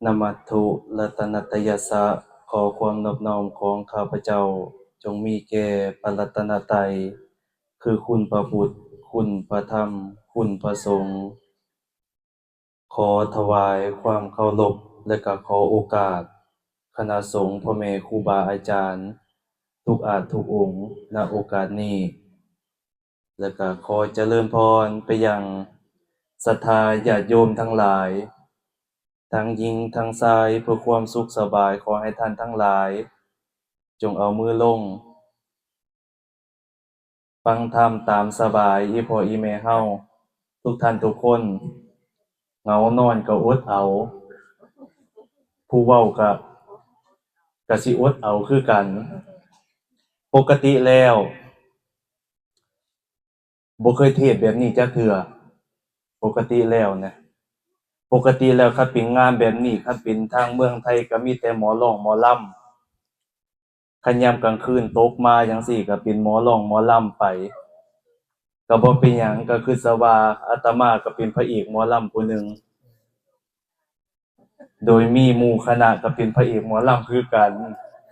ນະມັດຖຸລັດຕະນະຕະຍັດສະ ຂໍຄວາມນອບນ້ອມຂອງຂ້າພະເຈົ້າ ຈົ່ງມີແກ່ພະລັດຕະນະໄຕ ຄືຄຸນພະພຸດ, ຄຸນພະທຳ, ຄຸນພະສົງ. ຂໍຖວາຍຄວາມເຄົາລົບ ແລະ ກະຂໍໂອກາດຄະນະສົງ, ພໍ່ແມ່ຄູບາອາຈານ ທຸກອາດທຸກອົງ ນະໂອກາດນີ້. ແລະກະຂໍຈະເລີນພອນໄປຍັງສັດທາຍາດໂຍມທັງຫຼາຍ ທັງຍິງທັງຊາຍ ເພື່ອຄວາມສຸກສະບາຍ ຂໍໃຫ້ທ່ານທັງຫຼາຍ ຈົ່ງເອົາມືລົງ ຟັງທຳຕາມສະບາຍ ອີ່ພໍ່ອີ່ແມ່ເຮົາ ທຸກທ່ານທຸກຄົນ. ເຫງົານອນກໍອົດເອົາ ຜູ້ເວົ້າກະ ກະຊິອົດເອົາຄືກັນ. ປົກກະຕິແລ້ວ ບໍ່ເຄີຍເທດແບບນີ້ຈັກເທື່ອ. ປົກກະຕິແລ້ວນະ ປົກກະຕິແລ້ວຄັນເປັນງານແບບນີ້ ຄັນເປັນທາງເມືອງໄທກໍມີແຕ່ໝໍຮ້ອງໝໍລຳ. ຄັນຍາມກາງຄືນຕົກມາຈັ່ງຊີ້ກໍເປັນໝໍຮ້ອງໝໍລຳໄປ ກໍບໍ່ເປັນຫຍັງ ກໍຄືຊະວ່າອາດຕະມາກໍເປັນພະເອກໝໍລຳຜູ້ໜຶ່ງ ໂດຍມີໝູ່ຄະນະກໍເປັນພະເອກໝໍລຳຄືກັນ.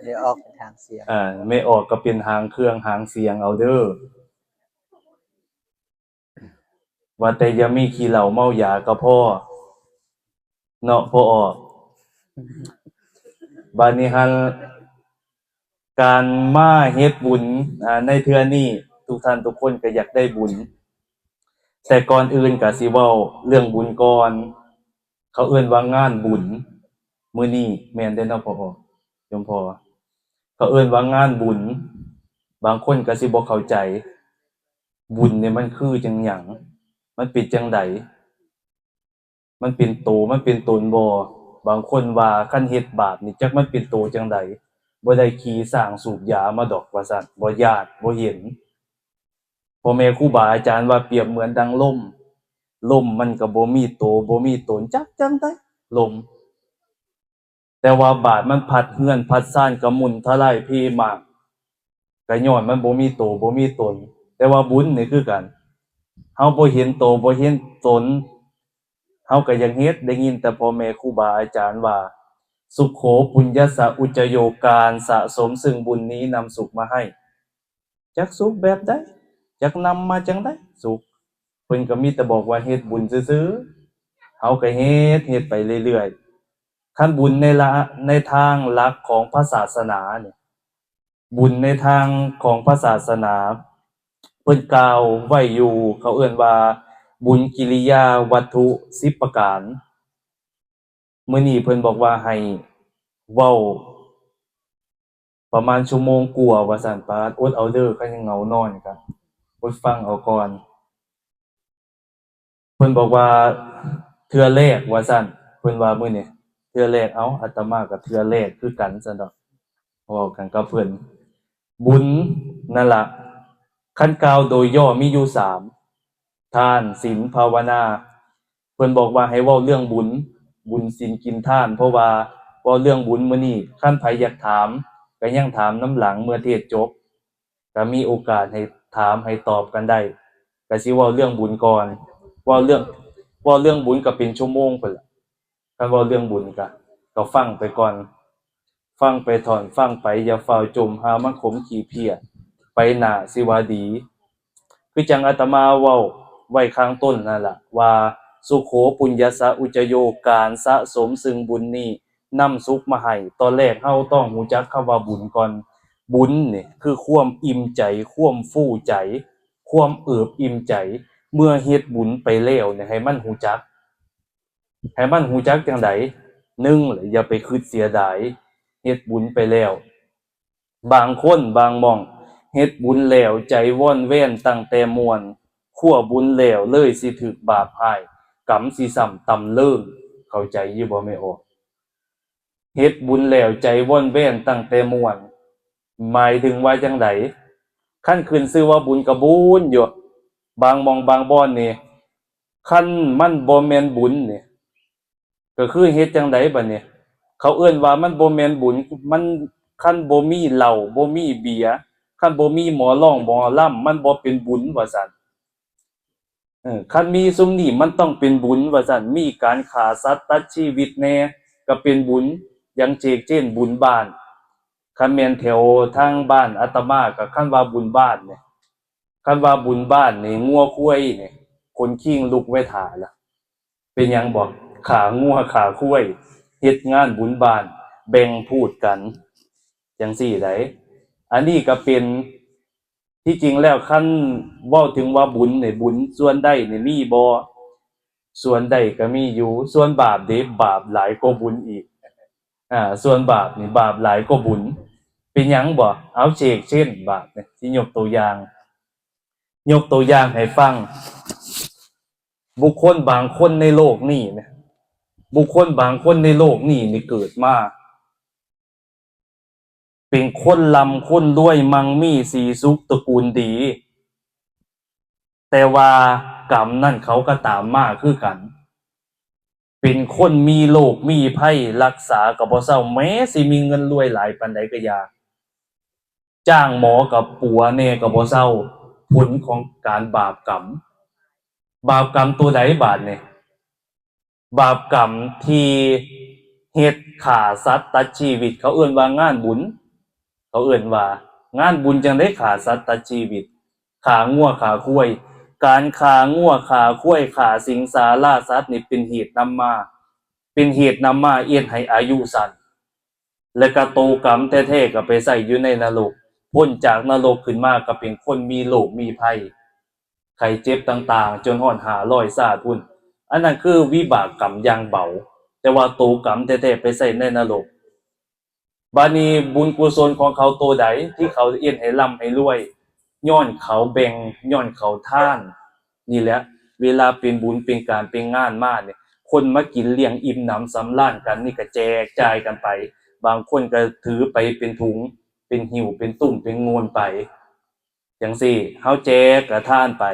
ແມ່ອອກເປັນຫາງສຽງ ອ່າ ແມ່ອອກກໍເປັນຫາງເຄື່ອງຫາງສຽງເອົາເດີ້. ວ່າແຕ່ຢ່າມີຂີ້ເຫຼົ້າເມົາຢາກໍພໍເນາະ ພໍ່ອອກ. ບາດນີ້ຫັ້ນ ການມາເຮັດບຸນ ອ່າ ໃນເທື່ອນີ້ ທຸກທ່ານທຸກຄົນກໍຢາກໄດ້ບຸນ ແຕ່ກ່ອນອື່ນກໍຊິເວົ້າເລື່ອງບຸນກ່ອນ. ເຂົາເອີ້ນວ່າງານບຸນ. ມື້ນີ້ແມ່ນເດ້ເນາະ ພໍ່ ໂຍມພໍ່ ເຂົາເອີ້ນວ່າງານບຸນ. ບາງຄົນກໍຊິບໍ່ເຂົ້າໃຈ ບຸນນີ້ມັນຄືຈັ່ງຫຍັງ? ມັນເປັນຈັ່ງໃດ? ມັນເປັນໂຕ ມັນເປັນຕົນບໍ່? ບາງຄົນວ່າຄັນເຮັດບາບນີ້ ຈັກມັນເປັນໂຕຈັ່ງໃດ? ບໍ່ໄດ້ຂີ່ຊ້າງສູບຢາມາດອກ ວ່າຊັ້ນ ບໍ່ຢ້ານ ບໍ່ເຫັນ. ພໍ່ແມ່ຄູບາອາຈານວ່າປຽບເໝືອນດັ່ງລົມ, ລົມມັນກໍບໍ່ມີໂຕ ບໍ່ມີຕົນ ຈັກຈັ່ງໃດ ລົມ. ແຕ່ວ່າບາດມັນພັດເຮືອນພັດຊານກະໝຸ່ນທະລາຍເພໝາກ ກະຍ້ອນມັນບໍ່ມີໂຕ ບໍ່ມີຕົນ. ແຕ່ວ່າບຸນນີ້ຄືກັນ ເຮົາບໍ່ເຫັນໂຕ ບໍ່ເຫັນຕົນ ເຮົາກະຢາກເຮັດ. ໄດ້ຍິນແຕ່ພໍ່ແມ່ຄູບາອາຈານວ່າ ສຸໂຂ ປຸນຍັດສະ ອຸດຈະໂຍ ການສະສົມຊຶ່ງບຸນນີ້ນຳສຸກມາໃຫ້. ຈັກສຸກແບບໃດ ຈັກນຳມາຈັ່ງໃດ ສຸກ ເພິ່ນກໍມີແຕ່ບອກວ່າເຮັດບຸນຊື່ໆ. ເຮົາກໍເຮັດ ເຮັດໄປເລື້ອຍໆ. ຄັນບຸນໃນລະ ໃນທາງຫຼັກຂອງພະສາສະໜານີ້ ບຸນໃນທາງຂອງພະສາສະໜາ ເພິ່ນກ່າວໄວ້ຢູ່ ເຂົາເອີ້ນວ່າບຸນກິລິຍາວັດຖຸສິບປະການ. ມື້ນີ້ເພິ່ນບອກວ່າໃຫ້ເວົ້າປະມານຊົ່ວໂມງກວ່າວ່າຊັ້ນ. ປາດ ອົດເອົາເດີ້ ຄັນຍັງເຫງົານອນກໍອົດຟັງເອົາກ່ອນ. ເພິ່ນບອກວ່າເທື່ອແລກວ່າຊັ້ນ ເພິ່ນວ່າມື້ນີ້ເທື່ອແລກ. ເອົ້າ ອາດຕະມາກໍເທື່ອແລກຄືກັນຊັ້ນດອກ ເວົ້າກັນກັບເພິ່ນ. ບຸນນັ້ນລະ ຄັນກ່າວໂດຍຫຍໍ້ມີຢູ່ສາມ ທານ ສິນ ພາວະນາ. ເພິ່ນບອກວ່າໃຫ້ເວົ້າເລື່ອງບຸນ ບຸນສິນກິນທານ. ເພາະວ່າເວົ້າເລື່ອງບຸນມື້ນີ້ ຄັນໃຜຢາກຖາມກໍຍັງຖາມນຳຫຼັງ ເມື່ອເທດຈົບ ກໍມີໂອກາດໃຫ້ຖາມໃຫ້ຕອບກັນໄດ້. ກໍຊິເວົ້າເລື່ອງບຸນກ່ອນ ເວົ້າເລື່ອງ ເວົ້າເລື່ອງບຸນກໍເປັນຊົ່ວໂມງພຸ້ນລະ. ຄັນເວົ້າເລື່ອງບຸນກະ ກໍຟັງໄປກ່ອນ ຟັງໄປທ່ອນ ຟັງໄປ ຢ່າຟ້າວຈົ່ມ ຫາມັນຂົມຂີ້ເພຍ ໄປໜ້າຊິວ່າດີ. ຄືຈັ່ງອາດຕະມາເວົ້າໄວ້ຂ້າງຕົ້ນນັ້ນລະ ວ່າ ສຸໂຂ ປຸນຍັດສະ ອຸດຈະໂຍ ການສະສົມຊຶ່ງບຸນນີ້ນຳສຸກມາໃຫ້. ຕອນແລກເຮົາຕ້ອງຮູ້ຈັກຄຳວ່າບຸນກ່ອນ. ບຸນນີ້ຄືຄວາມອີ່ມໃຈ ຄວາມຟູໃຈ ຄວາມເອີບອີ່ມໃຈ. ເມື່ອເຮັດບຸນໄປແລ້ວນີ້ ໃຫ້ມັນຮູ້ຈັກ ໃຫ້ມັນຮູ້ຈັກຈັ່ງໃດ? ໜຶ່ງ ຢ່າໄປຄຶດເສຍດາຍ ເຮັດບຸນໄປແລ້ວ. ບາງຄົນບາງໝ່ອງ ເຮັດບຸນແລ້ວໃຈວອນແວນຕັ້ງແຕ່ມ່ວນ, ຄົວບຸນແລ້ວເລີຍຊິຖືກບາບຮ້າຍ, ກຳຊິຊ້ຳຕຳເລີງ. ເຂົ້າໃຈຢູ່ບໍ່ແມ່ອອກ? ເຮັດບຸນແລ້ວໃຈວອນແວນຕັ້ງແຕ່ມ່ວນ ໝາຍເຖິງວ່າຈັ່ງໃດ? ຄັນຂຶ້ນຊື່ວ່າບຸນກະບຸນຢູ່ ບາງໝ່ອງບາງບ່ອນນີ້ ຄັນມັນບໍ່ແມ່ນບຸນນີ້ ກໍຄືເຮັດຈັ່ງໃດບາດນີ້? ເຂົາເອີ້ນວ່າມັນບໍ່ແມ່ນບຸນ ມັນ ຄັນບໍ່ມີເຫຼົ້າ ບໍ່ມີເບຍ ຄັນບໍ່ມີໝໍຮ້ອງໝໍລຳ ມັນບໍ່ເປັນບຸນວ່າຊັ້ນ. ເອີ ຄັນມີຊຸມນີ້ມັນຕ້ອງເປັນບຸນວ່າຊັ້ນ ມີການຂ້າສັດຕັດຊີວິດແດ່ ກໍເປັນບຸນ ຢ່າງເຊັ່ນ ເຊັ່ນ ບຸນບ້ານ. ຄັນແມ່ນແຖວທາງບ້ານອາດຕະມາ ກໍຄັນວ່າບຸນບ້ານນີ້ ຄັນວ່າບຸນບ້ານນີ້ ງົວຄວາຍນີ້ ຂົນຄີງລຸກໄວ້ຖ້າລະ. ເປັນຫຍັງບໍ? ຂ້າງົວຂ້າຄວາຍ ເຮັດງານບຸນບ້ານ ແບ່ງພູດກັນ ຈັ່ງຊີ້ໃດ໋. ອັນນີ້ກໍເປັນ ທີ່ຈິງແລ້ວ ຄັນເວົ້າເຖິງວ່າບຸນນີ້ ບຸນສ່ວນໄດ້ນີ້ມີບໍ່? ສ່ວນໄດ້ກໍມີຢູ່. ສ່ວນບາບເດ? ບາບຫຼາຍກວ່າບຸນອີກ. ອາ ສ່ວນບາບນີ້ ບາບຫຼາຍກວ່າບຸນ. ເປັນຫຍັງບໍ? ເອົາ ເຊັ່ນ ເຊັ່ນ ບາບນີ້ ຊິຍົກຕົວຢ່າງ ຍົກຕົວຢ່າງໃຫ້ຟັງ. ບຸກຄົນບາງຄົນໃນໂລກນີ້ນະ ບຸກຄົນບາງຄົນໃນໂລກນີ້ນີ້ ເກີດມາ ເປັນຄົນລ່ຳຄົນລວຍ ມັ່ງມີສີສຸກ ຕະກູນດີ, ແຕ່ວ່າກຳນັ້ນເຂົາກໍຕາມມາຄືກັນ. ເປັນຄົນມີໂລກມີໄພ ລັກສາກໍບໍ່ເຊົາ, ແມ້ຊິມີເງິນລວຍຫຼາຍປານໃດກໍຢ່າ. ຈ້າງໝໍກັບປົວແດ່ກໍບໍ່ເຊົາ, ຜົນຂອງການບາບກຳ. ບາບກຳຕົວໃດບາດນີ້? ບາບກຳທີ່ເຮັດຂ້າສັດຕັດຊີວິດ ເຂົາເອີ້ນວ່າງານບຸນ. ເຂົາເອີ້ນວ່າງານບຸນຈັ່ງໃດ? ຂ້າສັດຕັດຊີວິດ, ຂ້າງົວຂ້າຄວາຍ. ການຂ້າງົວຂ້າຄວາຍ ຂ້າສິງສາລາສັດນີ້ ເປັນເຫດນຳມາ ເປັນເຫດນຳມາເຮັດໃຫ້ອາຍຸສັ້ນ. ແລະກະໂຕກຳແທ້ໆກໍໄປໃຊ້ຢູ່ໃນນະລົກ, ພົ້ນຈາກນະລົກຂຶ້ນມາກໍເປັນຄົນມີໂລກມີໄພ ໄຂ້ເຈັບຕ່າງໆ ຈົນຮອດຫ້າຮ້ອຍຊາດພຸ້ນ. ອັນນັ້ນຄືວິບາກກຳຢ່າງເບົາ, ແຕ່ວ່າໂຕກຳແທ້ໆໄປໃຊ້ໃນນະລົກ. ບາດນີ້ບຸນກຸສົນຂອງເຂົາໂຕໃດ ທີ່ເຂົາເຮັດໃຫ້ລ່ຳໃຫ້ລວຍ? ຍ້ອນເຂົາແບ່ງ, ຍ້ອນເຂົາທານ. ນີ້ແຫຼະ ເວລາເປັນບຸນເປັນການເປັນງານມານີ້ ຄົນມາກິນລ້ຽງອີ່ມໜຳສຳລານກັນນີ້ ກໍແຈກຈ່າຍກັນໄປ, ບາງຄົນກໍຖືໄປເປັນຖົງ ເປັນຫິ້ວ ເປັນຕຸ້ມ ເປັນໂງ່ນໄປ ຈັ່ງຊີ້. ເຮົາແຈກກະທານໄປ,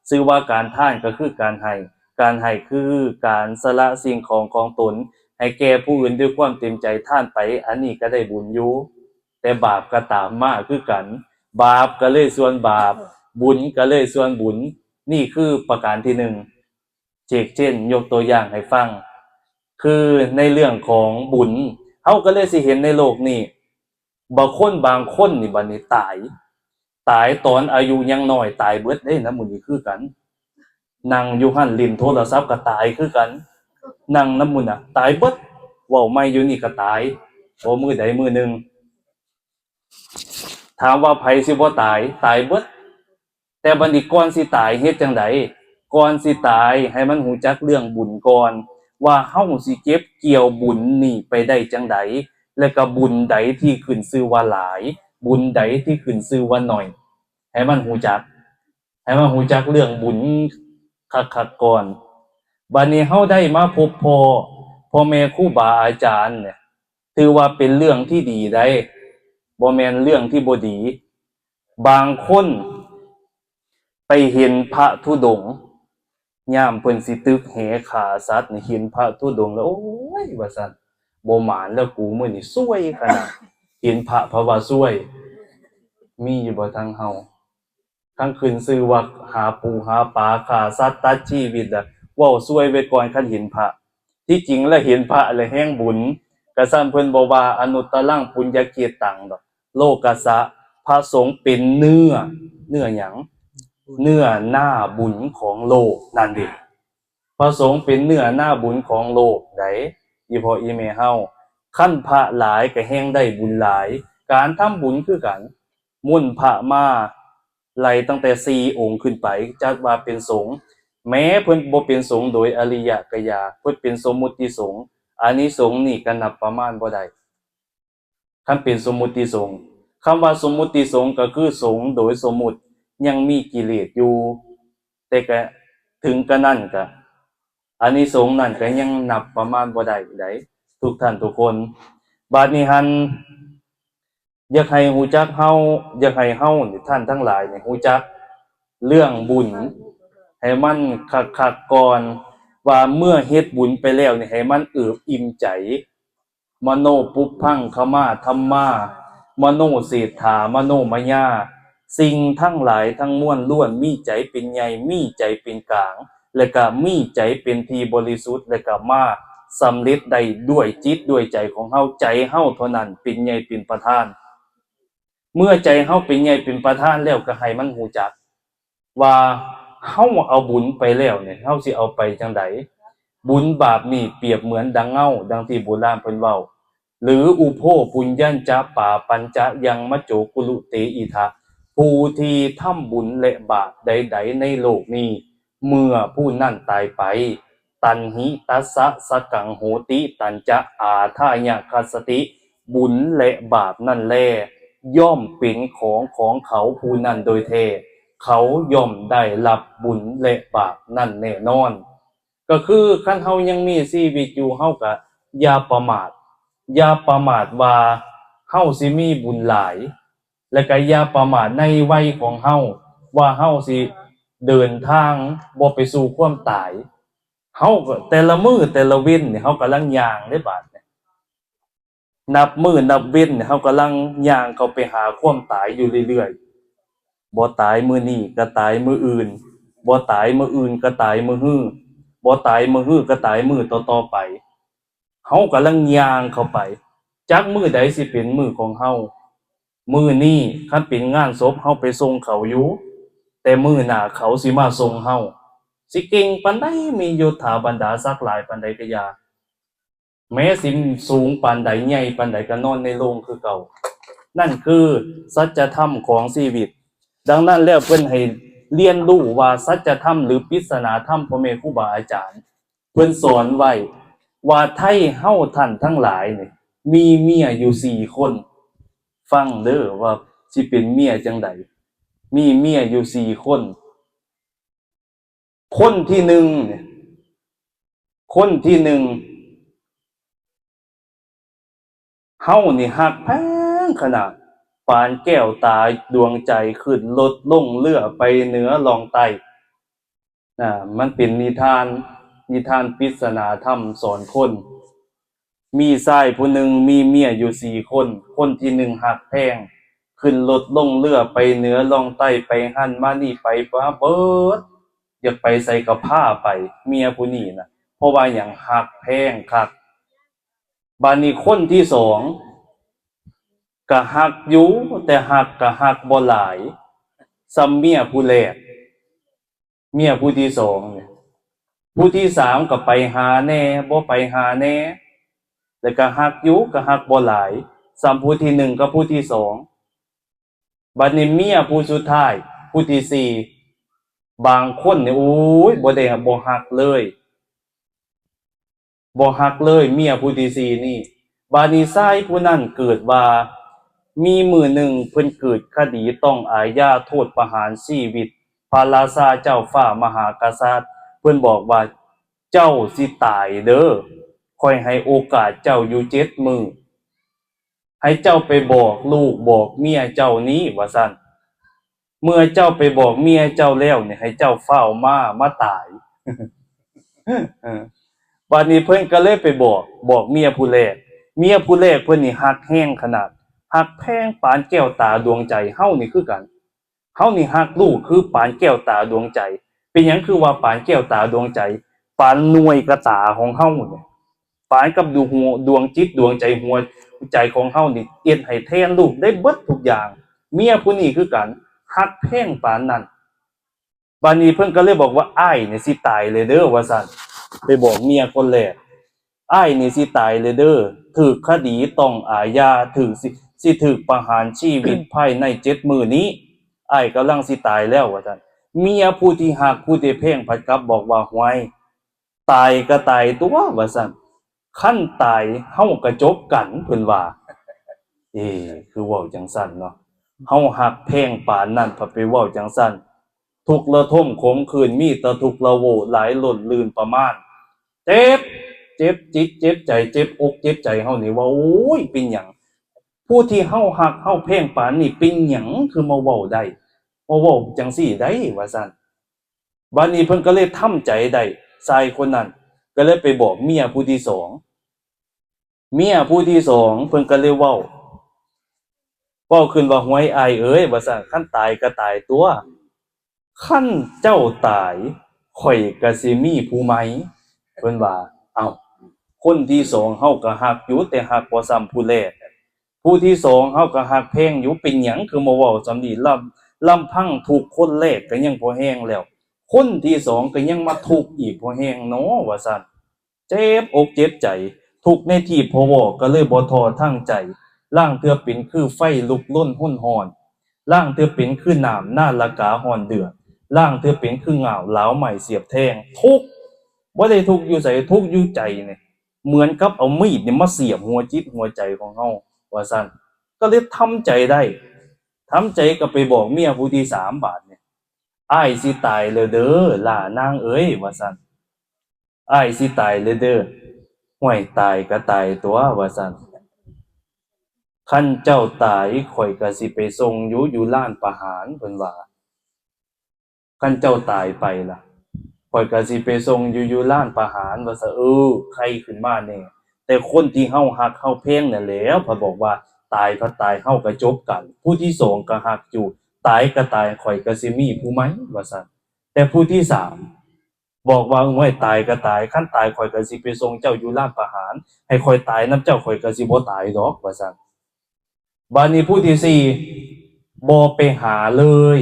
ຊື່ວ່າການທານກໍຄືການໃຫ້, ການໃຫ້ຄືການສະຫຼະສິ່ງຂອງຂອງຕົນໃຫ້ແກ່ຜູ້ອື່ນດ້ວຍຄວາມເຕັມໃຈ, ທານໄປ ອັນນີ້ກໍໄດ້ບຸນຢູ່. ແຕ່ບາບກໍຕາມມາຄືກັນ, ບາບກໍເລີຍສ່ວນບາບ, ບຸນກໍເລີຍສ່ວນບຸນ. ນີ້ຄືປະການທີໜຶ່ງ. ເຊັ່ນ ຍົກຕົວຢ່າງໃຫ້ຟັງ ຄືໃນເລື່ອງຂອງບຸນ, ເຮົາກໍເລີຍຊິເຫັນໃນໂລກນີ້ ບາງຄົນ ບາງຄົນນີ້ ບັດນີ້ຕາຍ, ຕາຍຕອນອາຍຸຍັງນ້ອຍ ຕາຍເບິດເດ້. ນຳໝູ່ນີ້ຄືກັນ, ນັ່ງຢູ່ຫັ້ນຫຼິ້ນໂທລະສັບກໍຕາຍຄືກັນ, ນັ່ງນຳໝູ່ນະ ຕາຍເບິດ, ເວົ້າໃໝ່ຢູ່ນີ້ກໍຕາຍ ບໍ່ມື້ໃດມື້ໜຶ່ງ. ຖາມວ່າໃຜຊິບໍ່ຕາຍ? ຕາຍເບິດ. ແຕ່ບັດນີ້ກ່ອນຊິຕາຍເຮັດຈັ່ງໃດ? ກ່ອນຊິຕາຍໃຫ້ມັນຮູ້ຈັກເລື່ອງບຸນກ່ອນ ວ່າເຮົາຊິເກັບກ່ຽວບຸນນີ້ໄປໄດ້ຈັ່ງໃດ, ແລະກະບຸນໃດທີ່ຂຶ້ນຊື່ວ່າຫຼາຍ, ບຸນໃດທີ່ຂຶ້ນຊື່ວ່າໜ້ອຍ, ໃຫ້ມັນຮູ້ຈັກ, ໃຫ້ມັນຮູ້ຈັກເລື່ອງບຸນຄັກໆກ່ອນ. ບັດນີ້ເຮົາໄດ້ມາພົບພໍ້ພໍ່ແມ່ຄູບາອາຈານນີ້ ຖືວ່າເປັນເລື່ອງທີ່ດີໃດ໋, ບໍ່ແມ່ນເລື່ອງທີ່ບໍ່ດີ. ບາງຄົນໄປເຫັນພະທຸດົງ, ຍາມເພິ່ນຊິຕຶກແຫຂ້າສັດນີ້ ເຫັນພະທຸດົງແລ້ວ ໂອ້ຍ ວ່າຊັ້ນ, ບໍ່ໝານແລ້ວກູ, ມື້ນີ້ຊວຍຂະໜາດ, ເຫັນພະພະວ່າຊວຍ. ມີຢູ່ບໍ່ທາງເຮົາ? ທັງຂຶ້ນຊື່ວ່າຫາປູຫາປາ, ຂ້າສັດຕັດຊີວິດລະ ເວົ້າຊວຍໄວ້ກ່ອນ ຄັນເຫັນພະ. ທີ່ຈິງລະເຫັນພະລະແຮງບຸນ. ກະຊັ້ນເພິ່ນບໍ່ວ່າ ອະນຸດຕະລັງປຸນຍະເຂດຕັງດອກ, ໂລກັດສະ, ພະສົງເປັນເນື້ອ, ເນື້ອຫຍັງ? ເນື້ອນາບຸນຂອງໂລກນັ້ນເດ. ພະສົງເປັນເນື້ອນາບຸນຂອງໂລກໃດ໋ ອີ່ພໍ່ອີ່ແມ່ເຮົາ. ຄັນພະຫຼາຍກະແຮງໄດ້ບຸນຫຼາຍ. ການທຳບຸນຄືກັນ, ມົນພະມາ ໄລ່ຕັ້ງແຕ່ສີ່ອົງຂຶ້ນໄປ ຈັດວ່າເປັນສົງ. ແມ້ເພິ່ນບໍ່ເປັນສົງໂດຍອະລິຍະກະຢ່າ, ເພິ່ນເປັນສົມມຸດຕິສົງ, ອານິສົງນີ້ກະນັບປະມານບໍ່ໄດ້. ຄັນເປັນສົມມຸດຕິສົງ, ຄຳວ່າສົມມຸດຕິສົງກໍຄືສົງໂດຍສົມມຸດ, ຍັງມີກິເລດຢູ່, ແຕ່ກະເຖິງກະນັ້ນກະ ອານິສົງນັ້ນກະຍັງນັບປະມານບໍ່ໄດ້ໃດ໋ ທຸກທ່ານທຸກຄົນ. ບາດນີ້ຫັ້ນ ຢາກໃຫ້ຮູ້ຈັກເຮົາ, ຢາກໃຫ້ເຮົານີ້ ທ່ານທັງຫຼາຍນີ້ ຮູ້ຈັກເລື່ອງບຸນໃຫ້ມັນຄັກໆກ່ອນ, ວ່າເມື່ອເຮັດບຸນໄປແລ້ວນີ້ ໃຫ້ມັນເອີບອີ່ມໃຈ. ມະໂນປຸບພັງຄະມາທຳມາ, ມະໂນເສດຖາ, ມະໂນມະຍາ. ສິ່ງທັງຫຼາຍທັງມວນລ້ວນມີໃຈເປັນໃຫຍ່, ມີໃຈເປັນກາງ, ແລະກະມີໃຈເປັນທີ່ບໍລິສຸດ, ແລະກະມາ ສຳເລັດໄດ້ດ້ວຍຈິດດ້ວຍໃຈຂອງເຮົາ, ໃຈເຮົາເທົ່ານັ້ນເປັນໃຫຍ່ເປັນປະທານ. ເມື່ອໃຈເຮົາເປັນໃຫຍ່ເປັນປະທານແລ້ວ ກໍໃຫ້ມັນຮູ້ຈັກວ່າເຮົາເອົາບຸນໄປແລ້ວນີ້ ເຮົາຊິເອົາໄປຈັ່ງໃດ? ບຸນບາບນີ້ປຽບເໝືອນດັ່ງເງົາ, ດັ່ງທີ່ໂບລານເພິ່ນເວົ້າ ຫຼື ອຸໂພປຸນຍັນຈະປາປັນຈະຍັງມະໂຈກຸລຸເຕອິທະ, ຜູ້ທີ່ທຳບຸນ ແລະ ບາບໃດໆໃນໂລກນີ້ ເມື່ອຜູ້ນັ້ນຕາຍໄປ, ຕັນຫິຕັດສະສະກັງໂຫຕິ ຕັນຈະອາທາຍະຄັດສະຕິ, ບຸນ ແລະ ບາບນັ້ນແລ ຍ່ອມເປັນຂອງຂອງເຂົາຜູ້ນັ້ນໂດຍແທ້, ເຂົາຍ່ອມໄດ້ຮັບບຸນ ແລະ ບາບນັ້ນແນ່ນອນ. ກໍຄືຄັນເຮົາຍັງມີຊີວິດຢູ່ ເຮົາກໍຢ່າປະໝາດ, ຢ່າປະໝາດວ່າເຮົາຊິມີບຸນຫຼາຍ, ແລະ ກໍຢ່າປະໝາດໃນໄວຂອງເຮົາ ວ່າເຮົາຊິເດີນທາງບໍ່ໄປສູ່ຄວາມຕາຍ. ເຮົາກໍແຕ່ລະມື້ແຕ່ລະເວັນນີ້ ເຮົາກຳລັງຍ່າງເດ້ບາດນີ້. ນັບມື້ນັບເວັນ ເຮົາກຳລັງຍ່າງເຂົ້າໄປຫາຄວາມຕາຍຢູ່ເລື້ອຍໆ. ບໍ່ຕາຍມື້ນີ້ກໍຕາຍມື້ອື່ນ, ບໍ່ຕາຍມື້ອື່ນກໍຕາຍມື້ຮື, ບໍ່ຕາຍມື້ຮືກໍຕາຍມື້ຕໍ່ໆໄປ. ເຮົາກຳລັງຍ່າງເຂົ້າໄປ, ຈັກມື້ໃດຊິເປັນມື້ຂອງເຮົາ. ມື້ນີ້ຄັນເປັນງານສົບ ເຮົາໄປສົ່ງເຂົາຢູ່, ແຕ່ມື້ໜ້າເຂົາຊິມາສົ່ງເຮົາ. ຊິເກັ່ງປານໃດ, ມີຍົດຖາບັນດາສັກຫຼາຍປານໃດກໍຢ່າ. ແມ້ຊິສູງປານໃດ ໃຫຍ່ປານໃດ ກໍນອນໃນໂລງຄືເກົ່າ. ນັ້ນຄືສັດຈະທຳຂອງຊີວິດ. ດັ່ງນັ້ນແລ້ວ ເພິ່ນໃຫ້ຮຽນຮູ້ວ່າສັດຈະທຳ ຫຼື ປິດສະໜາທຳ ພໍ່ແມ່ຄູບາອາຈານ ເພິ່ນສອນໄວ້ວ່າ ໄທເຮົາທ່ານທັງຫຼາຍນີ້ ມີເມຍຢູ່ສີ່ຄົນ. ຟັງເດີວ່າຊິເປັນເມຍຈັ່ງໃດ. ມີເມຍຢູ່ສີ່ຄົນ. ຄົນທີໜຶ່ງນີ້ ຄົນທີໜຶ່ງ ເຮົານີ້ຮັກແພງຂະໜາດ ປານແກ້ວຕາດວງໃຈ ຂຶ້ນລົດລົງເຮືອໄປເໜືອລ່ອງໃຕ້. ນະ ມັນເປັນນິທານ, ນິທານປິດສະໜາທຳສອນຄົນ. ມີຊາຍຜູ້ໜຶ່ງມີເມຍຢູ່ສີ່ຄົນ, ຄົນທີໜຶ່ງຮັກແພງ ຂຶ້ນລົດລົງເຮືອໄປເໜືອລ່ອງໃຕ້ ໄປຫັ້ນມານີ້ ໄປມາເບິດ, ຢາກໄປໃສກໍພາໄປ ເມຍຜູ້ນີ້ນະ. ເພາະວ່າຫຍັງ? ຮັກແພງຄັກ. ບາດນີ້ຄົນທີສອງກໍຮັກຢູ່, ແຕ່ຮັກກໍຮັກບໍ່ຫຼາຍສ່ຳເມຍຜູ້ແລກ. ເມຍຜູ້ທີສອງນີ້. ຜູ້ທີສາມກໍໄປຫາແດ່ ບໍ່ໄປຫາແດ່, ແລ້ວກໍຮັກຢູ່ ກໍຮັກບໍ່ຫຼາຍສ່ຳຜູ້ທີໜຶ່ງກັບຜູ້ທີສອງ. ບັດນີ້ເມຍຜູ້ສຸດທ້າຍ ຜູ້ທີສີ່ ບາງຄົນນີ້ ໂອ້ຍ ບໍ່ໄດ້ ບໍ່ຮັກເລີຍ. ບໍ່ຮັກເລີຍເມຍຜູ້ທີສີ່ນີ້. ບາດນີ້ຊາຍຜູ້ນັ້ນເກີດວ່າ ມີມື້ໜຶ່ງເພິ່ນເກີດຄະດີຕ້ອງອາຍາໂທດປະຫານຊີວິດພະລາຊາເຈົ້າຟ້າມະຫາກະສັດ. ເພິ່ນບອກວ່າ ເຈົ້າຊິຕາຍເດີ, ຂ້ອຍໃຫ້ໂອກາດເຈົ້າຢູ່ເຈັດມື້. ໃຫ້ເຈົ້າໄປບອກລູກບອກເມຍເຈົ້ານີ້ ວ່າຊັ້ນ. ເມື່ອເຈົ້າໄປບອກເມຍເຈົ້າແລ້ວນີ້ ໃຫ້ເຈົ້າຟ້າວມາ ມາຕາຍ. ເອີ ບາດນີ້ເພິ່ນກໍເລີຍໄປບອກ, ບອກເມຍຜູ້ແລກ. ເມຍຜູ້ແລກເພິ່ນນີ້ຮັກແຮງຂະໜາດ, ຮັກແພງປານແກ້ວຕາດວງໃຈ. ເຮົານີ້ຄືກັນ, ເຮົານີ້ຮັກລູກຄືປານແກ້ວຕາດວງໃຈ. ເປັນຫຍັງຄືວ່າປານແກ້ວຕາດວງໃຈ? ປານໜ່ວຍກະຕາຂອງເຮົານີ້ ປານກັບດວງ ຫົວ ດວງຈິດດວງໃຈ ຫົວໃຈຂອງເຮົານີ້ ເຮັດໃຫ້ແທນລູກໄດ້ເບິດທຸກຢ່າງ. ເມຍຜູ້ນີ້ຄືກັນ ຮັກແພງປານນັ້ນ. ບາດນີ້ເພິ່ນກໍເລີຍບອກວ່າ ອ້າຍນີ້ຊິຕາຍແລ້ວເດີ ວ່າຊັ້ນ, ໄປບອກເມຍຄົນແລກ. ອ້າຍນີ້ຊິຕາຍແລ້ວເດີ, ຖືກຄະດີຕ້ອງອາຍາ, ຖືກ ຊິ ຊິຖືກປະຫານຊີວິດພາຍໃນເຈັດມື້ນີ້, ອ້າຍກຳລັງຊິຕາຍແລ້ວ ວ່າຊັ້ນ. ເມຍຜູ້ທີ່ຮັກ ຜູ້ທີ່ແພງ ພັດກັບບອກວ່າ ຫ້ວຍ ຕາຍກໍຕາຍຕົວະ ວ່າຊັ້ນ, ຄັນຕາຍເຮົາກໍຈົບກັນ ເພິ່ນວ່າ. ເອ ຄືເວົ້າຈັ່ງຊັ້ນເນາະ, ເຮົາຮັກແພງປານນັ້ນ ພັດໄປເວົ້າຈັ່ງຊັ້ນ. ທຸກລະທົມຂົງຂືນ ມີແຕ່ທຸກລະໂວ ຫຼາຍລົ້ນລື່ນປະມານ. ເຈັບ ເຈັບຈິດເຈັບໃຈ ເຈັບອົກເຈັບໃຈເຮົານີ້ວ່າ ໂອ້ຍ ເປັນຫຍັງ ຜູ້ທີ່ເຮົາຮັກເຮົາແພງປານນີ້ ເປັນຫຍັງຄືມາເວົ້າໄດ້ ມາເວົ້າຈັ່ງຊີ້ໄດ້ ວ່າຊັ້ນ. ບາດນີ້ເພິ່ນກໍເລີຍທຳໃຈໄດ້, ຊາຍຄົນນັ້ນກໍເລີຍໄປບອກເມຍຜູ້ທີສອງ. ເມຍຜູ້ທີສອງເພິ່ນກໍເລີຍເວົ້າ, ເວົ້າຂຶ້ນວ່າ ຫ້ວຍ ອ້າຍເອີຍ ວ່າຊັ້ນ, ຄັນຕາຍກໍຕາຍຕົວະ, ຄັນເຈົ້າຕາຍ ຂ້ອຍກໍຊິມີຜູ້ໃໝ່ ເພິ່ນວ່າ. ເອົ້າ, ຄົນທີສອງເຮົາກໍຮັກຢູ່ ແຕ່ຮັກບໍ່ສ່ຳຜູ້ແລກ. ຜູ້ທີສອງເຮົາກໍຮັກແພງຢູ່ ເປັນຫຍັງຄືມາເວົ້າສ່ຳນີ້? ລຳ ລຳພັງທຸກຄົນແລກກໍຍັງພໍແຮງແລ້ວ ຄົນທີສອງກໍຍັງມາທຸກອີກພໍແຮງເນາະ ວ່າຊັ້ນ. ເຈັບອົກເຈັບໃຈ ທຸກໃນທີ່ພໍເວົ້າກໍເລີຍບໍ່ທໍ້ທັງໃຈ. ລາງເທື່ອເປັນຄືໄຟລຸກລົນຮຸນຮ້ອນ, ລາງເທື່ອເປັນຄືນ້ຳນາລະກາຮ້ອນເດືອດ, ລາງເທື່ອເປັນຄືງ່າວລາວໄມ້ສຽບແທງ. ທຸກ ບໍ່ໄດ້ທຸກຢູ່ໃສ ທຸກຢູ່ໃຈນີ້ ເໝືອນກັບເອົາມີດນີ້ມາສຽບຫົວຈິດຫົວໃຈຂອງເຮົາ ວ່າຊັ້ນ. ກໍເລີຍທຳໃຈໄດ້ ທຳໃຈກໍໄປບອກເມຍຜູ້ທີສາມ ບາດນີ້ ອ້າຍຊິຕາຍແລ້ວເດີ ຫຼ້ານາງເອີຍ ວ່າຊັ້ນ. ອ້າຍຊິຕາຍແລ້ວເດີ. ຫ້ວຍ ຕາຍກໍຕາຍຕົວະ ວ່າຊັ້ນ. ຄັນເຈົ້າຕາຍ ຂ້ອຍກໍຊິໄປສົ່ງຢູ່ ຢູ່ລານປະຫານ ເພິ່ນວ່າ. ຄັນເຈົ້າຕາຍໄປລະ ຂ້ອຍກໍຊິໄປສົ່ງຢູ່ ຢູ່ລານປະຫານ ວ່າຊັ້ນ. ເອີ ໄຄຂຶ້ນມາແດ່ ແຕ່ຄົນທີ່ເຮົາຮັກເຮົາແພງນັ້ນແຫຼ້ວ ເພິ່ນບອກວ່າ ຕາຍກໍຕາຍ ເຮົາກໍຈົບກັນ. ຜູ້ທີສອງກໍຮັກຢູ່ ຕາຍກໍຕາຍ ຂ້ອຍກໍຊິມີຜູ້ໃໝ່ ວ່າຊັ້ນ. ແຕ່ຜູ້ທີສາມ ບອກວ່າ ໂອ້ຍ ຕາຍກໍຕາຍ ຄັນຕາຍຂ້ອຍກໍຊິໄປສົ່ງເຈົ້າຢູ່ລານປະຫານ ໃຫ້ຂ້ອຍຕາຍນຳເຈົ້າ ຂ້ອຍກໍຊິບໍ່ຕາຍດອກ ວ່າຊັ້ນ. ບາດນີ້ຜູ້ທີສີ່ ບໍ່ໄປຫາເລີຍ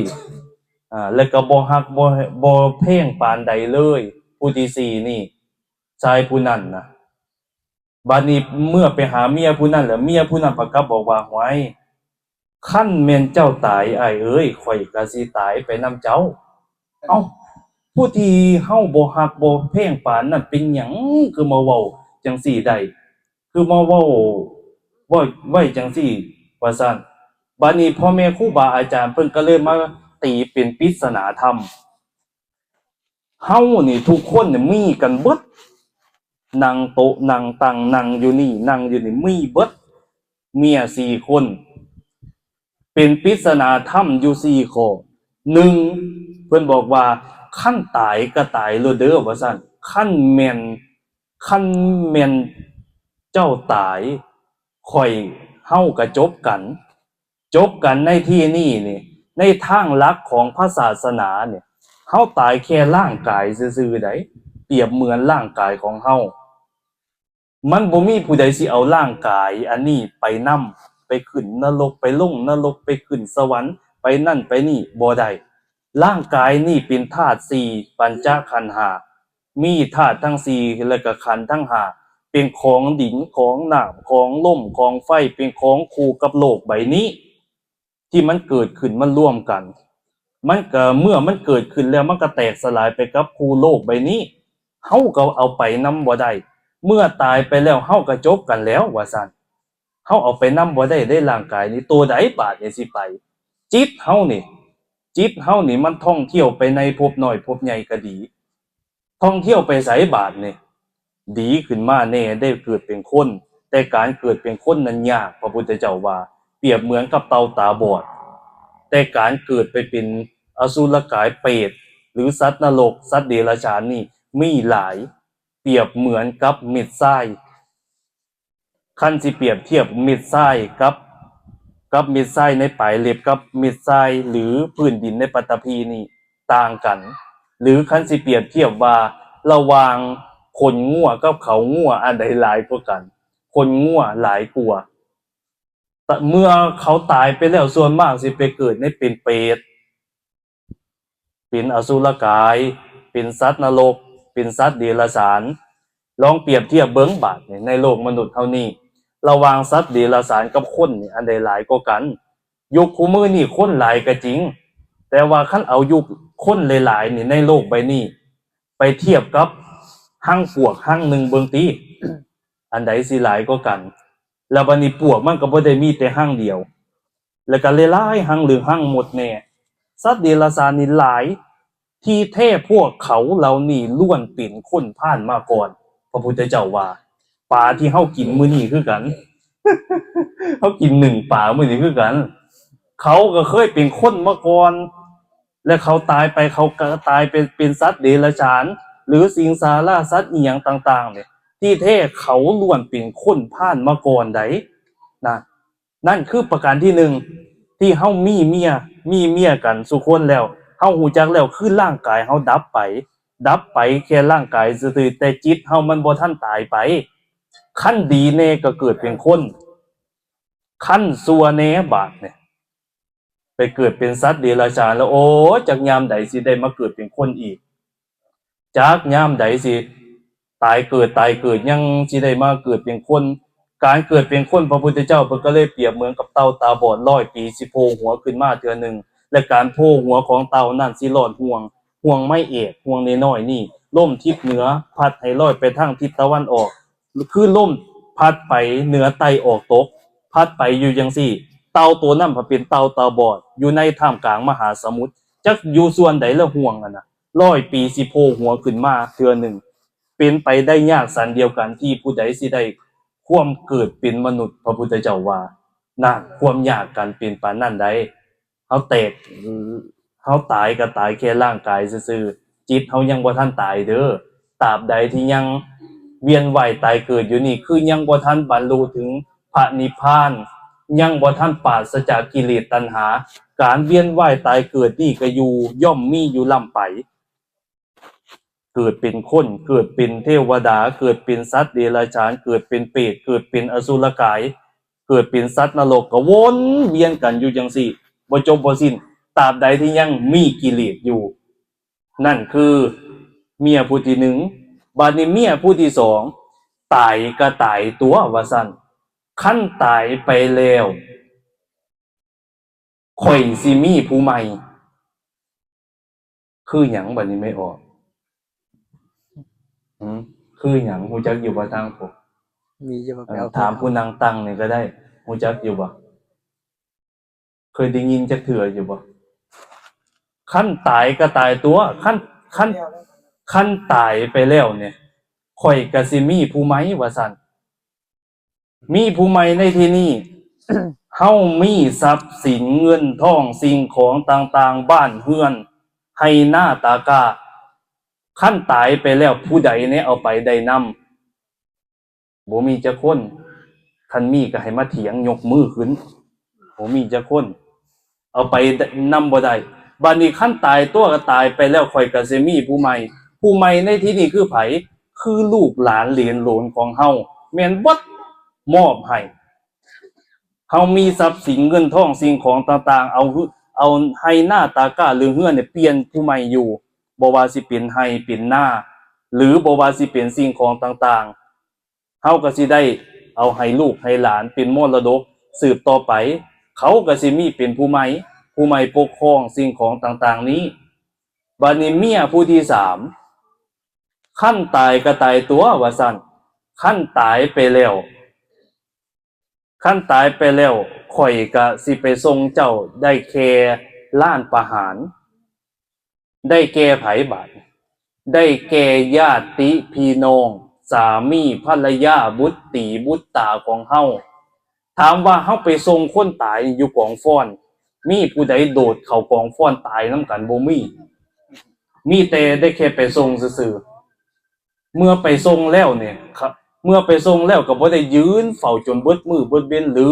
ອາ ແລ້ວກໍບໍ່ຮັກ ບໍ່ ບໍ່ແພງປານໃດເລີຍ. ຜູ້ທີສີ່ນີ້ ຊາຍຜູ້ນັ້ນນະ ບາດນີ້ເມື່ອໄປຫາເມຍຜູ້ນັ້ນແລ້ວ ເມຍຜູ້ນັ້ນປະກັບບອກວ່າ ຫ້ວຍ ຄັນແມ່ນເຈົ້າຕາຍ ອ້າຍເອີຍ ຂ້ອຍກໍຊິຕາຍໄປນຳເຈົ້າ. ເອົ້າ ຜູ້ທີ່ເຮົາບໍ່ຮັກບໍ່ແພງປານນັ້ນ ເປັນຫຍັງຄືມາເວົ້າຈັ່ງຊີ້ໄດ້ ຄືມາເວົ້າ ເວົ້າໄວ້ຈັ່ງຊີ້ ວ່າຊັ້ນ. ບາດນີ້ພໍ່ແມ່ຄູບາອາຈານເພິ່ນກໍເລີຍມາຕີເປັນປິດສະໜາທຳ. ເຮົານີ້ທຸກຄົນນີ້ມີກັນເບິດ ນັ່ງໂຕະນັ່ງຕັ່ງ ນັ່ງຢູ່ນີ້ ນັ່ງຢູ່ນີ້ ມີເບິດ ເມຍສີ່ຄົນ. ເປັນປິດສະໜາທຳຢູ່ສີ່ຂໍ້. ໜຶ່ງ ເພິ່ນບອກວ່າ ຄັນຕາຍກໍຕາຍໂລດເດີ ວ່າຊັ້ນ. ຄັນແມ່ນ ຄັນແມ່ນເຈົ້າຕາຍ ຂ້ອຍ ເຮົາກໍຈົບກັນ. ຈົບກັນໃນທີ່ນີ້ນີ້ ໃນທາງຫຼັກຂອງພະສາສະໜານີ້ ເຮົາຕາຍແຄ່ຮ່າງກາຍຊື່ໆໃດ໋ ປຽບເໝືອນຮ່າງກາຍຂອງເຮົາ. ມັນບໍ່ມີຜູ້ໃດຊິເອົາຮ່າງກາຍອັນນີ້ໄປນຳ ໄປຂຶ້ນນະລົກ ໄປລົງນະລົກ ໄປຂຶ້ນສະຫວັນ ໄປນັ້ນໄປນີ້ ບໍ່ໄດ້. ຮ່າງກາຍນີ້ເປັນທາດສີ່ ປັນຈະຂັນຫ້າ ມີທາດທັງສີ່ ແລະກະຂັນທັງຫ້າ ເປັນຂອງດິນ ຂອງນ້ຳ ຂອງລົມ ຂອງໄຟ ເປັນຂອງຄູ່ກັບໂລກໃບນີ້ ທີ່ມັນເກີດຂຶ້ນ ມັນລວມກັນ ມັນກະ ເມື່ອມັນເກີດຂຶ້ນແລ້ວ ມັນກະແຕກສະຫຼາຍໄປກັບຄູ່ໂລກໃບນີ້. ເຮົາກໍເອົາໄປນຳບໍ່ໄດ້ ເມື່ອຕາຍໄປແລ້ວ ເຮົາກໍຈົບກັນແລ້ວ ວ່າຊັ້ນ. ເຮົາເອົາໄປນຳບໍ່ໄດ້ເດ້ ຮ່າງກາຍນີ້ ໂຕໃດບາດນີ້ຊິໄປ? ຈິດເຮົານີ້ ຈິດເຮົານີ້ມັນທ່ອງທ່ຽວໄປໃນພົບນ້ອຍພົບໃຫຍ່ກໍດີ ທ່ອງທ່ຽວໄປໃສບາດນີ້? ດີຂຶ້ນມາແດ່ໄດ້ເກີດເປັນຄົນ ແຕ່ການເກີດເປັນຄົນນັ້ນຍາກ ພະພຸດທະເຈົ້າວ່າ ປຽບເໝືອນກັບເຕົ່າຕາບອດ ແຕ່ການເກີດໄປເປັນອະສຸລະກາຍ ເປດ ຫຼື ສັດນະລົກ ສັດເດຍລະສານນີ້ມີຫຼາຍ ປຽບເໝືອນກັບເມັດຊາຍ. ຄັນຊິປຽບທຽບເມັດຊາຍກັບ ກັບເມັດຊາຍໃນປາຍເລັບ ກັບເມັດຊາຍ ຫຼື ພື້ນດິນໃນປັດຖະພີນີ້ຕ່າງກັນ ຫຼື ຄັນຊິປຽບທຽບວ່າລະຫວ່າງຂົນງົວກັບເຂົາງົວ ອັນໃດຫຼາຍກວ່າກັນ? ຂົນງົວຫຼາຍກວ່າ. ແຕ່ເມື່ອເຂົາຕາຍໄປແລ້ວ ສ່ວນມາກຊິໄປເກີດໃນເປັນເປດ ເປັນອະສຸລະກາຍ ເປັນສັດນະລົກ ເປັນສັດເດຍລະສານ. ລອງປຽບທຽບເບິ່ງບາດນີ້ ໃນໂລກມະນຸດເຮົານີ້ ລະຫວ່າງສັດເດຍລະສານກັບຄົນນີ້ ອັນໃດຫຼາຍກວ່າກັນ? ຍຸກຄູ່ມື້ນີ້ຄົນຫຼາຍກໍຈິງ ແຕ່ວ່າຄັນເອົາຍຸກຄົນຫຼາຍໆນີ້ ໃນໂລກໃບນີ້ ໄປທຽບກັບຮັງປວກຮັງໜຶ່ງເບິ່ງຕິ ອັນໃດຊິຫຼາຍກວ່າກັນ? ແລ້ວບາດນີ້ປວກມັນກໍບໍ່ໄດ້ມີແຕ່ຮັງດຽວ ແລ້ວກໍຫຼາຍໆຮັງ ຫຼື ຮັງມົດແດ່ ສັດເດຍລະສານນີ້ຫຼາຍ. ທີ່ແທ້ພວກເຂົາເຫຼົ່ານີ້ລ້ວນເປັນຄົນຜ່ານມາກ່ອນ. ພະພຸດທະເຈົ້າວ່າ ປາທີ່ເຮົາກິນມື້ນີ້ຄືກັນ ເຮົາກິນໜຶ້ງປາມື້ນີ້ຄືກັນ ເຂົາກໍເຄີຍເປັນຄົນມາກ່ອນ ແລະ ເຂົາຕາຍໄປ ເຂົາກໍຕາຍໄປເປັນສັດເດຍລະສານ ຫຼື ສິງສາລາສັດອີ່ຫຍັງຕ່າງໆນີ້ ທີ່ແທ້ເຂົາລ້ວນເປັນຄົນຜ່ານມາກ່ອນໃດ໋ນະ. ນັ້ນຄືປະການທີໜຶ່ງ ທີ່ເຮົາມີເມຍ ມີເມຍກັນສູ່ຄົນແລ້ວ ເຮົາຮູ້ຈັກແລ້ວ ຄືຮ່າງກາຍເຮົາດັບໄປ ດັບໄປແຄ່ຮ່າງກາຍຊື່ໆ ແຕ່ຈິດເຮົາມັນບໍ່ທັນຕາຍໄປ. ຄັນດີແດ່ກໍເກີດເປັນຄົນ, ຄັນຊົ່ວແດ່ບາດນີ້ ໄປເກີດເປັນສັດເດຍລະສານແລ້ວ ໂອ້ຍ ຈັກຍາມໃດຊິໄດ້ມາເກີດເປັນຄົນອີກ, ຈັກຍາມໃດຊິຕາຍເກີດ ຕາຍເກີດ ຍັງຊິໄດ້ມາເກີດເປັນຄົນ. ການເກີດເປັນຄົນ ພະພຸດທະເຈົ້າເພິ່ນກໍເລີຍປຽບເໝືອນກັບເຕົ່າຕາບອດ ຮ້ອຍປີຊິໂຜ່ຫົວຂຶ້ນມາເທື່ອໜຶ່ງ ແລະ ການໂຜ່ຫົວຂອງເຕົ່ານັ້ນຊິລອດຫ່ວງ, ຫ່ວງໄມ້ເອກ, ຫ່ວງນ້ອຍໆນີ້ ລົມທິດເໜືອພັດໃຫ້ລອຍໄປທາງທິດຕາເວັນອອກ ຄືລົມພັດໄປເໜືອໃຕ້ອອກຕົກ, ພັດໄປຢູ່ຈັ່ງຊີ້. ເຕົ່າໂຕນັ້ນພັດເປັນເຕົ່າຕາບອດ ຢູ່ໃນທ່າມກາງມະຫາສະໝຸດ, ຈັກຢູ່ສ່ວນໃດລະຫ່ວງຫັ້ນນະ. ຮ້ອຍປີຊິໂຜ່ຫົວຂຶ້ນມາເທື່ອໜຶ່ງ, ເປັນໄປໄດ້ຍາກສັນດຽວກັນທີ່ຜູ້ໃດຊິໄດ້ຄວາມເກີດເປັນມະນຸດ. ພະພຸດທະເຈົ້າວ່າ ນັ້ນ ຄວາມຍາກກັນເປັນປານນັ້ນໃດ. ເຮົາແຕກ ເຮົາຕາຍກໍຕາຍແຄ່ຮ່າງກາຍຊື່ໆ, ຈິດເຮົາຍັງບໍ່ທັນຕາຍເດີ. ຕາບໃດທີ່ຍັງວຽນວ່າຍຕາຍເກີດຢູ່ນີ້ ຄືຍັງບໍ່ທັນບັນລຸເຖິງພະນິບພານ, ຍັງບໍ່ທັນປາສະຈາກກິເລດຕັນຫາ, ການວຽນວ່າຍຕາຍເກີດນີ້ກໍຢູ່ ຍ່ອມມີຢູ່ລ້ຳໄປ. ເກີດເປັນຄົນ, ເກີດເປັນເທວະດາ, ເກີດເປັນສັດເດຍລະສານ, ເກີດເປັນເປດ, ເກີດເປັນອະສຸລະກາຍ, ເກີດເປັນສັດນະລົກ, ກໍວົນວຽນກັນຢູ່ຈັ່ງຊີ້ ບໍ່ຈົບບໍ່ສິ້ນ, ຕາບໃດທີ່ຍັງມີກິເລດຢູ່. ນັ້ນຄືເມຍຜູ້ທີໜຶ່ງ. ບາດນີ້ເມຍຜູ້ທີສອງ, ຕາຍກໍຕາຍຕົວະ ວ່າຊັ້ນ. ຄັນຕາຍໄປແລ້ວ ຂ້ອຍຊິມີຜູ້ໃໝ່. ຄືຫຍັງບັດນີ້ແມ່ອອກ? ຫື? ຄືຫຍັງ? ຮູ້ຈັກຢູ່ບໍ່ທາງພວກ? ມີຢູ່ບໍ່? ເອີ ໄປເອົາ ຖາມຜູ້ນັ່ງຕັ້ງນີ້ກໍໄດ້. ຮູ້ຈັກຢູ່ບໍ່? ເຄີຍໄດ້ຍິນຈັກເທື່ອຢູ່ບໍ່? ຄັນຕາຍກໍຕາຍຕົວະ. ຄັນ ຄັນ ຄັນຕາຍໄປແລ້ວນີ້ ຂ້ອຍກໍຊິມີຜູ້ໃໝ່ ວ່າຊັ້ນ. ມີຜູ້ໃໝ່ໃນທີ່ນີ້ ເຮົາມີຊັບສິນເງິນທອງ ສິ່ງຂອງຕ່າງໆ ບ້ານເຮືອນ ໄຮ່ນາຕາກາ. ຄັນຕາຍໄປແລ້ວ ຜູ້ໃດແດ່ເອົາໄປໄດ້ນຳ? ບໍ່ມີຈັກຄົນ. ຄັນມີກໍໃຫ້ມາຖຽງ ຍົກມືຂຶ້ນ. ບໍ່ມີຈັກຄົນ. ເອົາໄປນຳບໍ່ໄດ້. ບາດນີ້ຄັນຕາຍຕົວະ ກໍຕາຍໄປແລ້ວ ຂ້ອຍກໍຊິມີຜູ້ໃໝ່. ຜູ້ໃໝ່ໃນທີ່ນີ້ຄືໃຜ? ຄືລູກຫຼານເຫຼນໂຫຼນຂອງເຮົາ ແມ່ນເບິດ ມອບໃຫ້. ເຮົາມີຊັບສິນເງິນທອງ ສິ່ງຂອງຕ່າງໆ ເອົາ ເອົາໄຮ່ນາຕາກາ ຫຼື ເຮືອນນີ້ປ່ຽນຜູ້ໃໝ່ຢູ່. ບໍ່ວ່າຊິເປັນໄຮ່ເປັນນາ ຫຼື ບໍ່ວ່າຊິເປັນສິ່ງຂອງຕ່າງໆ ເຮົາກໍຊິໄດ້ເອົາໃຫ້ລູກໃຫ້ຫຼານເປັນມໍລະດົກສືບຕໍ່ໄປ. ເຂົາກໍຊິມີເປັນຜູ້ໃໝ່, ຜູ້ໃໝ່ປົກຄອງສິ່ງຂອງຕ່າງໆນີ້. ບາດນີ້ເມຍຜູ້ທີສາມ ຄັນຕາຍກໍຕາຍຕົວະ ວ່າຊັ້ນ. ຄັນຕາຍໄປແລ້ວ ຄັນຕາຍໄປແລ້ວ ຂ້ອຍກະຊິໄປສົ່ງເຈົ້າໄດ້ແຄ່ລ້ານປະຫານ. ໄດ້ແກ່ໃຜບາດ? ໄດ້ແກ່ຍາດຕິພີ່ນ້ອງ, ສາມີ, ພັນລະຍາ, ບຸດຕີ, ບຸດຕາຂອງເຮົາ. ຖາມວ່າເຮົາໄປສົ່ງຄົນຕາຍຢູ່ກອງຟອນ, ມີຜູ້ໃດໂດດເຂົ້າກອງຟອນຕາຍນຳກັນ? ບໍ່ມີ. ມີແຕ່ໄດ້ແຄ່ໄປສົ່ງຊື່ໆ. ເມື່ອໄປສົ່ງແລ້ວນີ້ ເມື່ອໄປສົ່ງແລ້ວກໍບໍ່ໄດ້ຢືນເຝົ້າຈົນເບິດມື້ເບິດເວັນ ຫຼື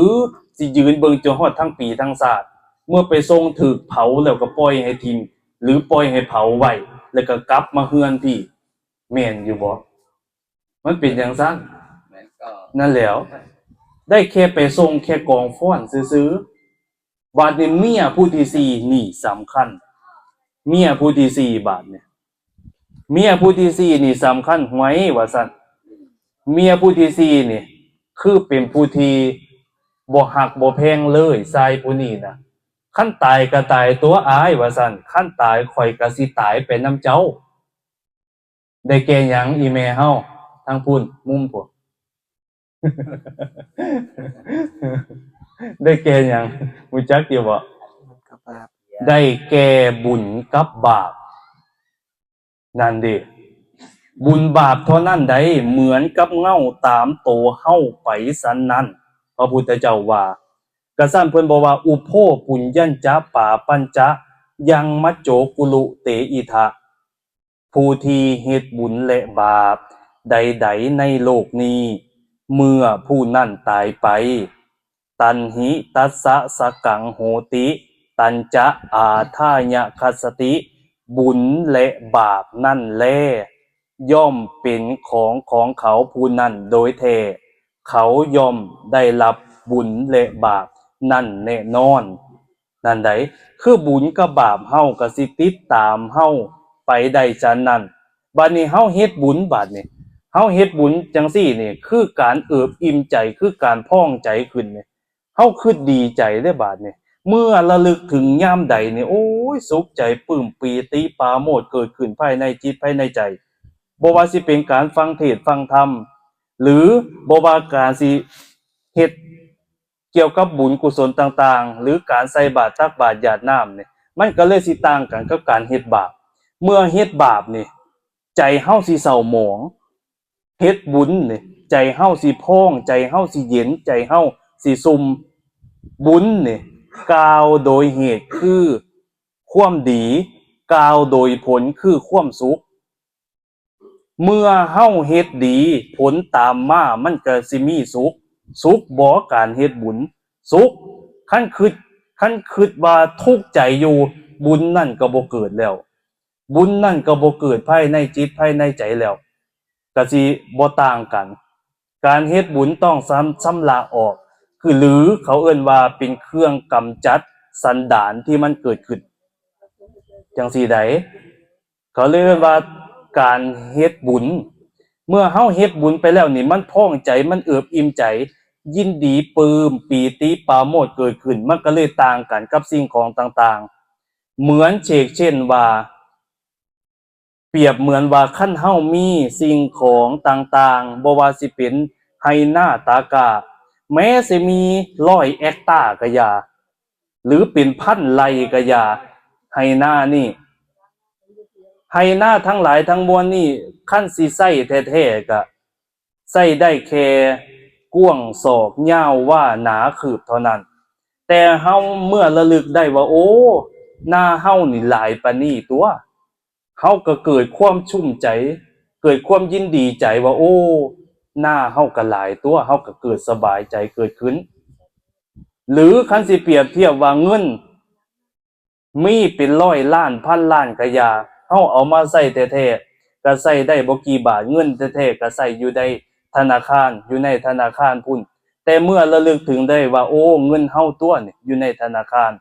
ຊິຢືນເບິ່ງຈົນຮອດທັງປີທັງຊາດ. ເມື່ອໄປສົ່ງຖືກເຜົາແລ້ວກໍປ່ອຍໃຫ້ຖິ້ມ ຫຼື ປ່ອຍໃຫ້ເຜົາໄວ້ ແລ້ວກໍກັບມາເຮືອນພີ້. ແມ່ນຢູ່ບໍ່? ມັນເປັນຈັ່ງຊັ້ນ. ແມ່ນກໍ ນັ້ນແຫຼ້ວ ໄດ້ແຄ່ໄປສົ່ງແຄ່ກອງຟອນຊື່ໆ. ບາດນີ້ເມຍຜູ້ທີສີ່ນີ້ສຳຄັນ. ເມຍຜູ້ທີສີ່ບາດນີ້ ເມຍຜູ້ທີສີ່ນີ້ສຳຄັນ. ຫວຍ ວ່າຊັ້ນ. ເມຍຜູ້ທີສີ່ນີ້ ຄືເປັນຜູ້ທີ່ບໍ່ຮັກບໍ່ແພງເລີຍ ຊາຍຜູ້ນີ້ນະ. ຄັນຕາຍກໍຕາຍຕົວະອ້າຍ ວ່າຊັ້ນ. ຄັນຕາຍ ຂ້ອຍກໍຊິຕາຍໄປນຳເຈົ້າ. ໄດ້ແກ່ຫຍັງອີ່ແມ່ເຮົາ ທາງພຸ້ນ ມຸມພຸ້ນ? ໄດ້ແກ່ຫຍັງ? ຮູ້ຈັກຢູ່ບໍ່? ບຸນກັບບາບ. ໄດ້ແກ່ບຸນກັບບາບ. ນັ້ນເດ ບຸນບາບເທົ່ານັ້ນໃດ ເໝືອນກັບເງົາຕາມໂຕເຮົາໄປຊັ້ນນັ້ນ. ພະພຸດທະເຈົ້າວ່າ ກະຊັ້ນເພິ່ນບອກວ່າ ອຸໂພປຸນຍັນຈະປາປັນຈະ ຍັງມັດໂຈກຸລຸເຕອິທະ. ຜູ້ທີ່ເຮັດບຸນ ແລະ ບາບໃດໆໃນໂລກນີ້ ເມື່ອຜູ້ນັ້ນຕາຍໄປ ຕັນຫິຕັດສະສະກັງໂຫຕິ ຕັນຈະອາທາຍະຄັດສະຕິ ບຸນ ແລະ ບາບນັ້ນແລ ຍ່ອມເປັນຂອງຂອງເຂົາຜູ້ນັ້ນໂດຍແທ້. ເຂົາຍ່ອມໄດ້ຮັບບຸນ ແລະ ບາບນັ້ນແນ່ນອນ. ນັ້ນໃດ໋ ຄືບຸນກັບບາບເຮົາກໍຊິຕິດຕາມເຮົາໄປໄດ້ຊັ້ນນັ້ນ. ບາດນີ້ເຮົາເຮັດບຸນ ບາດນີ້ເຮົາເຮັດບຸນຈັ່ງຊີ້ນີ້ ຄືການເອິບອີ່ມໃຈ ຄືການພອງໃຈຂຶ້ນນີ້ ເຮົາຄຶດດີໃຈເດ້ ບາດນີ້ ເມື່ອລະລຶກເຖິງຍາມໃດນີ້ ໂອ້ຍ ສຸກໃຈ ປຶ້ມປີຕິປາໂມດເກີດຂຶ້ນພາຍໃນຈິດພາຍໃນໃຈ. ບໍ່ວ່າຊິເປັນການຟັງເທດຟັງທຳ ຫຼື ບໍ່ວ່າການຊິເຮັດກ່ຽວກັບບຸນກຸສົນຕ່າງໆ ຫຼື ການໃສ່ບາດຕັກບາດຢາດນ້ຳນີ້ ມັນກໍເລີຍຊິຕ່າງກັນກັບການເຮັດບາບ. ເມື່ອເຮັດບາບນີ້ ໃຈເຮົາຊິເສົ້າໝອງ, ເຮັດບຸນນີ້ ໃຈເຮົາຊິພອງ, ໃຈເຮົາຊິເຢັນ, ໃຈເຮົາຊິຊຸ່ມ. ບຸນນີ້ ກ່າວໂດຍເຫດຄືຄວາມດີ, ກ່າວໂດຍຜົນຄືຄວາມສຸກ. ເມື່ອເຮົາເຮັດດີ ຜົນຕາມມາມັນກໍຊິມີສຸກ. ສຸກບໍ່ການເຮັດບຸນ? ສຸກ. ຄັນຄຶດ ຄັນຄຶດວ່າທຸກໃຈຢູ່ ບຸນນັ້ນກໍບໍ່ເກີດແລ້ວ. ບຸນນັ້ນກໍບໍ່ເກີດພາຍໃນຈິດພາຍໃນໃຈແລ້ວ ກໍຊິບໍ່ຕ່າງກັນ. ການເຮັດບຸນຕ້ອງຊຳ ຊຳລະອອກ ຄື ຫຼື ເຂົາເອີ້ນວ່າເປັນເຄື່ອງກຳຈັດສັນດານທີ່ມັນເກີດຂຶ້ນ ຈັ່ງຊີ້ໃດ໋. ເຂົາເລີຍເອີ້ນວ່າການເຮັດບຸນ. ເມື່ອເຮົາເຮັດບຸນໄປແລ້ວນີ້ ມັນພອງໃຈ ມັນເອິບອີ່ມໃຈ ຍິນດີ ປຶ້ມປີຕິປາໂມດເກີດຂຶ້ນ ມັນກໍເລີຍຕ່າງກັນກັບສິ່ງຂອງຕ່າງໆ. ເໝືອນເຊກເຊັ່ນວ່າ ປຽບເໝືອນວ່າຄັນເຮົາມີສິ່ງຂອງຕ່າງໆ ບໍ່ວ່າຊິເປັນໄຮ່ນາຕາກ້າ ແມ້ຊິມີຮ້ອຍແອັກຕາກໍຢ່າ ຫຼື ເປັນພັນໄຮ່ກໍຢ່າ ໄຮ່ນານີ້ ໄຮ່ນາທັງຫຼາຍທັງມວນນີ້ ຄັນຊິໃຊ້ແທ້ໆ ກະໃຊ້ໄດ້ແຄ່ກວ້າງສອກ ຍາວວາ ໜາຄືບເທົ່ານັ້ນ. ແຕ່ເຮົາເມື່ອລະລຶກໄດ້ວ່າ ໂອ້ ນາເຮົານີ້ຫຼາຍປານນີ້ຕົວະ ເຮົາກໍເກີດຄວາມຊຸ່ມໃຈ ເກີດຄວາມຍິນດີໃຈວ່າ ໂອ້ ນາເຮົາກໍຫຼາຍຕົວະ ເຮົາກໍເກີດສະບາຍໃຈເກີດຂຶ້ນ. ຫຼື ຄັນຊິປຽບທຽບວ່າເງິນມີເປັນຮ້ອຍລ້ານ ພັນລ້ານກະຢ່າ ເຮົາເອົາມາໃຊ້ແທ້ໆ ກະໃຊ້ໄດ້ບໍ່ກີ່ບາດ ເງິນແທ້ໆ ກະໃຊ້ຢູ່ໃນທະນາຄານ ຢູ່ໃນທະນາຄານພຸ້ນ. ແຕ່ເມື່ອລະລຶກເຖິງໄດ້ວ່າ ໂອ້ ເງິນເຮົາຕົວະນີ້ ຢູ່ໃນທະນາຄານ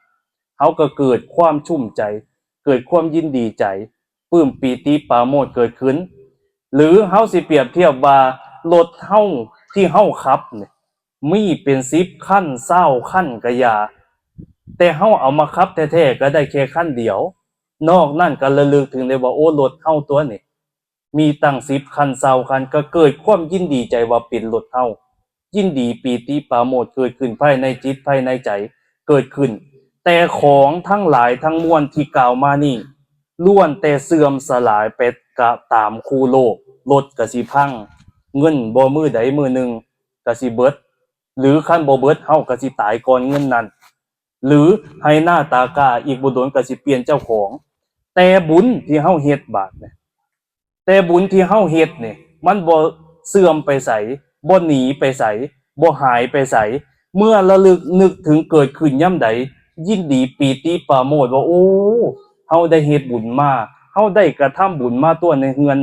ເຮົາກໍເກີດຄວາມຊຸ່ມໃຈ ເກີດຄວາມຍິນດີໃຈ ປຶ້ມປີຕິປາໂມດເກີດຂຶ້ນ. ຫຼື ເຮົາຊິປຽບທຽບວ່າ ລົດເຮົາທີ່ເຮົາຂັບນີ້ ມີເປັນສິບຄັນ ຊາວຄັນກະຢ່າ ແຕ່ເຮົາເອົາມາຂັບແທ້ໆ ກໍໄດ້ແຄ່ຄັນດຽວ ນອກນັ້ນກໍລະລຶກເຖິງໄດ້ວ່າ ໂອ້ ລົດເຮົາຕົວະນີ້ ມີຕັ້ງສິບຄັນ ຊາວຄັນ ກໍເກີດຄວາມຍິນດີໃຈວ່າເປັນລົດເຮົາ ຍິນດີປີຕິປາໂມດເກີດຂຶ້ນພາຍໃນຈິດພາຍໃນໃຈເກີດຂຶ້ນ. ແຕ່ຂອງທັງຫຼາຍທັງມວນທີ່ກ່າວມານີ້ ລ້ວນແຕ່ເສື່ອມສະຫຼາຍໄປກະຕາມຄູ່ໂລກ. ລົດກະຊິພັງ, ເງິນບໍ່ມື້ໃດມື້ໜຶ່ງກະຊິເບິດ ຫຼື ຄັນບໍ່ເບິດ ເຮົາກະຊິຕາຍກ່ອນເງິນນັ້ນ ຫຼື ໄຮ່ນາຕາກ້າອີກບໍ່ດົນກໍຊິປ່ຽນເຈົ້າຂອງ. ແຕ່ບຸນທີ່ເຮົາເຮັດບາດນີ້ ແຕ່ບຸນທີ່ເຮົາເຮັດນີ້ ມັນບໍ່ເສື່ອມໄປໃສ, ບໍ່ໜີໄປໃສ, ບໍ່ຫາຍໄປໃສ. ເມື່ອລະລຶກນຶກເຖິງເກີດຂຶ້ນຍາມໃດ, ຍິນດີປີຕິປາໂມດວ່າ ໂອ້ ເຮົາໄດ້ເຮັດບຸນມາ, ເຮົາໄດ້ກະທຳບຸນມາຕົວະໃນເຮືອນ,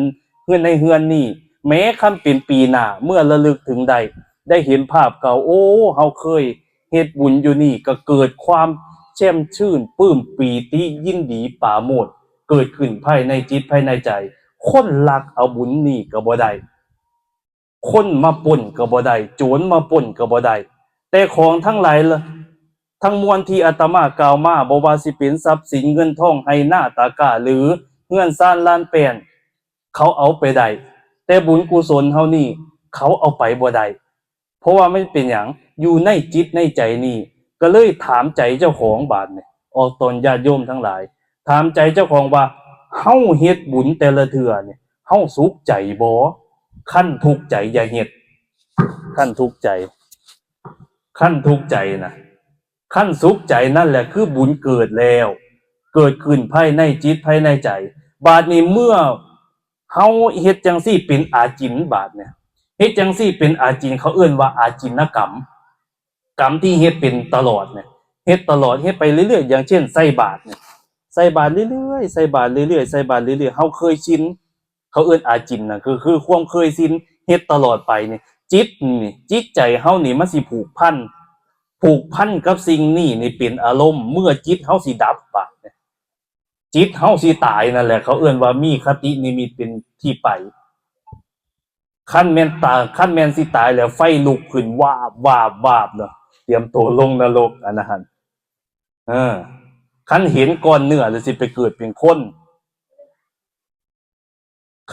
ເຮືອນໃນເຮືອນນີ້. ແມ້ຄັນເປັນປີໜ້າ, ເມື່ອລະລຶກເຖິງໄດ້, ໄດ້ເຫັນພາບເກົ່າ, ໂອ້ ເຮົາເຄີຍ ເຮັດບຸນຢູ່ນີ້ກໍເກີດຄວາມແຊ່ມຊື່ນ ປຶ້ມປີຕິ ຍິນດີປາໂມດ ເກີດຂຶ້ນພາຍໃນຈິດພາຍໃນໃຈ. ຄົນລັກເອົາບຸນນີ້ກໍບໍ່ໄດ້, ຄົນມາປຸ້ນກໍບໍ່ໄດ້, ໂຈນມາປຸ້ນກໍບໍ່ໄດ້. ແຕ່ຂອງທັງຫຼາຍ ທັງມວນທີ່ອາດຕະມາກ່າວມາ, ບໍ່ວ່າຊິເປັນຊັບສິນເງິນທອງ ໄຮ່ນາຕາກ້າ ຫຼື ເຮືອນຊານລານແປ້ນ, ເຂົາເອົາໄປໄດ້, ແຕ່ບຸນກຸສົນເຮົານີ້ ເຂົາເອົາໄປບໍ່ໄດ້. ເພາະວ່າມັນເປັນຫຍັງ? ຢູ່ໃນຈິດໃນໃຈນີ້ ກໍເລີຍຖາມໃຈເຈົ້າຂອງບາດນີ້, ອອກຕົນຍາດໂຍມທັງຫຼາຍ, ຖາມໃຈເຈົ້າຂອງວ່າ ເຮົາເຮັດບຸນແຕ່ລະເທື່ອນີ້ ເຮົາສຸກໃຈບໍ່? ຄັນທຸກໃຈຢ່າເຮັດ, ຄັນທຸກໃຈ, ຄັນທຸກໃຈນະ. ຄັນສຸກໃຈນັ້ນແຫຼະຄືບຸນເກີດແລ້ວ, ເກີດຂຶ້ນພາຍໃນຈິດພາຍໃນໃຈ. ບາດນີ້ເມື່ອເຮົາເຮັດຈັ່ງຊີ້ເປັນອາຈິນ, ບາດນີ້ເຮັດຈັ່ງຊີ້ເປັນອາຈິນ, ເຂົາເອີ້ນວ່າອາຈິນນະກຳ. ກຳທີ່ເຮັດເປັນຕະຫຼອດນີ້, ເຮັດຕະຫຼອດ, ເຮັດໄປເລື້ອຍໆ. ຢ່າງເຊັ່ນ ໃສ່ບາດນີ້, ໃສ່ບາດເລື້ອຍໆ, ໃສ່ບາດເລື້ອຍໆ, ໃສ່ບາດເລື້ອຍໆ, ເຮົາເຄີຍຊິນ. ເຂົາເອີ້ນອາຈິນນະ, ຄື ຄືຄວາມເຄີຍຊິນ, ເຮັດຕະຫຼອດໄປນີ້. ຈິດນີ້ ຈິດໃຈເຮົານີ້ມັນຊິຜູກພັນ ຜູກພັນກັບສິ່ງນີ້ນີ້ເປັນອາລົມ ເມື່ອຈິດເຮົາຊິດັບບາດນີ້ ຈິດເຮົາຊິຕາຍນັ້ນແຫຼະ ເຂົາເອີ້ນວ່າມີຄະຕິນິມິດເປັນທີ່ໄປ. ຄັນແມ່ນຕາ ຄັນແມ່ນຊິຕາຍແລ້ວ ໄຟລຸກຂຶ້ນວາບວາບວາບເນາະ ຕຽມໂຕລົງນະລົກ ອັນນັ້ນຫັ້ນ. ເອີ ຄັນເຫັນກ້ອນເນື້ອແລ້ວ ຊິໄປເກີດເປັນຄົນ.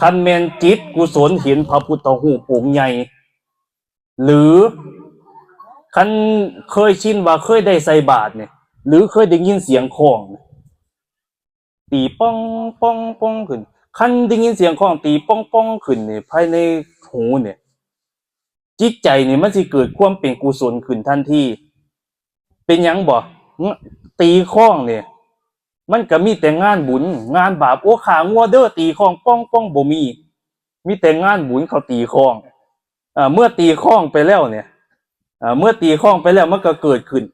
ຄັນແມ່ນຈິດກຸສົນເຫັນພະພຸດທະຮູບອົງໃຫຍ່ ຫຼືຄັນເຄີຍຊິນວ່າເຄີຍໄດ້ໃສ່ບາດນີ້ ຫຼືເຄີຍໄດ້ຍິນສຽງຄ້ອງ ຕີປ່ອງ ປ່ອງ ປ່ອງຂຶ້ນ ຄັນໄດ້ຍິນສຽງຄ້ອງຕີປ່ອງ ປ່ອງຂຶ້ນນີ້ ພາຍໃນຫູນີ້ ຈິດໃຈນີ້ມັນຊິເກີດຄວາມເປັນກຸສົນຂຶ້ນທັນທີ. ເປັນຫຍັງບໍ? ຕີຄ້ອງນີ້ ມັນກະມີແຕ່ງານບຸນ ງານບາບ ໂອ້ ຂ້າງົວເດີ ຕີຄ້ອງ ປ່ອງ ປ່ອງ ບໍ່ມີ ມີແຕ່ງານບຸນເຂົາຕີຄ້ອງ. ເມື່ອຕີຄ້ອງໄປແລ້ວນີ້ ເມື່ອຕີຄ້ອງໄປແລ້ວ ມັນກະເກີດຂຶ້ນ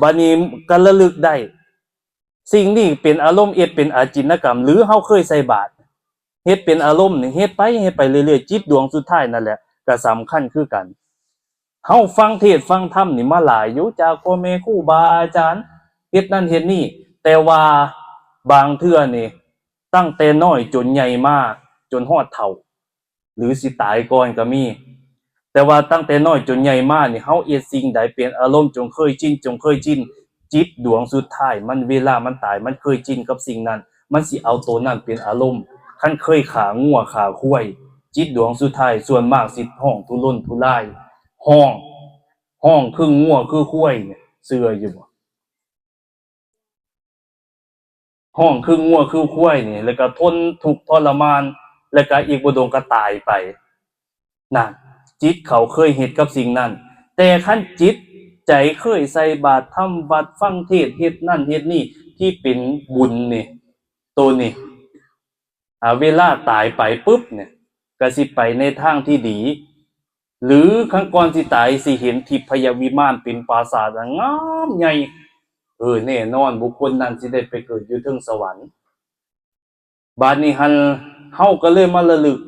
ບາດນີ້ກະລະລຶກໄດ້ ສິ່ງນີ້ເປັນອາລົມ ເຮັດເປັນອາຈິນນະກຳ ຫຼືເຮົາເຄີຍໃສ່ບາດ ເຮັດເປັນອາລົມນີ້ ເຮັດໄປ ເຮັດໄປເລື້ອຍໆ ຈິດດວງສຸດທ້າຍນັ້ນແຫຼະ ກະສຳຄັນຄືກັນ. ເຮົາຟັງເທດຟັງທຳນີ້ມາຫຼາຍຢູ່ ຈາກພໍ່ແມ່ຄູບາອາຈານ ເຮັດນັ້ນເຮັດນີ້ ແຕ່ວ່າບາງເທື່ອນີ້ ຕັ້ງແຕ່ນ້ອຍຈົນໃຫຍ່ມາ ຈົນຮອດເຖົ້າ ຫຼືຊິຕາຍກ່ອນກະມີ. ແຕ່ວ່າຕັ້ງແຕ່ນ້ອຍຈົນໃຫຍ່ມານີ້ ເຮົາເຮັດສິ່ງໃດເປັນອາລົມ ຈົນເຄີຍຊິນ ຈົນເຄີຍຊິນ ຈິດດວງສຸດທ້າຍມັນ ເວລາມັນຕາຍ ມັນເຄີຍຊິນກັບສິ່ງນັ້ນ ມັນຊິເອົາໂຕນັ້ນເປັນອາລົມ. ຄັນເຄີຍຂ້າງົວຂ້າຄວາຍ ຈິດດວງສຸດທ້າຍສ່ວນມາກຊິຮ້ອງທຸລົນທຸລາຍ ຮ້ອງ ຮ້ອງຄືງົວຄືຄວາຍນີ້ ເຊື່ອຢູ່ບໍ່? ຮ້ອງຄືງົວຄືຄວາຍນີ້ ແລ້ວກະທົນທຸກທໍລະມານ ແລ້ວກະອີກບໍ່ດົນກະຕາຍໄປ. ນັ້ນ ຈິດເຂົາເຄີຍເຮັດກັບສິ່ງນັ້ນ. ແຕ່ຄັນຈິດໃຈເຄີຍໃສ່ບາດ ທຳວັດ ຟັງເທດ ເຮັດນັ້ນເຮັດນີ້ ທີ່ເປັນບຸນນີ້ ໂຕນີ້ ອາ ເວລາຕາຍໄປປຶບນີ້ ກະຊິໄປໃນທາງທີ່ດີ ຫຼືຄັນກ່ອນຊິຕາຍຊິເຫັນທິບພະຍະວິມານເປັນປາສາດອັນງາມໃຫຍ່ ເອີ ແນ່ນອນ ບຸກຄົນນັ້ນຊິໄດ້ໄປເກີດຢູ່ເທິງສະຫວັນ. ບາດນີ້ຫັ້ນ ເຮົາກະເລີຍມາລະລຶກ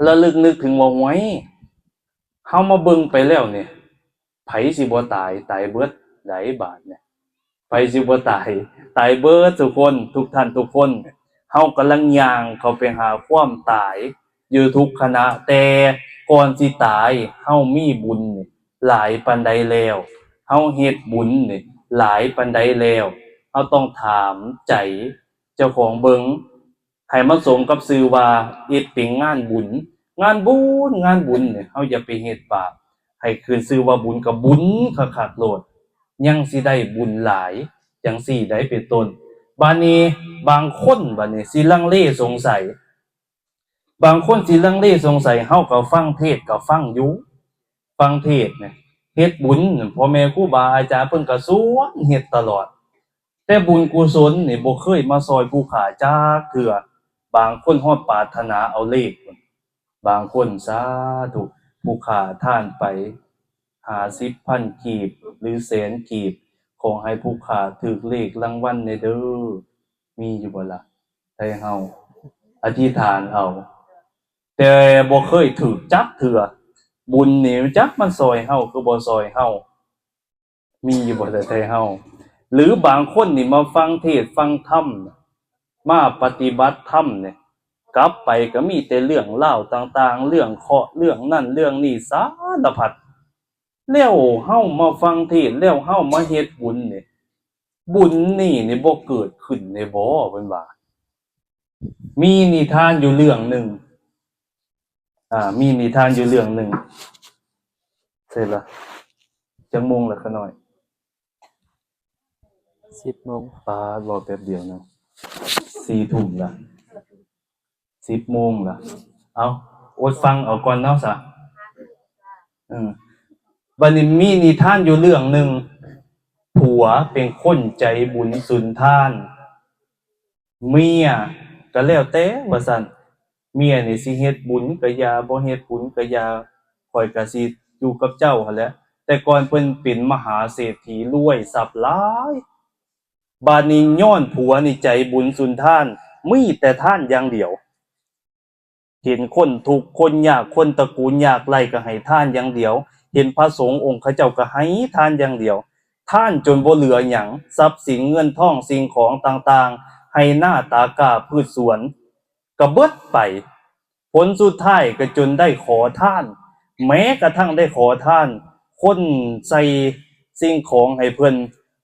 ລະລຶກນຶກເຖິງວ່າ ໂຫຍ ເຮົາມາເບິ່ງໄປແລ້ວນີ້ ໃຜຊິບໍ່ຕາຍ? ຕາຍເບິດໃດບາດນີ້ ໃຜຊິບໍ່ຕາຍ? ຕາຍເບິດທຸກຄົນ ທຸກທ່ານທຸກຄົນ. ເຮົາກຳລັງຍ່າງເຂົ້າໄປຫາຄວາມຕາຍຢູ່ທຸກຂະນະ, ແຕ່ກ່ອນຊິຕາຍ ເຮົາມີບຸນນີ້ຫຼາຍປານໃດແລ້ວ? ເຮົາເຮັດບຸນນີ້ຫຼາຍປານໃດແລ້ວ? ເຮົາຕ້ອງຖາມໃຈເຈົ້າຂອງເບິ່ງ ໃຫ້ມັນສົມກັບຊື່ວ່າເຮັດເປັນງານບຸນ. ງານບຸນ ງານບຸນນີ້ ເຮົາຢ່າໄປເຮັດບາບ ໃຫ້ຂຶ້ນຊື່ວ່າບຸນ ກະບຸນຄັກໆໂລດ ຍັງຊິໄດ້ບຸນຫຼາຍ ຈັ່ງຊີ້ໃດເປັນຕົ້ນ. ບາດນີ້ບາງຄົນ ບາດນີ້ຊິລັງເລສົງໄສ ບາງຄົນຊິລັງເລສົງໄສ. ເຮົາກະຟັງເທດ ກະຟັງຢູ່ ຟັງເທດນີ້ ເຮັດບຸນ ພໍ່ແມ່ຄູບາອາຈານເພິ່ນກະຊວນເຮັດຕະຫຼອດ ແຕ່ບຸນກຸສົນນີ້ບໍ່ເຄີຍມາຊ່ອຍຜູ້ຂ້າຈັກເທື່ອ. ບາງຄົນຮອດປາດຖະໜາເອົາເລກພຸ້ນ ບາງຄົນ ສາທຸ ຜູ້ຂ້າທານໄປຫ້າສິບພັນກີບ ຫຼື ແສນກີບ ຂໍໃຫ້ຜູ້ຂ້າຖືກເລກລາງວັນແດ່ເດີ. ມີຢູ່ບໍ່ລະ ໄທເຮົາ? ອະທິຖານເອົາ ແຕ່ບໍ່ເຄີຍຖືກຈັກເທື່ອ. ບຸນນີ້ຈັກມັນຊ່ອຍເຮົາ ຄືບໍ່ຊ່ອຍເຮົາ? ມີຢູ່ບໍ່ແຕ່ໄທເຮົາ? ຫຼືບາງຄົນນີ້ມາຟັງເທດຟັງທຳ ມາປະຕິບັດທຳນີ້ ກັບໄປກະມີແຕ່ເລື່ອງລາວຕ່າງໆ ເລື່ອງເຄາະ ເລື່ອງນັ້ນເລື່ອງນີ້ ສາລະພັດ. ແລ້ວເຮົາມາຟັງເທດ ແລ້ວເຮົາມາເຮັດບຸນນີ້ ບຸນນີ້ນີ້ບໍ່ເກີດຂຶ້ນແດ່ບໍ? ເພິ່ນວ່າ ມີນິທານຢູ່ເລື່ອງໜຶ່ງ ອ່າ ມີນິທານຢູ່ເລື່ອງໜຶ່ງ. ເສັດລະ? ຈັກໂມງລະຂະນ້ອຍ? ສິບໂມງ. ປາດ ເວົ້າແປັບດຽວນະ ສີ່ທຸ່ມລະ ສິບໂມງລະ. ເອົາ ອົດຟັງເອົາກ່ອນເນາະຊະ. ເອີ ບາດນີ້ມີນິທານຢູ່ເລື່ອງໜຶ່ງ ຜົວເປັນຄົນໃຈບຸນສຸນທານ ເມຍກະແລ້ວແຕ່ວ່າຊັ້ນ ເມຍນີ້ຊິເຮັດບຸນກະຢ່າ ບໍ່ເຮັດບຸນກະຢ່າ ຂ້ອຍກະຊິຢູ່ກັບເຈົ້າຫັ້ນແຫຼະ. ແຕ່ກ່ອນເພິ່ນເປັນມະຫາເສດຖີ ລວຍຊັບຫຼາຍ. ບາດນີ້ຍ້ອນຜົວນີ້ໃຈບຸນສຸນທານ ມີແຕ່ທານຢ່າງດຽວ. ເຫັນຄົນທຸກຄົນຍາກ ຄົນຕະກູນຍາກໄຮ້ກໍໃຫ້ທານຢ່າງດຽວ, ເຫັນພະສົງອົງເຂົາເຈົ້າກໍໃຫ້ທານຢ່າງດຽວ, ທານຈົນບໍ່ເຫຼືອຫຍັງ, ຊັບສິນເງິນທອງສິ່ງຂອງຕ່າງໆ ໄຮ່ນາຕາກ້າພືດສວນກໍເບິດໄປ. ຜົນສຸດທ້າຍກໍຈົນໄດ້ຂໍທານ, ແມ້ກະທັ່ງໄດ້ຂໍທານ ຄົນໃສ່ສິ່ງຂອງໃຫ້ເພິ່ນ,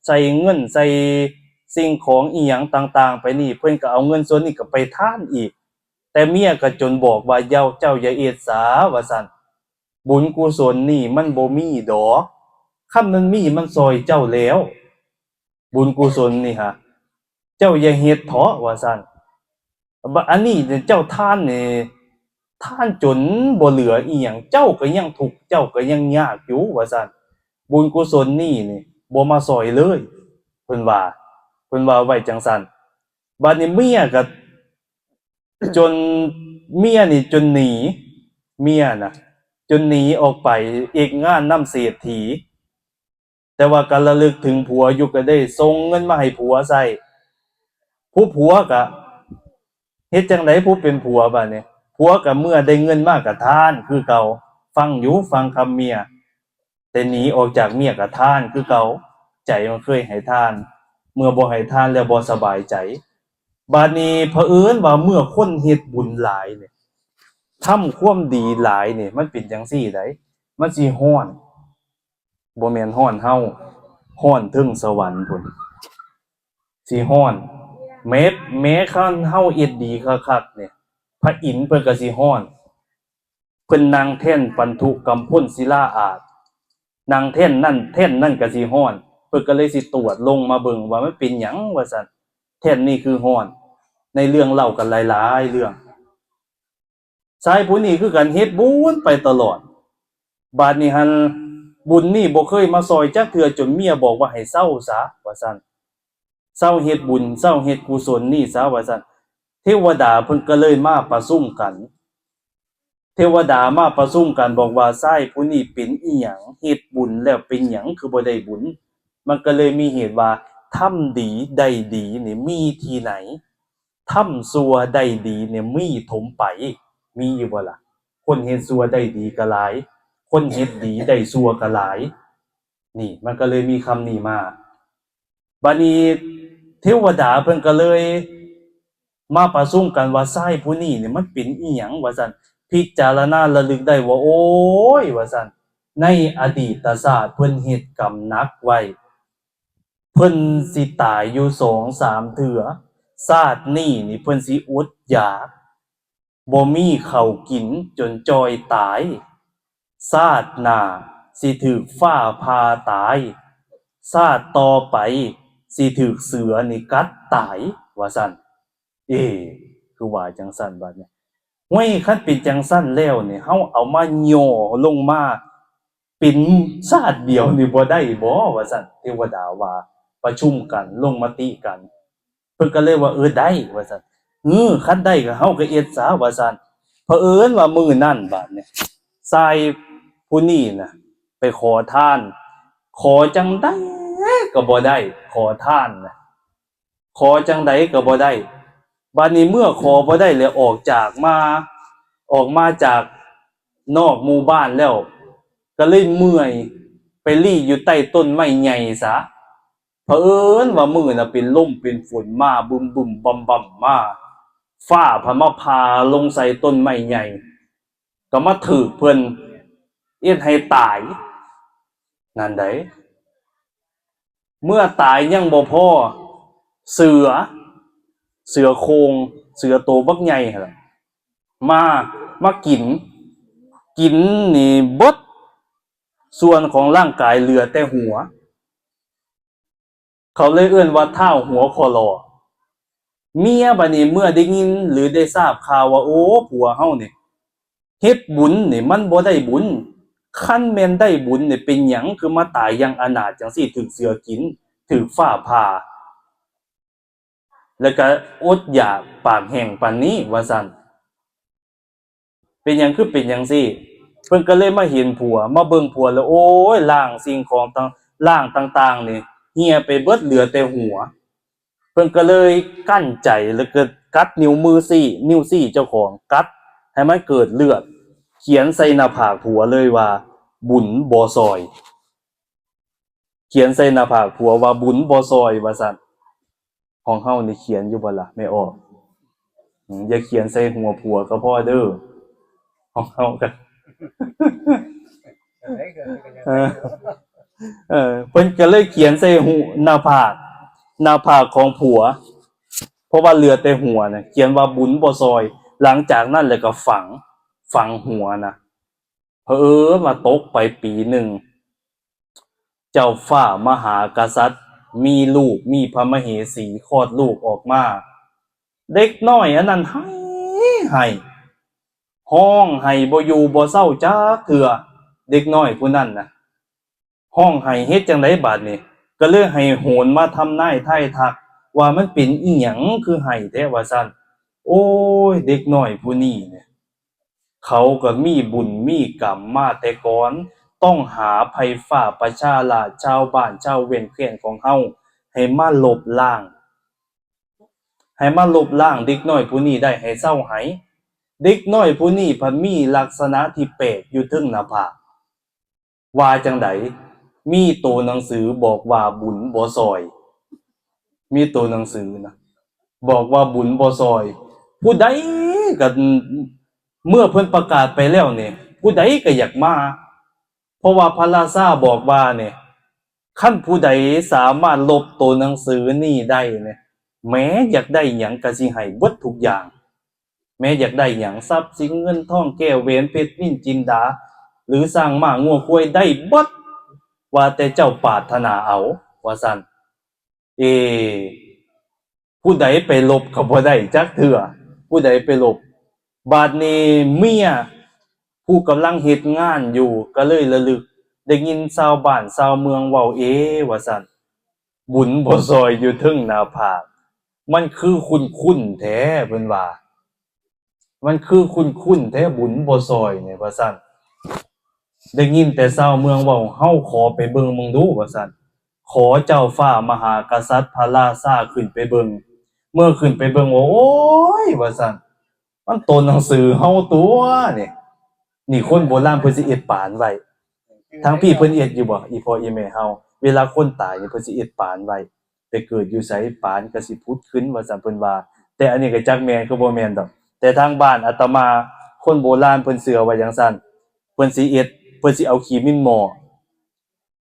ໃສ່ເງິນ ໃສ່ສິ່ງຂອງອີ່ຫຍັງຕ່າງໆໄປນີ້ ເພິ່ນກໍເອົາເງິນສ່ວນນີ້ກໍໄປທານອີກ. ແຕ່ເມຍກໍຈົນບອກວ່າ ເຈົ້າ ເຈົ້າຢ່າເຮັດສາ ວ່າຊັ້ນ, ບຸນກຸສົນນີ້ມັນບໍ່ມີດອກ, ຄັນມັນມີມັນຊ່ອຍເຈົ້າແລ້ວ, ບຸນກຸສົນນີ້ຫາ ເຈົ້າຢ່າເຮັດເຖາະ ວ່າຊັ້ນ. ບ- ອັນນີ້ເຈົ້າທານນີ້ ທານຈົນບໍ່ເຫຼືອອີ່ຫຍັງ, ເຈົ້າກໍຍັງທຸກ ເຈົ້າກໍຍັງຍາກຢູ່ ວ່າຊັ້ນ, ບຸນກຸສົນນີ້ນີ້ບໍ່ມາຊ່ອຍເລີຍ ເພິ່ນວ່າ, ເພິ່ນເວົ້າໄວ້ຈັ່ງຊັ້ນ. ບາດນີ້ເມຍກໍ ຈົນເມຍນີ້ຈົນໜີ, ເມຍນະ ຈົນໜີອອກໄປເຮັດງານນຳເສດຖີ, ແຕ່ວ່າກໍລະລຶກເຖິງຜົວຢູ່ ກໍໄດ້ສົ່ງເງິນມາໃຫ້ຜົວໃຊ້. ຜູ້ຜົວກໍເຮັດຈັ່ງໃດ ຜູ້ເປັນຜົວບາດນີ້, ຜົວກໍເມື່ອໄດ້ເງິນມາກໍທານຄືເກົ່າ, ຟັງຢູ່ ຟັງຄຳເມຍ. ແຕ່ໜີອອກຈາກເມຍກໍທານຄືເກົ່າ, ໃຈມັນເຄີຍໃຫ້ທານ, ເມື່ອບໍ່ໃຫ້ທານແລ້ວບໍ່ສະບາຍໃຈ. ບາດນີ້ພະເອີນວ່າເມື່ອຄົນເຮັດບຸນຫຼາຍນີ້ ທຳຄວາມດີຫຼາຍນີ້ ມັນເປັນຈັ່ງຊີ້ໃດ໋, ມັນຊິຮ້ອນ, ບໍ່ແມ່ນຮ້ອນເຮົາ, ຮ້ອນເທິງສະຫວັນພຸ້ນ ຊິຮ້ອນ. ແມ້ ແມ້ຄັນເຮົາເຮັດດີຄັກໆນີ້ ພະອິນເພິ່ນກໍຊິຮ້ອນ. ເພິ່ນນັ່ງແທ່ນປັນທຸກຳພົນສິລາອາດ, ນັ່ງແທ່ນນັ້ນ ແທ່ນນັ້ນກໍຊິຮ້ອນ, ເພິ່ນກໍເລີຍຊິຕວດລົງມາເບິ່ງວ່າມັນເປັນຫຍັງວ່າຊັ້ນ, ແທ່ນນີ້ຄືຮ້ອນ. ໃນເລື່ອງເລົ່າກັນຫຼາຍໆເລື່ອງ, ຊາຍຜູ້ນີ້ຄືກັນເຮັດບຸນໄປຕະຫຼອດ, ບາດນີ້ຫັ້ນ ບຸນນີ້ບໍ່ເຄີຍມາຊ່ອຍຈັກເທື່ອ, ຈົນເມຍບອກວ່າໃຫ້ເຊົາຊະວ່າຊັ້ນ. ເຊົາເຮັດບຸນ ເຊົາເຮັດກຸສົນນີ້ຊະວ່າຊັ້ນ. ເທວະດາເພິ່ນກໍເລີຍມາປະຊຸມກັນ, ເທວະດາມາປະຊຸມກັນບອກວ່າ ຊາຍຜູ້ນີ້ເປັນອີ່ຫຍັງ ເຮັດບຸນແລ້ວເປັນຫຍັງຄືບໍ່ໄດ້ບຸນ? ມັນກໍເລີຍມີເຫດວ່າ ທຳດີໄດ້ດີນີ້ມີທີ່ໃນ? ທຳຊົ່ວໄດ້ດີນີ້ມີຖົມໄປ, ມີຢູ່ບໍ່ລະ? ຄົນເຮັດຊົ່ວໄດ້ດີກໍຫຼາຍ, ຄົນເຮັດດີໄດ້ຊົ່ວກໍຫຼາຍ. ນີ້ ມັນກໍເລີຍມີຄຳນີ້ມາ. ບາດນີ້ເທວະດາເພິ່ນກໍເລີຍມາປະຊຸມກັນວ່າ ຊາຍຜູ້ນີ້ນີ້ມັນເປັນອີ່ຫຍັງວ່າຊັ້ນ, ພິຈາລະນາລະລຶກໄດ້ວ່າ ໂອ້ຍ ວ່າຊັ້ນ, ໃນອະດີດຕະຊາດເພິ່ນເຮັດກຳໜັກໄວ້, ເພິ່ນຊິຕາຍຢູ່ສອງສາມເທື່ອ, ຊາດນີ້ນີ້ເພິ່ນຊິອົດຢາກ, ບໍ່ມີເຂົ້າກິນຈົນຈ່ອຍຕາຍ, ຊາດໜ້າຊິຖືກຟ້າຜ່າຕາຍ, ຊາດຕໍ່ໄປຊິຖືກເສືອນີ້ກັດຕາຍ ວ່າຊັ້ນ. ເອ ຄືວ່າຈັ່ງຊັ້ນບາດນີ້? ຫ້ວຍ ຄັນເປັນຈັ່ງຊັ້ນແລ້ວນີ້ ເຮົາເອົາມາຫຍໍ້ລົງມາເປັນຊາດດຽວນີ້ບໍ່ໄດ້ບໍ? ວ່າຊັ້ນ. ເທວະດາວ່າ ປະຊຸມກັນ ລົງມະຕິກັນ. ເພິ່ນກໍເລີຍວ່າ ເອີ ໄດ້ ວ່າຊັ້ນ. ເອີ ຄັນໄດ້ກໍເຮົາກໍເຮັດຊະ ວ່າຊັ້ນ. ເຜີອິນວ່າມື້ນັ້ນບາດນີ້ ຊາຍຜູ້ນີ້ນະ ໄປຂໍທານ, ຂໍຈັ່ງໃດກໍບໍ່ໄດ້, ຂໍທານນະ ຂໍຈັ່ງໃດກໍບໍ່ໄດ້. ບາດນີ້ເມື່ອຂໍບໍ່ໄດ້ແລ້ວ ອອກຈາກມາ, ອອກມາຈາກນອກໝູ່ບ້ານແລ້ວ ກໍເລີຍເມື່ອຍ ໄປລີ້ຢູ່ໃຕ້ຕົ້ນໄມ້ໃຫຍ່ຊະ. ເຜີອິນວ່າມື້ນັ້ນເປັນລົມເປັນຝົນມາບຶ້ມໆບຳໆມາ, ຟ້າພັດມາຜ່າລົງໃສ່ຕົ້ນໄມ້ໃຫຍ່, ກໍມາຖືກເພິ່ນ ເຮັດໃຫ້ຕາຍນັ້ນໃດ໋. ເມື່ອຕາຍຍັງບໍ່ພໍ, ເສືອ, ເສືອໂຄງ, ເສືອໂຕບັກໃຫຍ່ຫັ້ນລະ ມາ, ມາກິນ, ກິນນີ້ເບິດສ່ວນຂອງຮ່າງກາຍ ເຫຼືອແຕ່ຫົວ. ເຂົາເລີຍເອີ້ນວ່າທ້າວຫົວຄໍ່ລໍ. ເມຍບາດນີ້ເມື່ອໄດ້ຍິນ ຫຼື ໄດ້ຊາບຂ່າວວ່າ ໂອ້ ຜົວເຮົານີ້ເຮັດບຸນນີ້ມັນບໍ່ໄດ້ບຸນ, ຄັນແມ່ນໄດ້ບຸນນີ້ ເປັນຫຍັງຄືມາຕາຍຢ່າງອະນາດຈັ່ງຊີ້, ຖືກເສືອກິນ, ຖືກຟ້າຜ່າ ແລ້ວກະອົດຢາກປາກແຫ້ງປານນີ້ ວ່າຊັ້ນ. ເປັນຫຍັງຄືເປັນຈັ່ງຊີ້? ເພິ່ນກໍເລີຍມາເຫັນຜົວ, ມາເບິ່ງຜົວແລ້ວ ໂອ້ຍ ລ່າງສິ່ງຂອງຕ່າງ, ລ່າງຕ່າງໆນີ້ເຫ່ຍໄປເບິດ ເຫຼືອແຕ່ຫົວ. ເພິ່ນກໍເລີຍກັ້ນໃຈ ແລ້ວກໍກັດນິ້ວມືຊີ້, ນິ້ວຊີ້ເຈົ້າຂອງ, ກັດ ໃຫ້ມັນເກີດເລືອດ ຂຽນໃສ່ໜ້າຜາກຜົວເລີຍວ່າ ບຸນບໍ່ຊ່ອຍ. ຂຽນໃສ່ໜ້າຜາກຜົວວ່າ ບຸນບໍ່ຊ່ອຍ ວ່າຊັ້ນ. ຂອງເຮົານີ້ຂຽນຢູ່ບໍ່ລະ ແມ່ອອກ? ອືມ ຢ່າຂຽນໃສ່ຫົວຜົວກໍພໍເດີ້. ຂອງເຮົາກໍ ເອີ ເອີ ເພິ່ນກໍເລີຍຂຽນໃສ່ຫ- ໜ້າຜາກ ໜ້າຜາກຂອງຜົວ ເພາະວ່າເຫຼືອແຕ່ຫົວນະ ຂຽນວ່າ ບຸນບໍ່ຊ່ອຍ. ຫຼັງຈາກນັ້ນແລ້ວກໍຝັງ ຝັງຫົວນະ. ເຜີອິນວ່າຕົກໄປປີໜຶ່ງ ເຈົ້າຟ້າມະຫາກະສັດມີລູກ ມີພະມະເຫສີຄອດລູກອອກມາ. ເດັກນ້ອຍອັນນັ້ນໄຫ້ ໄຫ້ ຮ້ອງໄຫ້ບໍ່ຢູ່ບໍ່ເຊົາຈັກເທື່ອ. ເດັກນ້ອຍຜູ້ນັ້ນນະ ຮ້ອງໄຫ້ເຮັດຈັ່ງໃດບາດນີ້? ກໍເລີຍໃຫ້ໂຫນມາທຳນາຍທາຍທັກວ່າ ມັນເປັນອີ່ຫຍັງຄືໄຫ້ແທ້ ວ່າຊັ້ນ. ໂອ້ຍ ເດັກນ້ອຍຜູ້ນີ້ເນຍ ເຂົາກໍມີບຸນມີກຳມາແຕ່ກ່ອນ ຕ້ອງຫາໄພຟ້າປະຊາລາດ ຊາວບ້ານຊາວແວ່ນແຄວ້ນຂອງເຮົາໃຫ້ມາລົບລ້າງ ໃຫ້ມາລົບລ້າງເດັກນ້ອຍຜູ້ນີ້ໄດ້ ໃຫ້ເຊົາໄຫ້. ເດັກນ້ອຍຜູ້ນີ້ພັດມີລັກສະນະທີ່ແປກຢູ່ເທິງໜ້າຜາກ. ວ່າຈັ່ງໃດ? ມີໂຕໜັງສືບອກວ່າ ບຸນບໍ່ຊ່ອຍ. ມີໂຕໜັງສືນະ ບອກວ່າ ບຸນບໍ່ຊ່ອຍ. ຜູ້ໃດກໍ ເມື່ອເພິ່ນປະກາດໄປແລ້ວນີ້ ຜູ້ໃດກໍຢາກມາ. ເພາະວ່າພະລາຊາບອກວ່ານີ້ ຄັນຜູ້ໃດສາມາດລົບໂຕໜັງສືນີ້ໄດ້ນີ້ ແມ້ຢາກໄດ້ຫຍັງກໍຊິໃຫ້ເບິດທຸກຢ່າງ. ແມ້ຢາກໄດ້ຫຍັງ ຊັບສິນເງິນທອງ ແກ້ວແຫວນເພັດນິນຈິນດາ ຫຼືຊ້າງມ້າງົວຄວາຍ ໄດ້ເບິດ ວ່າແຕ່ເຈົ້າປາດຖະໜາເອົາ ວ່າຊັ້ນ. ເອ ຜູ້ໃດໄປລົບກໍບໍ່ໄດ້ຈັກເທື່ອ ຜູ້ໃດໄປລົບ. ບາດນີ້ເມຍຜູ້ກຳລັງເຮັດງານຢູ່ກໍເລີຍລະລຶກ ໄດ້ຍິນຊາວບ້ານຊາວເມືອງເວົ້າ ເອ ວ່າຊັ້ນ ບຸນບໍ່ຊ່ອຍຢູ່ເທິງໜ້າຜາກ ມັນຄືຄຸ້ນໆແທ້ ເພິ່ນວ່າ ມັນຄືຄຸ້ນໆແທ້ ບຸນບໍ່ຊ່ອຍນີ້ ວ່າຊັ້ນ. ໄດ້ຍິນແຕ່ຊາວເມືອງເວົ້າ ເຮົາຂໍໄປເບິ່ງເບິ່ງດູ ວ່າຊັ້ນ. ຂໍເຈົ້າຟ້າມະຫາກະສັດພະລາຊາຂຶ້ນໄປເບິ່ງ. ເມື່ອຂຶ້ນໄປເບິ່ງ ໂອ້ຍ ວ່າຊັ້ນ ມັນໂຕໜັງສືເຮົາຕົວະນີ້. ນີ້ຄົນໂບລານເພິ່ນຊິເຮັດປານໄວ້. ທາງພີ້ເພິ່ນເຮັດຢູ່ບໍ່ ອີ່ພໍ່ອີ່ແມ່ເຮົາ? ເວລາຄົນຕາຍນີ້ ເພິ່ນຊິເຮັດປານໄວ້. ໄປເກີດຢູ່ໃສ ປານກໍຊິຜຸດຂຶ້ນ ວ່າຊັ້ນເພິ່ນວ່າ. ແຕ່ອັນນີ້ກໍຈັກແມ່ນຄືບໍ່ແມ່ນດອກ ແຕ່ທາງບ້ານອາດຕະມາ ຄົນໂບລານເພິ່ນເຊື່ອວ່າຈັ່ງຊັ້ນ. ເພິ່ນຊິເຮັດ ເພິ່ນຊິເອົາຂີ້ໝິ່ນໝໍ້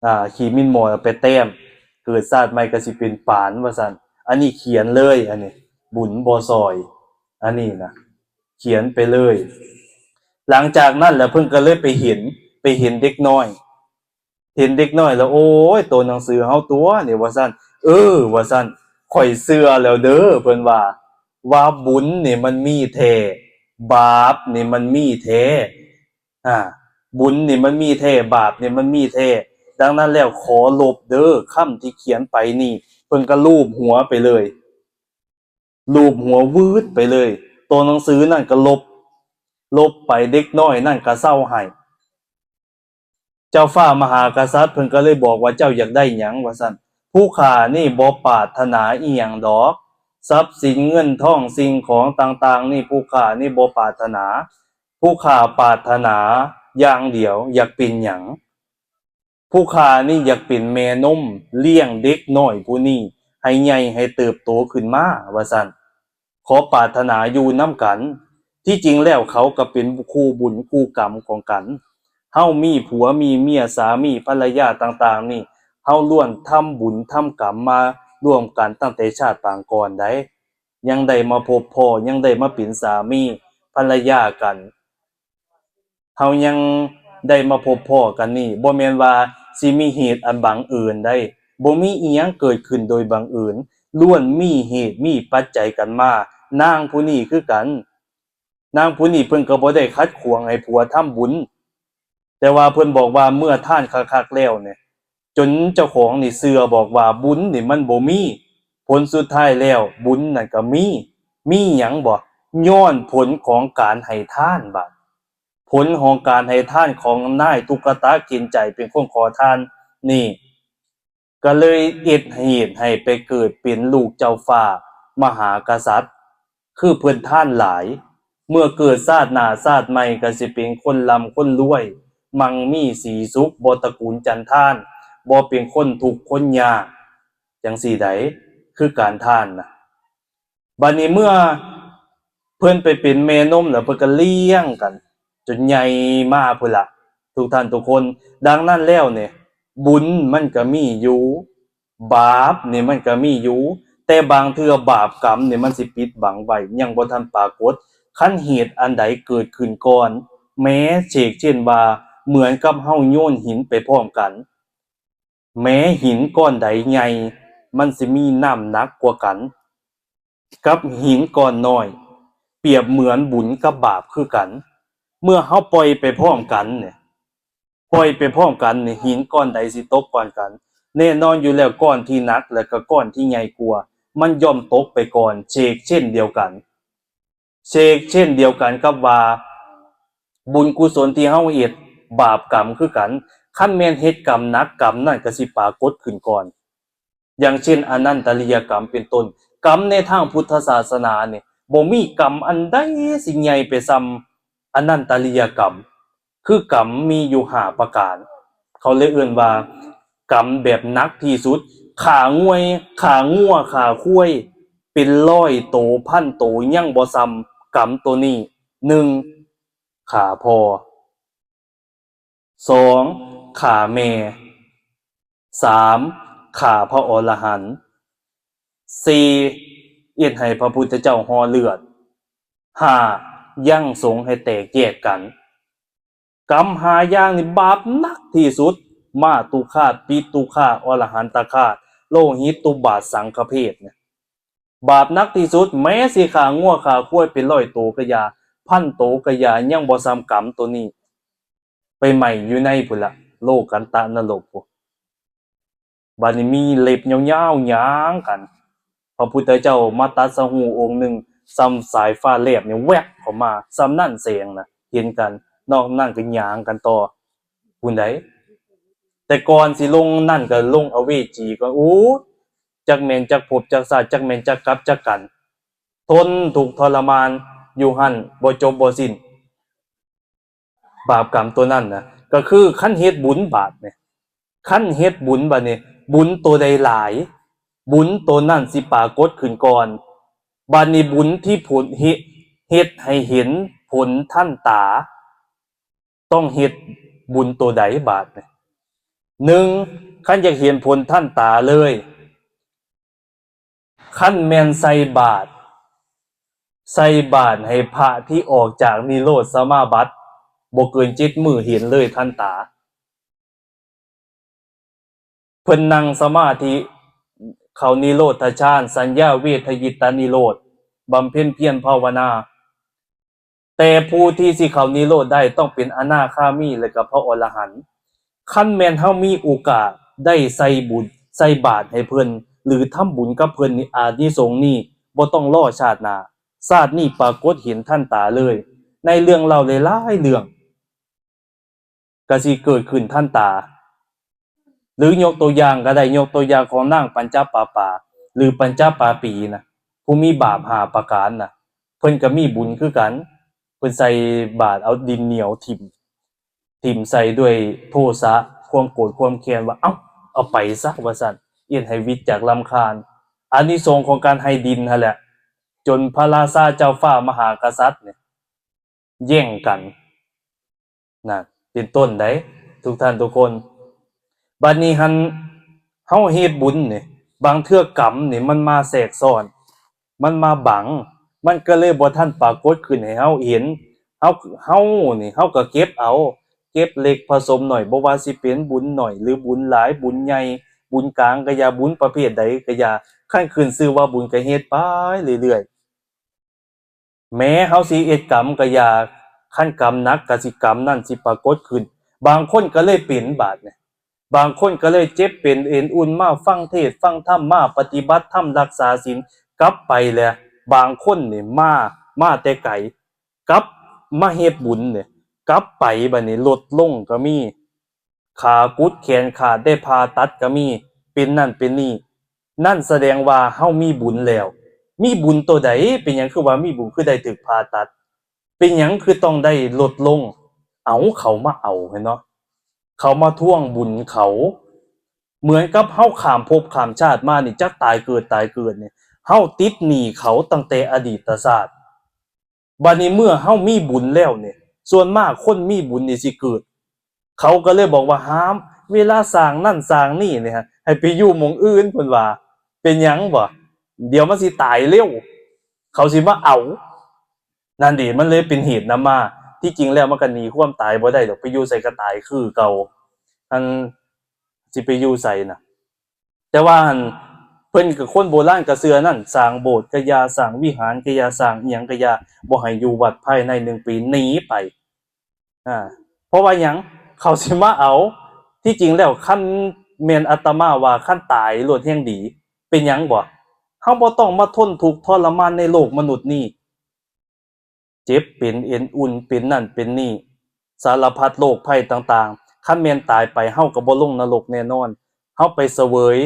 ອ່າ ຂີ້ໝິ່ນໝໍ້ໄປແຕ້ມ ເກີດຊາດໃໝ່ກໍຊິເປັນປານ ວ່າຊັ້ນ. ອັນນີ້ຂຽນເລີຍ ອັນນີ້ ບຸນບໍ່ຊ່ອຍ ອັນນີ້ນະ ຂຽນໄປເລີຍ. ຫຼັງຈາກນັ້ນແລ້ວ ເພິ່ນກໍເລີຍໄປເຫັນ ໄປເຫັນເດັກນ້ອຍ ເຫັນເດັກນ້ອຍແລ້ວ ໂອ້ຍ ໂຕໜັງສືເຮົາຕົວະນີ້ ວ່າຊັ້ນ. ເອີ ວ່າຊັ້ນ ຂ້ອຍເຊື່ອແລ້ວເດີ້ ເພິ່ນວ່າ ວ່າບຸນນີ້ມັນມີແທ້ ບາບນີ້ມັນມີແທ້. ອ່າ ບຸນນີ້ມັນມີແທ້ ບາບນີ້ມັນມີແທ້. ດັ່ງນັ້ນແລ້ວ ຂໍລົບເດີ້ ຄຳທີ່ຂຽນໄປນີ້. ເພິ່ນກໍລູບຫົວໄປເລີຍ ລູບຫົວວືດໄປເລີຍ. ໂຕໜັງສືນັ້ນກໍລົບ ລົບໄປ ເດັກນ້ອຍນັ້ນກໍເຊົາໄຫ້. ເຈົ້າຟ້າມະຫາກະສັດເພິ່ນກໍເລີຍບອກວ່າ ເຈົ້າຢາກໄດ້ຫຍັງ ວ່າຊັ້ນ. ຜູ້ຂ້ານີ້ບໍ່ປາດຖະໜາອີ່ຫຍັງດອກ ຊັບສິນເງິນທອງສິ່ງຂອງຕ່າງໆນີ້ ຜູ້ຂ້ານີ້ບໍ່ປາດຖະໜາ. ຜູ້ຂ້າປາດຖະໜາຢ່າງດຽວ ຢາກເປັນຫຍັງ? ຜູ້ຂ້ານີ້ຢາກເປັນແມ່ນົມ ລ້ຽງເດັກນ້ອຍຜູ້ນີ້ໃຫ້ໃຫຍ່ ໃຫ້ເຕີບໂຕຂຶ້ນມາ ວ່າຊັ້ນ. ຂໍປາດຖະໜາຢູ່ນຳກັນ. ທີ່ຈິງແລ້ວເຂົາກໍເປັນຄູ່ບຸນຄູ່ກຳຂອງກັນ. ເຮົາມີຜົວມີເມຍ ສາມີພັນລະຍາຕ່າງໆນີ້ ເຮົາລ້ວນທຳບຸນທຳກຳມາຮ່ວມກັນຕັ້ງແຕ່ຊາດປາງກ່ອນໃດ໋. ຍັງໄດ້ມາພົບພໍ້ ຍັງໄດ້ມາເປັນສາມີພັນລະຍາກັນ. ເຮົາຍັງໄດ້ມາພົບພໍ້ກັນນີ້ ບໍ່ແມ່ນວ່າຊິມີເຫດອັນບັງເອີນໃດ໋. ບໍ່ມີອີ່ຫຍັງເກີດຂຶ້ນໂດຍບັງເອີນ, ລ້ວນມີເຫດມີປັດໄຈກັນມາ. ນາງຜູ້ນີ້ຄືກັນ, ນາງຜູ້ນີ້ເພິ່ນກໍບໍ່ໄດ້ຂັດຂວາງໃຫ້ຜົວທຳບຸນ, ແຕ່ວ່າເພິ່ນບອກວ່າເມື່ອທານຄັກໆແລ້ວນີ້ ຈົນເຈົ້າຂອງນີ້ເຊື່ອບອກວ່າບຸນນີ້ມັນບໍ່ມີ. ຜົນສຸດທ້າຍແລ້ວບຸນນັ້ນກໍມີ. ມີຫຍັງບໍ? ຍ້ອນຜົນຂອງການໃຫ້ທານ. ບາດ ຜົນຂອງການໃຫ້ທານຂອງນາຍຕຸກກະຕາເຂັນໃຈເປັນຄົນຂໍທານນີ້ ກໍເລີຍເຮັດເຫດໃຫ້ໄປເກີດເປັນລູກເຈົ້າຟ້າມະຫາກະສັດ. ຄືເພິ່ນທານຫຼາຍ, ເມື່ອເກີດຊາດໜ້າຊາດໃໝ່ກໍຊິເປັນຄົນລ່ຳຄົນລວຍ, ມັ່ງມີສີສຸກ, ບໍ່ຕະກູນຈັນທານ, ບໍ່ເປັນຄົນທຸກຄົນຍາກ, ຈັ່ງຊີ້ໃດ໋ ຄືການທານນະ. ບາດນີ້ເມື່ອເພິ່ນໄປເປັນແມ່ນົມແລ້ວ ເພິ່ນກໍລ້ຽງກັນຈົນໃຫຍ່ມາພຸ້ນລະ ທຸກທ່ານທຸກຄົນ. ດັ່ງນັ້ນແລ້ວນີ້ ບຸນມັນກໍມີຢູ່, ບາບນີ້ມັນກໍມີຢູ່, ແຕ່ບາງເທື່ອບາບກຳນີ້ມັນຊິປິດບັງໄວ້ ຍັງບໍ່ທັນປາກົດ. ຄັນເຫດອັນໃດເກີດຂຶ້ນກ່ອນ, ແມ້ເຊກເຊັ່ນວ່າເໝືອນກັບເຮົາໂຍນຫີນໄປພ້ອມກັນ, ແມ້ຫີນກ້ອນໃດໃຫຍ່ ມັນຊິມີນ້ຳໜັກກວ່າກັນກັບຫີນກ້ອນນ້ອຍ, ປຽບເໝືອນບຸນກັບບາບຄືກັນ. ເມື່ອເຮົາປ່ອຍໄປພ້ອມກັນນີ້, ປ່ອຍໄປພ້ອມກັນນີ້, ຫີນກ້ອນໃດຊິຕົກກ່ອນກັນ? ແນ່ນອນຢູ່ແລ້ວ, ກ້ອນທີ່ໜັກ ແລະ ກໍກ້ອນທີ່ໃຫຍ່ກວ່າ ມັນຍ່ອມຕົກໄປກ່ອນ, ເຊກເຊັ່ນດຽວກັນ. ເຊກເຊັ່ນດຽວກັນກັບວ່າ ບຸນກຸສົນທີ່ເຮົາເຮັດ, ບາບກຳຄືກັນ. ຄັນແມ່ນເຮັດກຳໜັກ, ກຳນັ້ນກໍຊິປາກົດຂຶ້ນກ່ອນ. ຢ່າງເຊັ່ນ ອະນັນຕະລິຍະກຳເປັນຕົ້ນ. ກຳໃນທາງພຸດທະສາສະໜານີ້ ບໍ່ມີກຳອັນໃດຊິໃຫຍ່ໄປສ່ຳອະນັນຕະລິຍະກຳ. ຄືກຳມີຢູ່ຫ້າປະການ. ເຂົາເລີຍເອີ້ນວ່າກຳແບບໜັກທີ່ສຸດ. ຂ້າງວຍ, ຂ້າງົວ, ຂ້າຄວາຍ ເປັນຮ້ອຍໂຕ, ພັນໂຕ ຍັງບໍ່ສ່ຳກຳໂຕນີ້. ໜຶ່ງ ຂ້າພໍ່. ສອງ ຂ້າແມ່. ສາມ ຂ້າພະອໍລະຫັນ. ສີ່ ເຮັດໃຫ້ພະພຸດທະເຈົ້າຫໍ່ເລືອດ. ຫ້າ ຍັງສົງໃຫ້ແຕກແຍກກັນ. ກຳຫ້າຢ່າງນີ້ບາບໜັກທີ່ສຸດ. ມາຕຸຄາດ, ປິຕຸຄາດ, ອໍລະຫັນຕະຄາດ, ໂລຫິດຕຸບາດ, ສັງຄະເພດ ບາບໜັກທີ່ສຸດ. ແມ້ຊິຂ້າງົວຂ້າຄວາຍເປັນຮ້ອຍໂຕກະຢ່າ, ພັນໂຕກະຢ່າ, ຍັງບໍ່ສ່ຳກຳໂຕນີ້. ໄປໄໝ້ຢູ່ໃນພຸ້ນລະ ໂລກັນຕະນະລົກພຸ້ນ. ບາດນີ້ມີເລັບຍາວໆຍ່າງກັນ. ພະພຸດທະເຈົ້າມາຕັດສະຮູ້ອົງໜຶ່ງ ສ່ຳສາຍຟ້າແລບນີ້ແວັບເຂົ້າມາ, ສ່ຳນັ້ນແສງນະເຫັນກັນ, ນອກນັ້ນກໍຍ່າງກັນຕໍ່ພຸ້ນໃດ໋. ແຕ່ກ່ອນຊິລົງນັ້ນກໍລົງອະເວຈີກ່ອນ. ໂອ້ ຈັກແມ່ນຈັກພົບຈັກຊາດ, ຈັກແມ່ນຈັກກັບຈັກກັນ, ທົນທຸກທໍລະມານຢູ່ຫັ້ນບໍ່ຈົບບໍ່ສິ້ນ. ບາບກຳຕົວນັ້ນນະ ກໍຄືຄັນເຮັດບຸນບາດນີ້, ຄັນເຮັດບຸນບາດນີ້, ບຸນຕົວໃດຫຼາຍ, ບຸນຕົວນັ້ນຊິປາກົດຂຶ້ນກ່ອນ. ບາດນີ້ບຸນທີ່ຜົນເຮັດ, ເຮັດໃຫ້ເຫັນຜົນທັນຕາ, ຕ້ອງເຮັດບຸນຕົວໃດບາດນີ້? ໜຶ່ງ ຄັນຢາກເຫັນຜົນທັນຕາເລີຍ, ຄັນແມ່ນໃສ່ບາດ, ໃສ່ບາດໃຫ້ພະທີ່ອອກຈາກນິໂຣດສະມາບັດ ບໍ່ເກີນເຈັດມື້ເຫັນເລີຍທັນຕາ. ເພິ່ນນັ່ງສະມາທິເຂົ້ານິໂຣດທະຊານ, ສັນຍາເວທະຍິດຕານິໂຣດ, ບຳເພັນພຽນພາວະນາ. ແຕ່ຜູ້ທີ່ຊິເຂົ້ານິໂຣດໄດ້ຕ້ອງເປັນອະນາຄາມີ ແລະ ກໍພະອໍລະຫັນ. ຄັນແມ່ນເຮົາມີໂອກາດໄດ້ໃສ່ບຸນໃສ່ບາດໃຫ້ເພິ່ນ ຫຼື ທຳບຸນກັບເພິ່ນນີ້, ອານິສົງນີ້ບໍ່ຕ້ອງລໍຊາດໜ້າ, ຊາດນີ້ປາກົດເຫັນທັນຕາເລີຍ. ໃນເລື່ອງເລົ່າຫຼາຍໆເລື່ອງ ກະຊິເກີດຂຶ້ນທັນຕາ. ຫຼືຍົກຕົວຢ່າງກະໄດ້, ຍົກຕົວຢ່າງຂອງນາງປັນຈະປາປາ ຫຼື ປັນຈະປາປີນະ, ຜູ້ມີບາບຫ້າປະການນະ, ເພິ່ນກະມີບຸນຄືກັນ. ເພິ່ນໃສ່ບາດເອົາດິນໜຽວຖິ້ມ, ຖິ້ມໃສ່ດ້ວຍໂທສະ, ຄວາມໂກດຄວາມແຄ້ນວ່າ ເອົ້າ, ເອົາໄປຊະ ວ່າຊັ້ນ, ເຮັດໃຫ້ວິດຈັກລຳຄານ. ອານິສົງຂອງການໃຫ້ດິນຫັ້ນແຫຼະ ຈົນພະລາຊາເຈົ້າຟ້າມະຫາກະສັດນີ້ ແຍ່ງກັນ ນະ ເປັນຕົ້ນໃດ໋ ທຸກທ່ານທຸກຄົນ. ບາດນີ້ຫັ້ນ ເຮົາເຮັດບຸນນີ້ ບາງເທື່ອກຳນີ້ມັນມາແຊກຊ້ອນ, ມັນມາບັງ, ມັນກໍເລີຍບໍ່ທັນປາກົດຂຶ້ນໃຫ້ເຮົາເຫັນ. ເຮົາ, ເຮົານີ້ ເຮົາກໍເກັບເອົາ, ເກັບເລັກຜະສົມໜ້ອຍ, ບໍ່ວ່າຊິເປັນບຸນໜ້ອຍ ຫຼື ບຸນຫຼາຍ, ບຸນໃຫຍ່, ບຸນກາງກະຢ່າ, ບຸນປະເພດໃດກະຢ່າ, ຄັນຂຶ້ນຊື່ວ່າບຸນກໍເຮັດໄປເລື້ອຍໆ. ແມ້ເຮົາຊິເຮັດກຳກະຢ່າ, ຄັນກຳໜັກກະຊິກຳນັ້ນຊິປາກົດຂຶ້ນ. ບາງຄົນກໍເລີຍເປັນບາດນີ້, ບາງຄົນກໍເລີຍເຈັບເປັນເອັນອຸ່ນ, ມາຟັງເທດຟັງທຳ, ມາປະຕິບັດທຳ, ຮັກສາສິນ, ກັບໄປແລ້ວ. ບາງຄົນນີ້ມາ, ມາແຕ່ໄກ, ກັບມາເຮັດບຸນນີ້, ກັບໄປບາດນີ້ລົດລົງກໍມີ. ຂາກຸດແຂນຂາດ ໄດ້ຜ່າຕັດກໍມີ, ເປັນນັ້ນເປັນນີ້, ນັ້ນສະແດງວ່າເຮົາມີບຸນແລ້ວ. ມີບຸນໂຕໃດ? ເປັນຫຍັງຄືວ່າມີບຸນ ຄືໄດ້ຖືກຜ່າຕັດ? ເປັນຫຍັງຄືຕ້ອງໄດ້ລົດລົງ? ເອົາ ເຂົາມາເອົາ ເຫັນບໍ່? ເຂົາມາທວງບຸນເຂົາ. ເໝືອນກັບເຮົາຂ້າມພົບຂ້າມຊາດມານີ້ ຈັກຕາຍເກີດ ຕາຍເກີດນີ້ ເຮົາຕິດໜີ້ເຂົາຕັ້ງແຕ່ອະດີດຕະຊາດ. ບັດນີ້ເມື່ອເຮົາມີບຸນແລ້ວນີ້ ສ່ວນມາກຄົນມີບຸນນີ້ຊິເກີດ ເຂົາກໍເລີຍບອກວ່າ ຫ້າມ ເວລາສ້າງນັ້ນສ້າງນີ້ນີ້ ໃຫ້ໄປຢູ່ໝ່ອງອື່ນ ເພິ່ນວ່າ. ເປັນຫຍັງບໍ? ດຽວມັນຊິຕາຍເລັວ ເຂົາຊິມາເອົາ. ນັ້ນເດ ມັນເລີຍເປັນເຫດນຳມາ. ທີ່ຈິງແລ້ວມັນກໍໜີຄວາມຕາຍບໍ່ໄດ້ດອກ ໄປຢູ່ໃສກໍຕາຍຄືເກົ່າ. ອັນ ຊິໄປຢູ່ໃສນະ? ແຕ່ວ່າຫັ້ນ ເພິ່ນກໍ ຄົນໂບລານກໍເຊື່ອນັ້ນ ສ້າງໂບດກໍຢ່າ ສ້າງວິຫານກໍຢ່າ ສ້າງອີ່ຫຍັງກໍຢ່າ ບໍ່ໃຫ້ຢູ່ວັດພາຍໃນໜຶ່ງປີ ໜີໄປ. ອາ ເພາະວ່າຫຍັງ? ເຂົາຊິມາເອົາ. ທີ່ຈິງແລ້ວ ຄັນແມ່ນອາດຕະມາວ່າ ຄັນຕາຍໂລດແຮ່ງດີ. ເປັນຫຍັງບໍ? ເຮົາບໍ່ຕ້ອງມາທົນທຸກທໍລະມານໃນໂລກມະນຸດນີ້. ເຈັບເປັນເອັນອຸ່ນ ເປັນນັ້ນເປັນນີ້ ສາລະພັດໂລກໄພຕ່າງໆ ຄັນແມ່ນຕາຍໄປ ເຮົາກໍບໍ່ລົງນະລົກແນ່ນອນ. ເຮົາໄປສະເຫວີຍ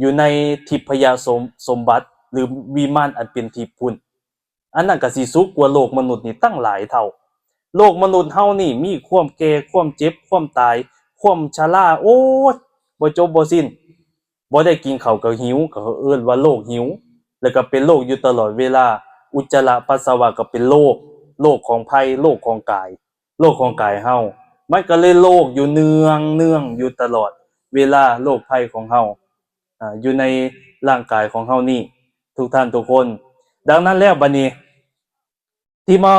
ຢູ່ໃນທິບພະຍະສົມ ສົມບັດ ຫຼື ວິມານອັນເປັນທິບພຸ້ນ. ອັນນັ້ນກໍຊິສຸກກວ່າໂລກມະນຸດນີ້ຕັ້ງຫຼາຍເທົ່າ. ໂລກມະນຸດເຮົານີ້ມີຄວາມແກ່ ຄວາມເຈັບ ຄວາມຕາຍ ຄວາມຊະລາ ໂອ້ຍ ບໍ່ຈົບບໍ່ສິ້ນ. ບໍ່ໄດ້ກິນເຂົ້າກໍຫິວ ກໍເອີ້ນວ່າໂລກຫິວ ແລ້ວກໍເປັນໂລກຢູ່ຕະຫຼອດເວລາ. ອຸດຈະລະປັດສະວະກໍເປັນໂລກ ໂລກຂອງໄພ ໂລກຂອງກາຍ ໂລກຂອງກາຍເຮົາ. ມັນກໍເລີຍໂລກຢູ່ເນືອງໆຢູ່ຕະຫຼອດເວລາ ໂລກໄພຂອງເຮົາ ອາ ຢູ່ໃນຮ່າງກາຍຂອງເຮົານີ້ ທຸກທ່ານທຸກຄົນ. ດັ່ງນັ້ນແລ້ວ ບັດນີ້ ທີ່ມາ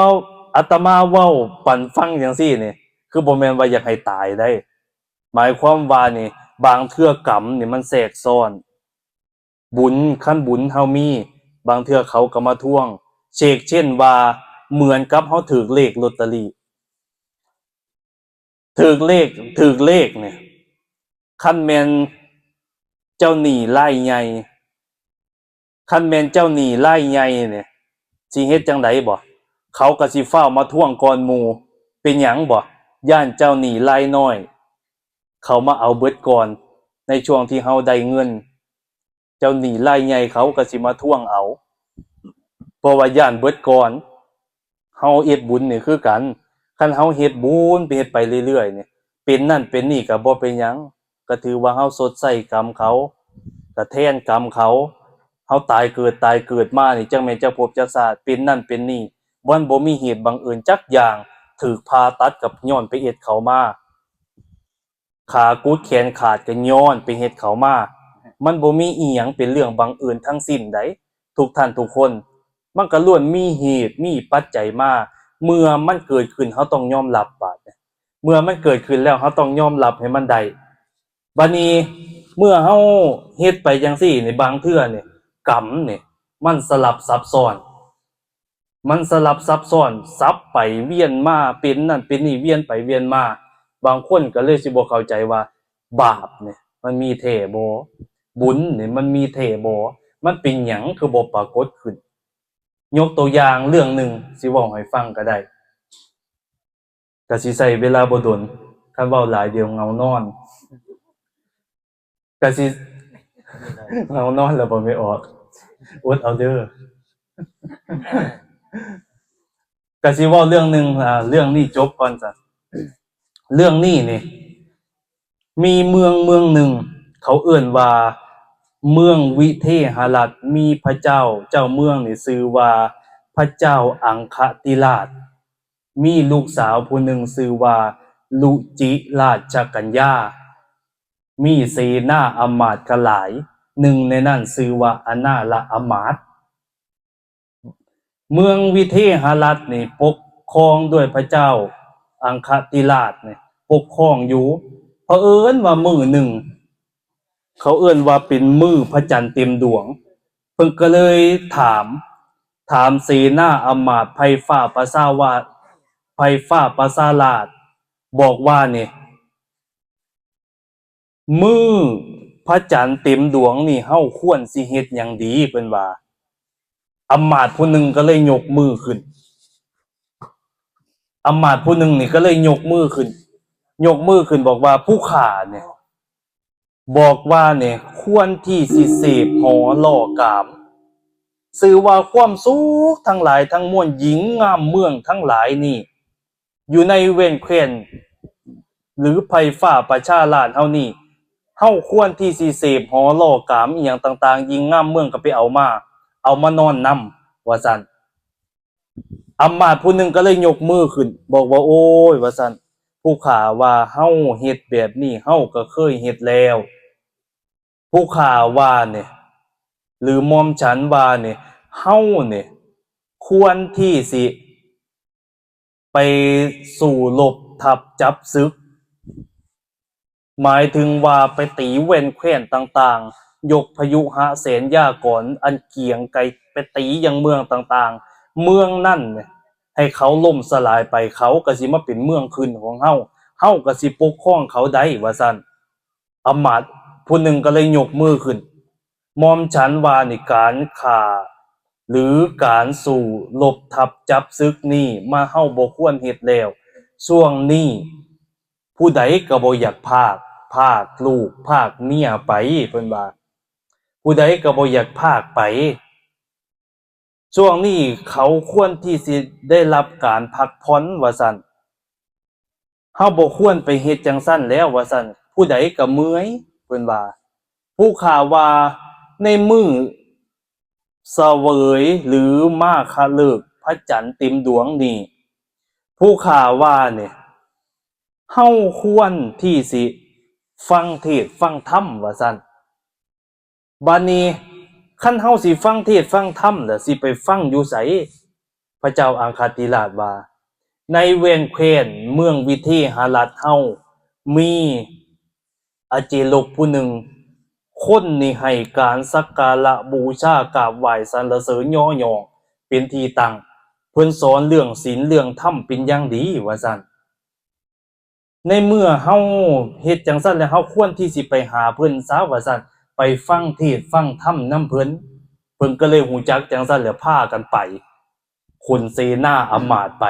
ອາດຕະມາເວົ້າປັນຟັງຈັ່ງຊີ້ນີ້ ຄືບໍ່ແມ່ນວ່າຢາກໃຫ້ຕາຍໃດ໋. ໝາຍຄວາມວ່ານີ້ ບາງເທື່ອກຳນີ້ມັນແຊກຊ້ອນ. ບຸນ ຄັນບຸນເຮົາມີ ບາງເທື່ອເຂົາກໍມາທວງ. ເຊກເຊັ່ນວ່າ ເໝືອນກັບເຮົາຖືກເລກລົດຕະລີ. ຖືກເລກ ຖືກເລກນີ້ ຄັນແມ່ນເຈົ້າໜີ້ລາຍໃຫຍ່ ຄັນແມ່ນເຈົ້າໜີ້ລາຍໃຫຍ່ນີ້ ຊິເຮັດຈັ່ງໃດບໍ? ເຂົາກໍຊິຟ້າວມາທວງກ່ອນໝູ່. ເປັນຫຍັງບໍ? ຢ້ານເຈົ້າໜີ້ລາຍນ້ອຍ ເຂົາມາເອົາເບິດກ່ອນ ໃນຊ່ວງທີ່ເຮົາໄດ້ເງິນ. ເຈົ້າໜີ້ລາຍໃຫຍ່ເຂົາກໍຊິມາທວງເອົາ ເພາະວ່າຢ້ານເບິດກ່ອນ. ເຮົາເຮັດບຸນນີ້ຄືກັນ ຄັນເຮົາເຮັດບຸນໄປ ເຮັດໄປເລື້ອຍໆນີ້ ເປັນນັ້ນເປັນນີ້ກໍບໍ່ເປັນຫຍັງ ກໍຖືວ່າເຮົາຊົດໃຊ້ກຳເຂົາ ກໍແທນກຳເຂົາ. ເຮົາຕາຍເກີດ ຕາຍເກີດມານີ້ ຈັກແມ່ນຈັກພົບຈັກຊາດ ເປັນນັ້ນເປັນນີ້ ມັນບໍ່ມີເຫດບັງເອີນຈັກຢ່າງ. ຖືກຜ່າຕັດກໍຍ້ອນໄປເຮັດເຂົາມາ. ຂາກຸດແຂນຂາດກໍຍ້ອນໄປເຮັດເຂົາມາ. ມັນບໍ່ມີອີ່ຫຍັງເປັນເລື່ອງບັງເອີນທັງສິ້ນໃດ໋ ທຸກທ່ານທຸກຄົນ. ມັນກໍລ້ວນມີເຫດມີປັດໄຈມາ. ເມື່ອມັນເກີດຂຶ້ນ ເຮົາຕ້ອງຍອມຮັບ. ບາດນີ້ ເມື່ອມັນເກີດຂຶ້ນແລ້ວ ເຮົາຕ້ອງຍອມຮັບໃຫ້ມັນໄດ້. ບາດນີ້ ເມື່ອເຮົາເຮັດໄປຈັ່ງຊີ້ນີ້ ບາງເທື່ອນີ້ ກຳນີ້ ມັນສະຫຼັບສັບຊ້ອນ. ມັນສະຫຼັບສັບຊ້ອນ ສັບໄປວຽນມາ ເປັນນັ້ນເປັນນີ້ ວຽນໄປວຽນມາ. ບາງຄົນກໍເລີຍຊິບໍ່ເຂົ້າໃຈວ່າ ບາບນີ້ມັນມີແທ້ບໍ່? ບຸນນີ້ມັນມີແທ້ບໍ່? ມັນເປັນຫຍັງຄືບໍ່ປາກົດຂຶ້ນ? ຍົກຕົວຢ່າງເລື່ອງໜຶ່ງ ຊິເວົ້າໃຫ້ຟັງກໍໄດ້. ກະຊິໃຊ້ເວລາບໍ່ດົນ, ຄັນເວົ້າຫຼາຍດຽວເຫງົານອນ. ກະຊິ ເຫງົານອນແລ້ວບໍ່ແມ່ນອອກ, ອົດເອົາເດີ. ກະຊິເວົ້າເລື່ອງໜຶ່ງ, ອາ, ເລື່ອງນີ້ຈົບກ່ອນຊະ. ເລື່ອງນີ້ນີ້ ມີເມືອງເມືອງໜຶ່ງ ເຂົາເອີ້ນວ່າເມືອງວິເທຫະລັດ, ມີພະເຈົ້າ, ເຈົ້າເມືອງນີ້ຊື່ວ່າພະເຈົ້າອັງຄະຕິລາດ, ມີລູກສາວຜູ້ໜຶ່ງຊື່ວ່າລຸຈິລາຊະກັນຍາ, ມີເສນາອຳມາດກະຫຼາຍ, ໜຶ່ງໃນນັ້ນຊື່ວ່າອະນາລະອຳມາດ. ເມືອງວິເທຫະລັດນີ້ປົກຄອງດ້ວຍພະເຈົ້າອັງຄະຕິລາດນີ້ປົກຄອງຢູ່. ເຜີອິນວ່າມື້ໜຶ່ງ ເຂົາເອີ້ນວ່າເປັນມື້ພະຈັນເຕັມດວງ, ເພິ່ນກໍເລີຍຖາມ, ຖາມເສນາອຳມາດໄພຟ້າປະຊາວາດ, ໄພຟ້າປະຊາລາດ, ບອກວ່ານີ້ ມື້ພະຈັນເຕັມດວງນີ້ ເຮົາຄວນຊິເຮັດຫຍັງດີ? ເພິ່ນວ່າ. ອຳມາດຜູ້ໜຶ່ງກໍເລີຍຍົກມືຂຶ້ນ, ອຳມາດຜູ້ໜຶ່ງນີ້ກໍເລີຍຍົກມືຂຶ້ນ, ຍົກມືຂຶ້ນບອກວ່າ ຜູ້ຂ້ານີ້ ບອກວ່ານີ້ ຄວນທີ່ຊິເສບຫໍ່ຫຼໍ່ກາມ, ຊື່ວ່າຄວາມສຸກທັງຫຼາຍທັງມວນ ຍິ່ງງາມເມືອງທັງຫຼາຍນີ້ ຢູ່ໃນແວ່ນແຄວ້ນ ຫຼື ໄພຟ້າປະຊາລາດເຮົານີ້ ເຮົາຄວນທີ່ຊິເສບຫໍລໍກາມອີ່ຫຍັງຕ່າງໆ ຍິ່ງງາມເມືອງກໍໄປເອົາມາ ເອົາມານອນນຳ ວ່າຊັ້ນ. ອຳມາດຜູ້ໜຶ່ງກໍເລີຍຍົກມືຂຶ້ນ ບອກວ່າ ໂອ້ຍ ວ່າຊັ້ນ, ຜູ້ຂ້າວ່າເຮົາເຮັດແບບນີ້ ເຮົາກໍເຄີຍເຮັດແລ້ວ. ຜູ້ຂ້າວ່ານີ້ ຫຼື ໝ່ອມສັນວ່ານີ້ ເຮົານີ້ຄວນທີ່ຊິໄປສູ້ລົບທັບຈັບສຶກ ໝາຍເຖິງວ່າໄປຕີແວ່ນແຄວ້ນຕ່າງໆ, ຍົກພະຍຸຫະແສນຢາກອນອັນກຽງໄກໄປຕີຍັງເມືອງຕ່າງໆ, ເມືອງນັ້ນໃຫ້ເຂົາລົ້ມສະຫຼາຍໄປ, ເຂົາກໍຊິມາເປັນເມືອງຂຶ້ນຂອງເຮົາ, ເຮົາກໍຊິປົກຄອງເຂົາໄດ້ ວ່າຊັ້ນ. ອຳມາດຜູ້ໜຶ່ງກໍເລີຍຍົກມືຂຶ້ນ, ໝ່ອມສັນວ່ານີ້ ການຂ້າ ຫຼື ການສູ້ລົບທັບຈັບສຶກນີ້ ມາເຮົາບໍ່ຄວນເຮັດແລ້ວ. ຊ່ວງນີ້ຜູ້ໃດກໍບໍ່ຢາກພາກ, ພາກລູກພາກເມຍໄປ, ເພິ່ນວ່າ ຜູ້ໃດກໍບໍ່ຢາກພາກໄປ. ຊ່ວງນີ້ເຂົາຄວນທີ່ຊິໄດ້ຮັບການພັກຜ່ອນ ວ່າຊັ້ນ. ເຮົາບໍ່ຄວນໄປເຮັດຈັ່ງຊັ້ນແລ້ວ ວ່າຊັ້ນ. ຜູ້ໃດກໍເມື່ອຍ ເພິ່ນວ່າ. ຜູ້ຂ້າວ່າ ໃນມື້ສະເຫວີຍ ຫຼື ມາຄະເລີກພະຈັນເຕັມດວງນີ້ ຜູ້ຂ້າວ່ານີ້ ເຮົາຄວນທີ່ຊິຟັງເທດຟັງທຳ ວ່າຊັ້ນ. ບາດນີ້ ຄັນເຮົາຊິຟັງເທດຟັງທຳລະ ຊິໄປຟັງຢູ່ໃສ? ພະເຈົ້າອັງຄະຕິລາດວ່າ ໃນແວ່ນແຄວ້ນເມືອງວິເທຫະລັດເຮົາ ມີອາເຈລົກຜູ້ໜຶ່ງ, ຄົນນີ້ໃຫ້ການສັກກາລະບູຊາກາບໄຫວ້ສັນລະເສີນຍໍຍໍເປັນທີ່ຕັ້ງ, ເພິ່ນສອນເລື່ອງສິນເລື່ອງທຳເປັນຢ່າງດີ ວ່າຊັ້ນ. ໃນເມື່ອເຮົາເຮັດຈັ່ງຊັ້ນແລ້ວ ເຮົາຄວນທີ່ຊິໄປຫາເພິ່ນຊະ ວ່າຊັ້ນ, ໄປຟັງເທດຟັງທຳນຳເພິ່ນ. ເພິ່ນກໍເລີຍຮູ້ຈັກຈັ່ງຊັ້ນແລ້ວ ພາກັນໄປ, ຂົນເສນາອຳມາດໄປ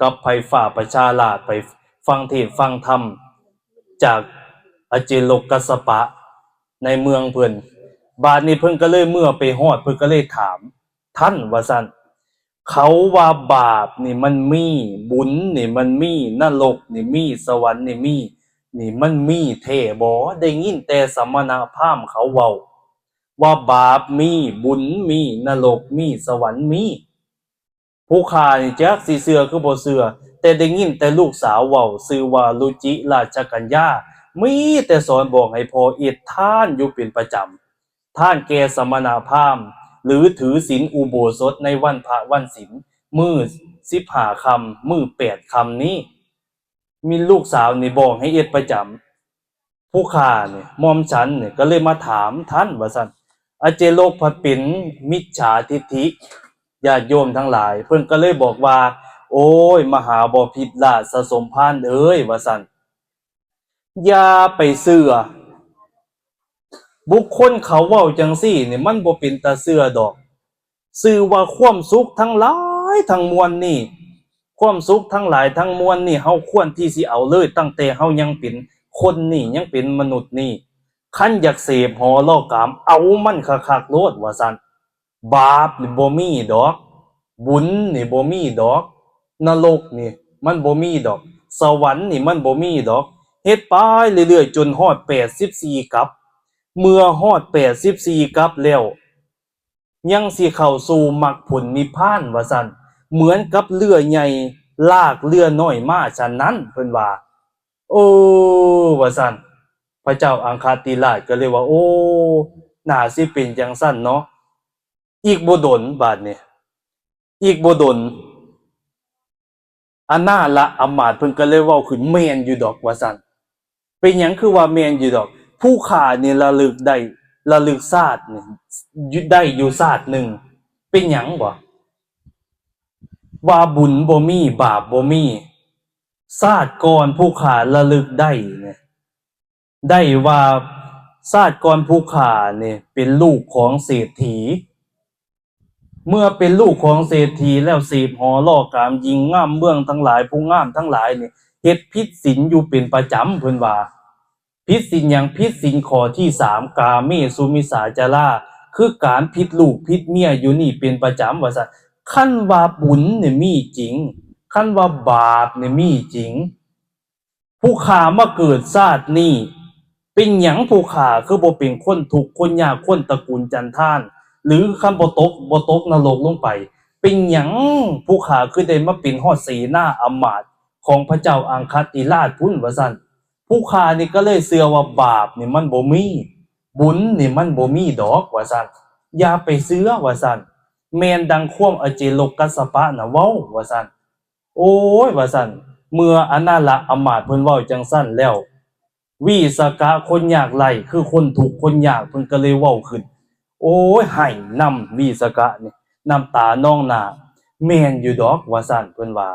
ກັບໄພຟ້າປະຊາລາດ ໄປຟັງເທດຟັງທຳຈາກອາເຈໂລກັດສະປະໃນເມືອງເພິ່ນ. ບາດນີ້ເພິ່ນກໍເລີຍເມື່ອໄປຮອດ ເພິ່ນກໍເລີຍຖາມ ທ່ານ ວ່າຊັ້ນ, ເຂົາວ່າບາບນີ້ມັນມີ, ບຸນນີ້ມັນມີ, ນະລົກນີ້ມີ, ສະຫວັນນີ້ມີ, ນີ້ມັນມີແທ້ບໍ່? ໄດ້ຍິນແຕ່ສະມະນະພາມເຂົາເວົ້າວ່າບາບມີ, ບຸນມີ, ນະລົກມີ, ສະຫວັນມີ. ຜູ້ຂ້ານີ້ຈັກຊິເຊື່ອຄືບໍ່ເຊື່ອ, ແຕ່ໄດ້ຍິນແຕ່ລູກສາວເວົ້າ, ຊື່ວ່າລຸຈິລາຊະກັນຍາ, ມີແຕ່ສອນບອກໃຫ້ພໍ່ເຮັດທານຢູ່ເປັນປະຈຳ. ທານແກ່ສະມະນະພາມ ຫຼື ຖືສິນອຸໂບສົດໃນວັນພະວັນສິນ ມື້ສິບຫ້າຄ່ຳ ມື້ແປດຄ່ຳນີ້ ມີລູກສາວນີ້ບອກໃຫ້ເຮັດປະຈຳ. ຜູ້ຂ້ານີ້ ໝ່ອມສັນນີ້ກໍເລີຍມາຖາມທ່ານວ່າຊັ້ນ, ອາເຈໂລກພັດເປັນມິດສາທິດຖິ ຍາດໂຍມທັງຫຼາຍ, ເພິ່ນກໍເລີຍບອກວ່າ ໂອ້ຍ ມະຫາບໍພິດລາຊະສົມພານເອີຍ ວ່າຊັ້ນ. ຢ່າໄປເຊື່ອ ບຸກຄົນເຂົາເວົ້າຈັ່ງຊີ້ນີ້ ມັນບໍ່ເປັນຕາເຊື່ອດອກ. ຊື່ວ່າຄວາມສຸກທັງຫຼາຍທັງມວນນີ້, ຄວາມສຸກທັງຫຼາຍທັງມວນນີ້ ເຮົາຄວນທີ່ຊິເອົາເລີຍ ຕັ້ງແຕ່ເຮົາຍັງເປັນຄົນນີ້, ຍັງເປັນມະນຸດນີ້. ຄັນຢາກເສບຫໍລໍກາມ ເອົາມັນຄັກໆໂລດ ວ່າຊັ້ນ. ບາບນີ້ບໍ່ມີດອກ, ບຸນນີ້ບໍ່ມີດອກ, ນະລົກນີ້ມັນບໍ່ມີດອກ, ສະຫວັນນີ້ມັນບໍ່ມີດອກ. ເຮັດໄປເລື້ອຍໆຈົນຮອດແປດສິບສີ່ກັບ. ເມື່ອຮອດແປດສິບສີ່ກັບແລ້ວ ຍັງຊິເຂົ້າສູ່ມັກຜົນນິບພານ ວ່າຊັ້ນ, ເໝືອນກັບເຮືອໃຫຍ່ລາກເຮືອນ້ອຍມາສະນັ້ນ ເພິ່ນວ່າ. ເອີ ວ່າຊັ້ນ, ພະເຈົ້າອັງຄະຕິລາດກໍເລີຍວ່າ ໂອ້ ໜ້າຊິເປັນຈັ່ງຊັ້ນເນາະ. ອີກບໍ່ດົນບາດນີ້ ອີກບໍ່ດົນ ອະນາລະອຳມາດເພິ່ນກໍເລີຍເວົ້າຂຶ້ນ ແມ່ນຢູ່ດອກ ວ່າຊັ້ນ. ເປັນຫຍັງຄືວ່າແມ່ນຢູ່ດອກ? ຜູ້ຂ້ານີ້ລະລຶກໄດ້ ລະລຶກຊາດນີ້ ຢູ່ ໄດ້ຢູ່ຊາດໜຶ່ງ. ເປັນຫຍັງບໍ? ວ່າບຸນບໍ່ມີ ບາບບໍ່ມີ. ຊາດກ່ອນຜູ້ຂ້າລະລຶກໄດ້ນີ້ ໄດ້ວ່າຊາດກ່ອນຜູ້ຂ້ານີ້ເປັນລູກຂອງເສດຖີ. ເມື່ອເປັນລູກຂອງເສດຖີແລ້ວ ເສບຫໍລໍກາມ ຍິງງາມເມືອງທັງຫຼາຍ ຜູ້ງາມທັງຫຼາຍນີ້ ເຮັດຜິດສິນຢູ່ເປັນປະຈຳ ເພິ່ນວ່າ. ຜິດສິນຫຍັງ? ຜິດສິນຂໍ້ທີສາມ ກາເມສຸມິດສາຈາລາ, ເຄ ຄືການຜິດລູກຜິດເມຍຢູ່ນີ້ເປັນປະຈຳ ວ່າຊັ້ນ. ຄັນວ່າບຸນນີ້ມີຈິງ, ຄັນວ່າບາບນີ້ມີຈິງ, ຜູ້ຂ້າມາເກີດຊາດນີ້ ເປັນຫຍັງຜູ້ຂ້າຄືບໍ່ເປັນຄົນທຸກຄົນຍາກ ຄົນຕະກູນຈັນທານ ຫຼືຄັນບໍ່ຕົກ ບໍ່ຕົກນະລົກລົງໄປ ເປັນຫຍັງຜູ້ຂ້າຄືໄດ້ມາເປັນຮອດເສນາອຳມາດຂອງພະເຈົ້າອັງຄະຕິລາດພຸ້ນ ວ່າຊັ້ນ. ຜູ້ຂ້ານີ້ກໍເລີຍເຊື່ອວ່າບາບນີ້ມັນບໍ່ມີ, ບຸນນີ້ມັນບໍ່ມີດອກ ວ່າຊັ້ນ. ຢ່າໄປເຊື່ອ ວ່າຊັ້ນ. ແມ່ນດັ່ງຄວາມອາເຈໂລກກັດສະປະນະເວົ້າ ວ່າຊັ້ນ. ໂອ້ຍ ວ່າຊັ້ນ, ເມື່ອອະນາລະອຳມາດເພິ່ນເວົ້າຈັ່ງຊັ້ນແລ້ວ, ວິສະກະຄົນຍາກໄຮ້ ຄືຄົນທຸກຄົນຍາກ ເພິ່ນກໍເລີຍເວົ້າຂຶ້ນ. ໂອ້ຍ ໄຫ້ນຳວິສະກະນີ້ ນ້ຳຕານອງໜ້າ. ແມ່ນຢູ່ດອກ ວ່າຊັ້ນ ເພິ່ນວ່າ.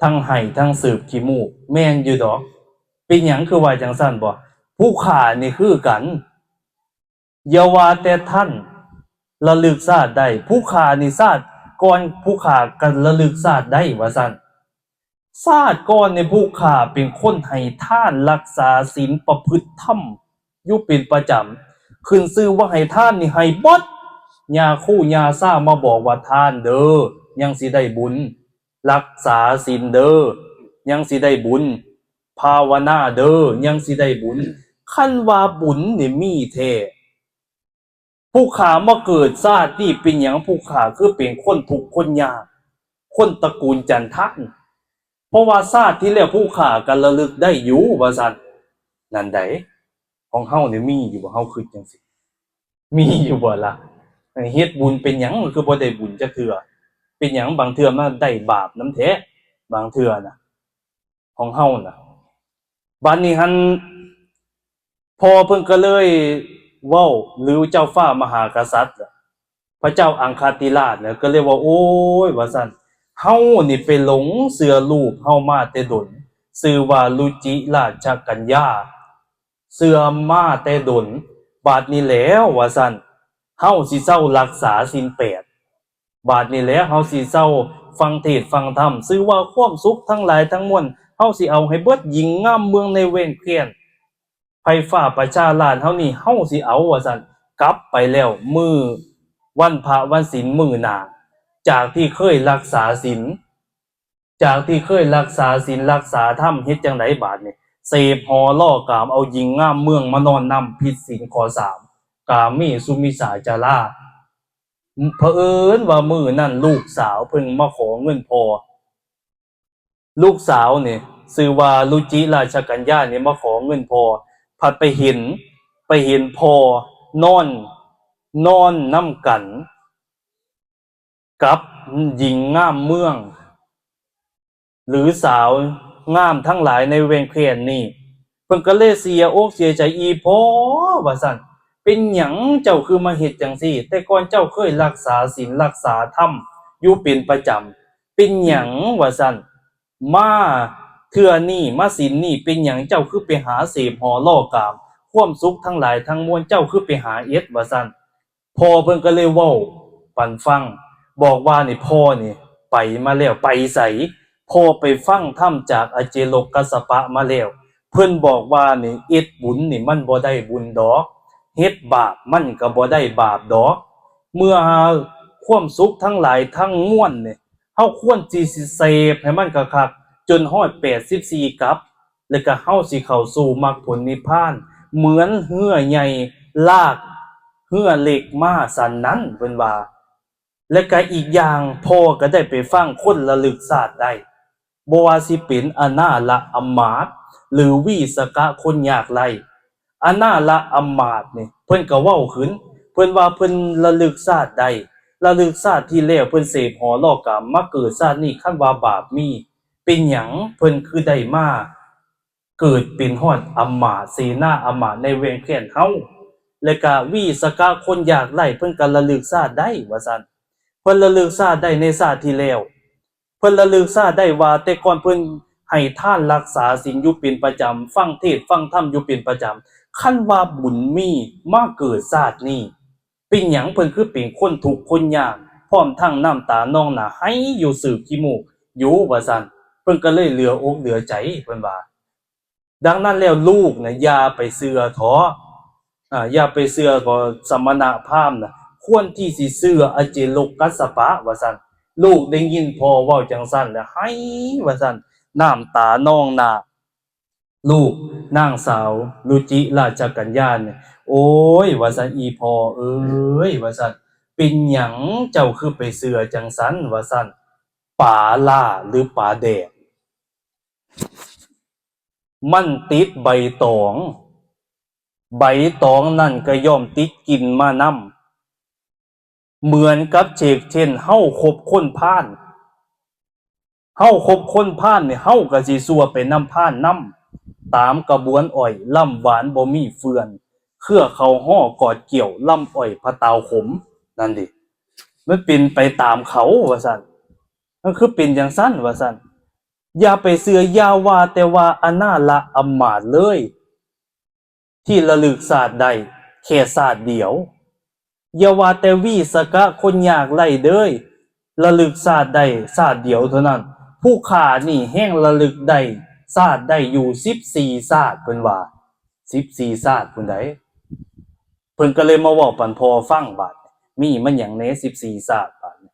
ທັງໄຫ້ທັງເສີບຂີ້ມູກ. ແມ່ນຢູ່ດອກ. ເປັນຫຍັງຄືວ່າຈັ່ງຊັ້ນບໍ? ຜູ້ຂ້ານີ້ຄືກັນ. ຢ່າວ່າແຕ່ທ່ານລະລຶກຊາດໄດ້, ຜູ້ຂ້ານີ້ຊາດກ່ອນຜູ້ຂ້າກໍລະລຶກຊາດໄດ້ ວ່າຊັ້ນ. ຊາດກ່ອນນີ້ຜູ້ຂ້າເປັນຄົນໃຫ້ທານ, ລັກສາສິນ, ປະພຶດທຳຢູ່ເປັນປະຈຳ. ຂຶ້ນຊື່ວ່າໃຫ້ທານນີ້ໃຫ້ເບິດ. ຍ່າຄູຍ່າຊາມາບອກວ່າ ທານເດີ ຍັງຊິໄດ້ບຸນ, ລັກສາສິນເດີ ຍັງຊິໄດ້ບຸນ, ພາວະນາເດີ ຍັງຊິໄດ້ບຸນ. ຄັນວ່າບຸນນີ້ມີແທ້, ຜູ້ຂ້າມາເກີດຊາດນີ້ເປັນຫຍັງຜູ້ຂ້າຄືເປັນຄົນທຸກຄົນຍາກ, ຄົນຕະກູນຈັນທານ? ເພາະວ່າຊາດທີ່ແລ້ວຜູ້ຂ້າກໍລະລຶກໄດ້ຢູ່ ວ່າຊັ້ນ. ນັ້ນໃດ໋ ຂອງເຮົານີ້ມີຢູ່ບໍ່? ເຮົາຄິດຈັ່ງຊີ້ ມີຢູ່ບໍ່ລະ? ເຮັດບຸນເປັນຫຍັງຄືບໍ່ໄດ້ບຸນຈັກເທື່ອ? ເປັນຫຍັງບາງເທື່ອມາໄດ້ບາບນຳແທ້ ບາງເທື່ອນະ ຂອງເຮົານະ. ບາດນີ້ຫັ້ນ ພໍ່ເພິ່ນກໍເລີຍເວົ້າ ຫຼື ເຈົ້າຟ້າມະຫາກະສັດ ພະເຈົ້າອັງຄະຕິລາດນະ ກໍເລີຍເວົ້າ ໂອ້ຍ ວ່າຊັ້ນ, ເຮົານີ້ໄປຫຼົງເຊື່ອລູກເຮົາມາແຕ່ດົນ, ຊື່ວ່າລຸຈິລາຊະກັນຍາ, ເຊື່ອມາແຕ່ດົນ. ບາດນີ້ແລ້ວ ວ່າຊັ້ນ, ເຮົາຊິເຊົາລັກສາສິນແປດ. ບາດນີ້ແຫຼະ ເຮົາຊິເຊົາຟັງເທດຟັງທຳ, ຊື່ວ່າຄວາມສຸກທັງຫຼາຍທັງມວນ ເຮົາຊິເອົາໃຫ້ເບິດ, ຍິງງາມເມືອງໃນແຫວງແຄວ້ນ ໄພຟ້າປະຊາລາດເຮົານີ້ ເຮົາຊິເອົາ ວ່າຊັ້ນ. ກັບໄປແລ້ວມື້ວັນພະວັນສິນມື້ໜ້າ, ຈາກທີ່ເຄີຍລັກສາສິນ, ຈາກທີ່ເຄີຍລັກສາສິນລັກສາທຳ, ເຮັດຈັ່ງໃດບາດນີ້? ເສບຫໍ່ລໍ້ກາມ, ເອົາຍິງງາມເມືອງມານອນນຳ, ຜິດສິນຂໍ້ສາມ ກາເມສຸມິດສາຈາລາ. ເຜີອິນວ່າມື້ນັ້ນລູກສາວເພິ່ນມາຂໍເງິນພໍ່, ລູກສາວນີ້ຊື່ວ່າລຸຈິລາຊະກັນຍານີ້ມາຂໍເງິນພໍ່, ພັດໄປເຫັນ, ໄປເຫັນພໍ່ນອນ, ນອນນຳກັນກັບຍິງງາມເມືອງ ຫຼື ສາວງາມທັງຫຼາຍໃນແຫວງແຄວ້ນນີ້. ເພິ່ນກໍເລີຍເສຍອົກເສຍໃຈ, ອີ່ພໍ່ ວ່າຊັ້ນ, ເປັນຫຍັງເຈົ້າຄືມາເຮັດຈັ່ງຊີ້? ແຕ່ກ່ອນເຈົ້າເຄີຍລັກສາສິນລັກສາທຳຢູ່ເປັນປະຈຳ, ເປັນຫຍັງ ວ່າຊັ້ນ, ມາເທື່ອນີ້ ມາສິນນີ້ ເປັນຫຍັງເຈົ້າຄືໄປຫາເສບຫໍ່ລໍ້ກາມ? ຄວາມສຸກທັງຫຼາຍທັງມວນເຈົ້າຄືໄປຫາເອັດ? ວ່າຊັ້ນ. ພໍ່ເພິ່ນກໍເລີຍເວົ້າປັນຟັງ, ບອກວ່ານີ້ ພໍ່ນີ້ໄປມາແລ້ວ. ໄປໃສ? ພໍ່ໄປຟັງທຳຈາກອາເຈໂລກກັດສະປະມາແລ້ວ. ເພິ່ນບອກວ່ານີ້ ເຮັດບຸນນີ້ມັນບໍ່ໄດ້ບຸນດອກ, ເຮັດບາບມັນກໍບໍ່ໄດ້ບາບດອກ. ເມື່ອຫາຄວາມສຸກທັງຫຼາຍທັງມວນນີ້ ເຮົາຄວນຊິ ຊິເສບໃຫ້ມັນຄັກໆ ຈົນຮອດແປດສິບສີ່ກັບ, ແລ້ວກໍເຮົາຊິເຂົ້າສູ່ມັກຜົນນິບພານ ເໝືອນເຮືອໃຫຍ່ລາກເຮືອເລັກມາຊັ້ນນັ້ນ ເພິ່ນວ່າ. ແລະກະອີກຢ່າງ ພໍ່ກະໄດ້ໄປຟັງຄົນລະລຶກຊາດໄດ້, ບໍ່ວ່າຊິເປັນອະນາລະອຳມາດ ຫຼື ວີສະກະຄົນຍາກໄຮ້. ອະນາລະອຳມາດນີ້ ເພິ່ນກະເວົ້າຂຶ້ນ, ເພິ່ນວ່າເພິ່ນລະລຶກຊາດໄດ້, ລະລຶກຊາດທີ່ແລ້ວເພິ່ນເສບຫໍ່ລໍ້ກາມ ມາເກີດຊາດນີ້ ຄັນວ່າບາບມີ ເປັນຫຍັງເພິ່ນຄືໄດ້ມາ ເກີດເປັນຮອດອຳມາດ ເສນາອຳມາດໃນແຫວງແຄວ້ນເຮົາ. ແລະກະວີສະກະຄົນຍາກໄຮ້ ເພິ່ນກະລະລຶກຊາດໄດ້ວ່າຊັ້ນ. ເພິ່ນລະລຶກຊາດໄດ້ໃນຊາດທີ່ແລ້ວ. ເພິ່ນລະລຶກຊາດໄດ້ວ່າແຕ່ກ່ອນເພິ່ນໃຫ້ທານລັກສາສິນຢູ່ເປັນປະຈຳ, ຟັງເທດຟັງທຳຢູ່ເປັນປະຈຳ. ຄັນວ່າບຸນມີມາເກີດຊາດນີ້ ເປັນຫຍັງເພິ່ນຄືເປັນຄົນທຸກຄົນຍາກ ພ້ອມທັງນ້ຳຕານອງໜ້າໄຫ້ຢູ່ສືບຂີ້ມູກຢູ່ວ່າຊັ້ນ. ເພິ່ນກໍເລີຍເຫຼືອອົກເຫຼືອໃຈ ເພິ່ນວ່າ. ດັ່ງນັ້ນແລ້ວລູກນະ ຢ່າໄປເຊື່ອເທາະ ອາ ຢ່າໄປເຊື່ອກໍສະມະນະພາມນະ ຄວນທີ່ຊິເຊື່ອອາເຈໂລກັດສະປະ ວ່າຊັ້ນ. ລູກໄດ້ຍິນພໍ່ເວົ້າຈັ່ງຊັ້ນແລ້ວໄຫ້ ວ່າຊັ້ນ ນ້ຳຕານອງໜ້າ. ລູກນາງສາວລຸຈິລາຊະກັນຍານີ້ ໂອ້ຍ ວ່າຊັ້ນ ອີ່ພໍ່ເອີຍ ວ່າຊັ້ນ ເປັນຫຍັງເຈົ້າຄືໄປເຊື່ອຈັ່ງຊັ້ນ ວ່າຊັ້ນ. ປາຫຼ້າ ຫຼື ປາແດກ ມັນຕິດໃບຕອງ ໃບຕອງນັ້ນກໍຍ່ອມຕິດກິ່ນມານຳ. ເໝືອນກັບເຊກເຊັ່ນເຮົາຄົບຄົນພານ ເຮົາຄົບຄົນພານນີ້ ເຮົາກໍຊິຊົ່ວໄປນຳພານນຳ. ຕາມກະບວນອ້ອຍ ລຳຫວານບໍ່ມີເຟື່ອນ ເຄືອເຂົ້າຫໍ່ກອດກ້ຽວ ລຳອ້ອຍພະຕາວຂົມ ນັ້ນເດ ມັນເປັນໄປຕາມເຂົາ ວ່າຊັ້ນ. ມັນຄືເປັນຈັ່ງຊັ້ນ ວ່າຊັ້ນ. ຢ່າໄປເຊື່ອ ຢ່າວ່າແຕ່ວ່າອະນາລະອຳມາດເລີຍ ທີ່ລະລຶກຊາດໄດ້ແຄ່ຊາດດຽວ. ຢ່າວ່າແຕ່ວີສະກະຄົນຍາກໄຮ້ເດີຍ ລະລຶກຊາດໄດ້ຊາດດຽວເທົ່ານັ້ນ. ຜູ້ຂ້ານີ້ແຮ່ງລະລຶກໄດ້ຊາດໄດ້ຢູ່ສິບສີ່ຊາດ ເພິ່ນວ່າ ສິບສີ່ຊາດພຸ້ນໃດ. ເພິ່ນກໍເລີຍມາເວົ້າປັນພໍ່ຟັງ ບາດນີ້ມີມັນຫຍັງແດ່ສິບສີ່ຊາດ ບາດນີ້.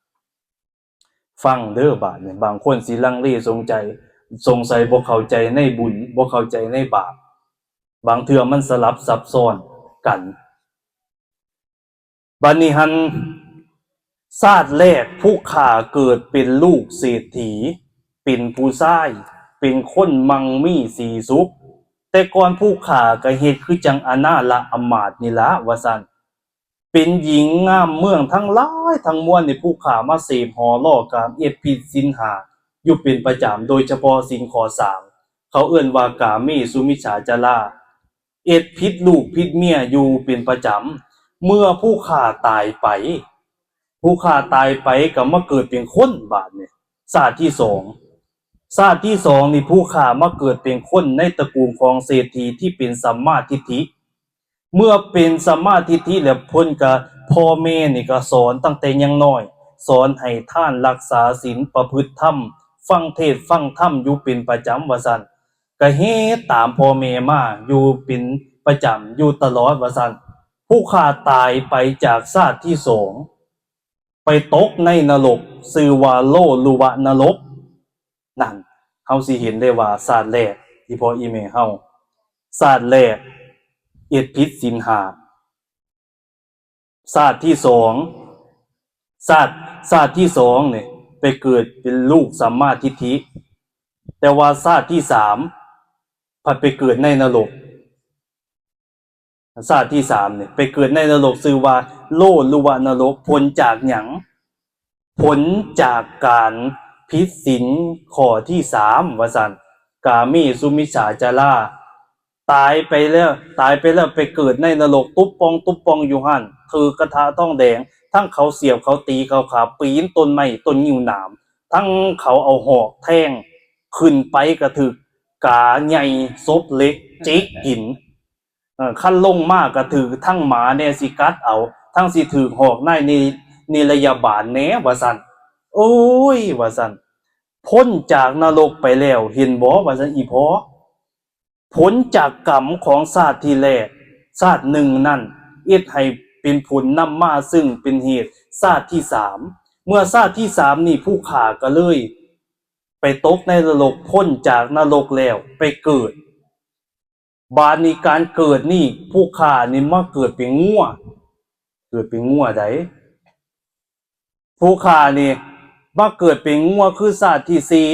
ຟັງເດີບາດນີ້ ບາງຄົນຊິລັງເລສົງໄຈ ສົງໄສ ບໍ່ເຂົ້າໃຈໃນບຸນ ບໍ່ເຂົ້າໃຈໃນບາບ ບາງເທື່ອມັນສະຫຼັບຊັບຊ້ອນກັນ. ບາດນີ້ຫັ້ນ ຊາດແລກຜູ້ຂ້າເກີດເປັນລູກເສດຖີ ເປັນຜູ້ຊາຍ ເປັນຄົນມັ່ງມີສີສຸກ. ແຕ່ກ່ອນຜູ້ຂ້າກໍເຮັດຄືຈັ່ງອະນາລະອຳມາດນີ້ລະ ວ່າຊັ້ນ. ເປັນຍິງງາມເມືອງທັງຫຼາຍທັງມວນນີ້ ຜູ້ຂ້າມາເສບຫໍ່ຫຼໍ່ກາມ ເຮັດຜິດສິນຫ້າຢູ່ເປັນປະຈຳ ໂດຍສະເພາະສິນຂໍ້ສາມ ເຂົາເອີ້ນວ່າກາເມສຸມິດສາຈາລາ ເຮັດຜິດລູກຜິດເມຍຢູ່ເປັນປະຈຳ. ເມື່ອຜູ້ຂ້າຕາຍໄປ ຜູ້ຂ້າຕາຍໄປກໍມາເກີດເປັນຄົນ ບາດນີ້ ຊາດທີສອງ ຊາດທີສອງນີ້ ຜູ້ຂ້າມາເກີດເປັນຄົນໃນຕະກູນຂອງເສດຖີທີ່ເປັນສຳມາທິດຖິ. ເມື່ອເປັນສຳມາທິດຖິແລ້ວ ເພິ່ນກະ ພໍ່ແມ່ນີ້ກະສອນຕັ້ງແຕ່ຍັງນ້ອຍ ສອນໃຫ້ທານ ລັກສາສິນ ປະພຶດທຳ ຟັງເທດຟັງທຳຢູ່ເປັນປະຈຳ ວ່າຊັ້ນ. ກະເຮັດຕາມພໍ່ແມ່ມາຢູ່ເປັນປະຈຳຢູ່ຕະຫຼອດ ວ່າຊັ້ນ. ຜູ້ຂ້າຕາຍໄປຈາກຊາດທີສອງ ໄປຕົກໃນນະລົກ ຊື່ວ່າໂລລຸວະນະລົກ. ນັ້ນ ເຮົາຊິເຫັນໄດ້ວ່າຊາດແລກ ອີ່ພໍ່ອີ່ແມ່ເຮົາ ຊາດແລກເຮັດຜິດສິນຫ້າ ຊາດທີສອງ ຊາດ ຊາດທີສອງນີ້ໄປເກີດເປັນລູກສຳມາທິດຖິ ແຕ່ວ່າຊາດທີສາມພັດໄປເກີດໃນນະລົກ. ຊາດທີສາມນີ້ໄປເກີດໃນນະລົກ ຊື່ວ່າໂລລຸວະນະລົກ. ຜົນຈາກຫຍັງ? ຜົນຈາກການຜິດສິນຂໍ້ທີສາມ ວ່າຊັ້ນ. ກາເມສຸມິດສາຈາລາ ຕາຍໄປແລ້ວ ຕາຍໄປແລ້ວໄປເກີດໃນນະລົກ ຕຸບປ່ອງຕຸບປ່ອງຢູ່ຫັ້ນ ຖືກກະທະທອງແດງ ທັງເຂົາສຽບ ເຂົາຕີ ເຂົາຂາ ປີນຕົ້ນໄມ້ຕົ້ນງິ້ວໜາມ ທັງເຂົາເອົາຫອກແທງ ຂຶ້ນໄປກະຖືກກາໃຫຍ່ສົບເຫຼັກຈິກກິນ. ເອີ ຄັນລົງມາກະຖືກທັງໝາແດ່ຊິກັດເອົາ ທັງຊິຖືກຫອກນາຍນິ ນິລະຍາບານແດ່ ວ່າຊັ້ນ. ໂອ້ຍ ວ່າຊັ້ນ ພົ້ນຈາກນະລົກໄປແລ້ວ ເຫັນບໍ່ ວ່າຊັ້ນ ອີ່ພໍ່. ຜົນຈາກກຳຂອງຊາດທີແລກ ຊາດໜຶ່ງນັ້ນ ເຮັດໃຫ້ເປັນຜົນນຳມາ ຊຶ່ງເປັນເຫດຊາດທີສາມ. ເມື່ອຊາດທີສາມນີ້ ຜູ້ຂ້າກະເລີຍໄປຕົກໃນນະລົກ ພົ້ນຈາກນະລົກແລ້ວໄປເກີດ. ບາດນີ້ການເກີດນີ້ ຜູ້ຂ້ານີ້ມາເກີດເປັນງົວ ເກີດເປັນງົວໃດ໋ ຜູ້ຂ້ານີ້ມາເກີດເປັນງົວຄືຊາດທີສີ່.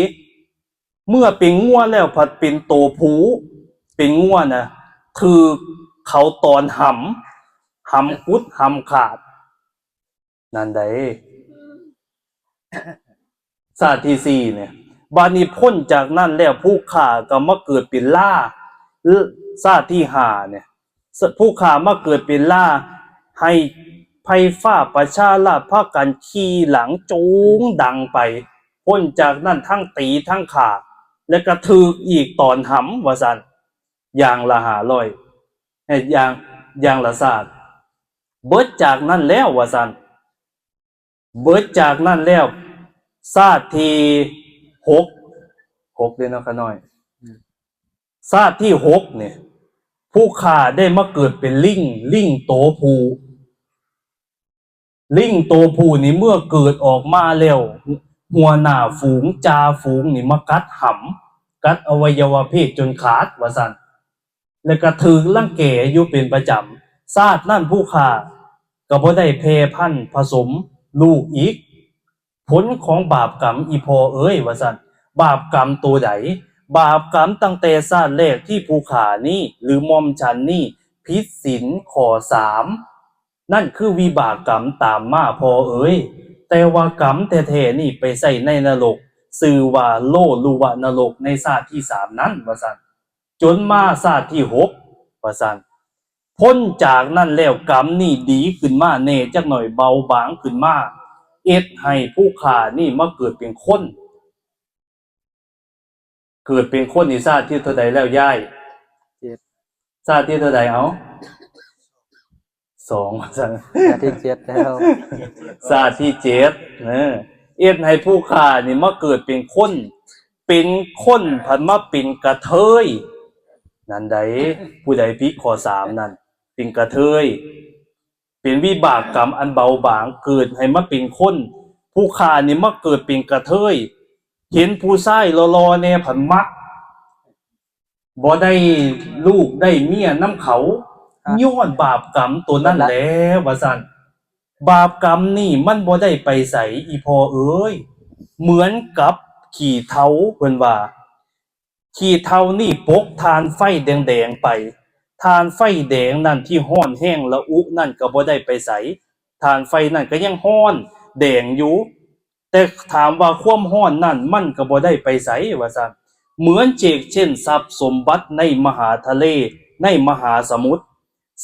ເມື່ອເປັນງົວແລ້ວພັດເປັນໂຕຜູ້ ເປັນງົວນະ ຖືກເຂົາຕອນຫຳ ຫຳກຸດຫຳຂາດ ນັ້ນໃດ໋ ຊາດທີສີ່ນີ້. ບາດນີ້ພົ້ນຈາກນັ້ນແລ້ວ ຜູ້ຂ້າກໍມາເກີດເປັນລາ ຊາດທີຫ້ານີ້ ຜູ້ຂ້າມາເກີດເປັນລາ ໃຫ້ໄຟຟ້າປະຊາລາດພາກັນຂີ່ຫຼັງໂຈງດັງໄປ. ພົ້ນຈາກນັ້ນທັງຕີທັງຂ້າ ແລ້ວກໍຖືກອີກຕອນຫຳ ວ່າຊັ້ນ ຢ່າງລະຫ້າຮ້ອຍ ເອີ ຢ່າງ ຢ່າງລະຊາດ. ເບິດຈາກນັ້ນແລ້ວ ວ່າຊັ້ນ ເບິດຈາກນັ້ນແລ້ວ ຊາດທີຫົກ ຫົກເດ້ເນາະ ຂ້ານ້ອຍ ອືມ ຊາດທີຫົກນີ້ ຜູ້ຂ້າໄດ້ມາເກີດເປັນລິງ, ລິງໂຕຜູ້. ລິງໂຕຜູ້ນີ້ເມື່ອເກີດອອກມາແລ້ວ, ຫົວໜ້າຝູງ, ຈ່າຝູງນີ້ມາກັດຫຳ, ກັດອະໄວຍະວະເພດຈົນຂາດວ່າຊັ້ນ, ແລະກະຖືກລັງແກຢູ່ເປັນປະຈຳ. ຊາດນັ້ນຜູ້ຂ້າກໍບໍ່ໄດ້ແຜ່ພັນຜະສົມລູກອີກ. ຜົນຂອງບາບກຳອີ່ພໍ່ເອີຍ ວ່າຊັ້ນ. ບາບກຳໂຕໃດ? ບາບກຳຕັ້ງແຕ່ຊາດແລກທີ່ຜູ້ຂ້ານີ້ ຫຼື ໝ່ອມສັນນີ້ ຜິດສິນຂໍ້ສາມ, ນັ້ນຄືວິບາກກຳຕາມມາພໍ່ເອີຍ. ແຕ່ວ່າກຳແທ້ໆນີ້ໄປໃຊ້ໃນນະລົກ, ຊື່ວ່າໂລລຸວະນະລົກໃນຊາດທີສາມນັ້ນ ວ່າຊັ້ນ. ຈົນມາຊາດທີຫົກ ວ່າຊັ້ນ. ພົ້ນຈາກນັ້ນແລ້ວ ກຳນີ້ດີຂຶ້ນມາແດ່ຈັກໜ້ອຍ, ເບົາບາງຂຶ້ນມາ, ເຮັດໃຫ້ຜູ້ຂ້ານີ້ມາເກີດເປັນຄົນ. ເກີດເປັນຄົນນີ້ຊາດທີເທົ່າໃດແລ້ວຍາຍ? ເຈັດ. ຊາດທີເທົ່າໃດເອົາ? ສອງ ວ່າຊັ້ນ. ຊາດທີເຈັດແລ້ວ. ຊາດທີເຈັດ ເອີ ເຮັດໃຫ້ຜູ້ຂ້ານີ້ມາເກີດເປັນຄົນ, ເປັນຄົນພັດມາເປັນກະເທີຍ. ນັ້ນໃດ໋ ຜູ້ໃດຜິດຂໍ້ສາມນັ້ນ ເປັນກະເທີຍ, ເປັນວິບາກກຳອັນເບົາບາງ, ເກີດໃຫ້ມາເປັນຄົນ. ຜູ້ຂ້ານີ້ມາເກີດເປັນກະເທີຍ, ເຫັນຜູ້ຊາຍຫຼໍ່ໆແດ່ພັດມັກ, ບໍ່ໄດ້ລູກໄດ້ເມຍນຳເຂົາ, ຍ້ອນບາບກຳໂຕນັ້ນແຫຼະ ວ່າຊັ້ນ. ບາບກຳນີ້ມັນບໍ່ໄດ້ໄປໃສ ອີ່ພໍ່ເອີຍ, ເໝືອນກັບຂີ້ເຖົາ ເພິ່ນວ່າ. ຂີ້ເຖົານີ້ປົກຖ່ານໄຟແດງໆໄປ, ຖ່ານໄຟແດງນັ້ນທີ່ຮ້ອນແຮງລະອຸນັ້ນກໍບໍ່ໄດ້ໄປໃສ, ຖ່ານໄຟນັ້ນກໍຍັງຮ້ອນແດງຢູ່. ແຕ່ຖາມວ່າຄວາມຮ້ອນນັ້ນມັນກໍບໍ່ໄດ້ໄປໃສ ວ່າຊັ້ນ. ເໝືອນເຊກເຊັ່ນຊັບສົມບັດໃນມະຫາທະເລ, ໃນມະຫາສະໝຸດ.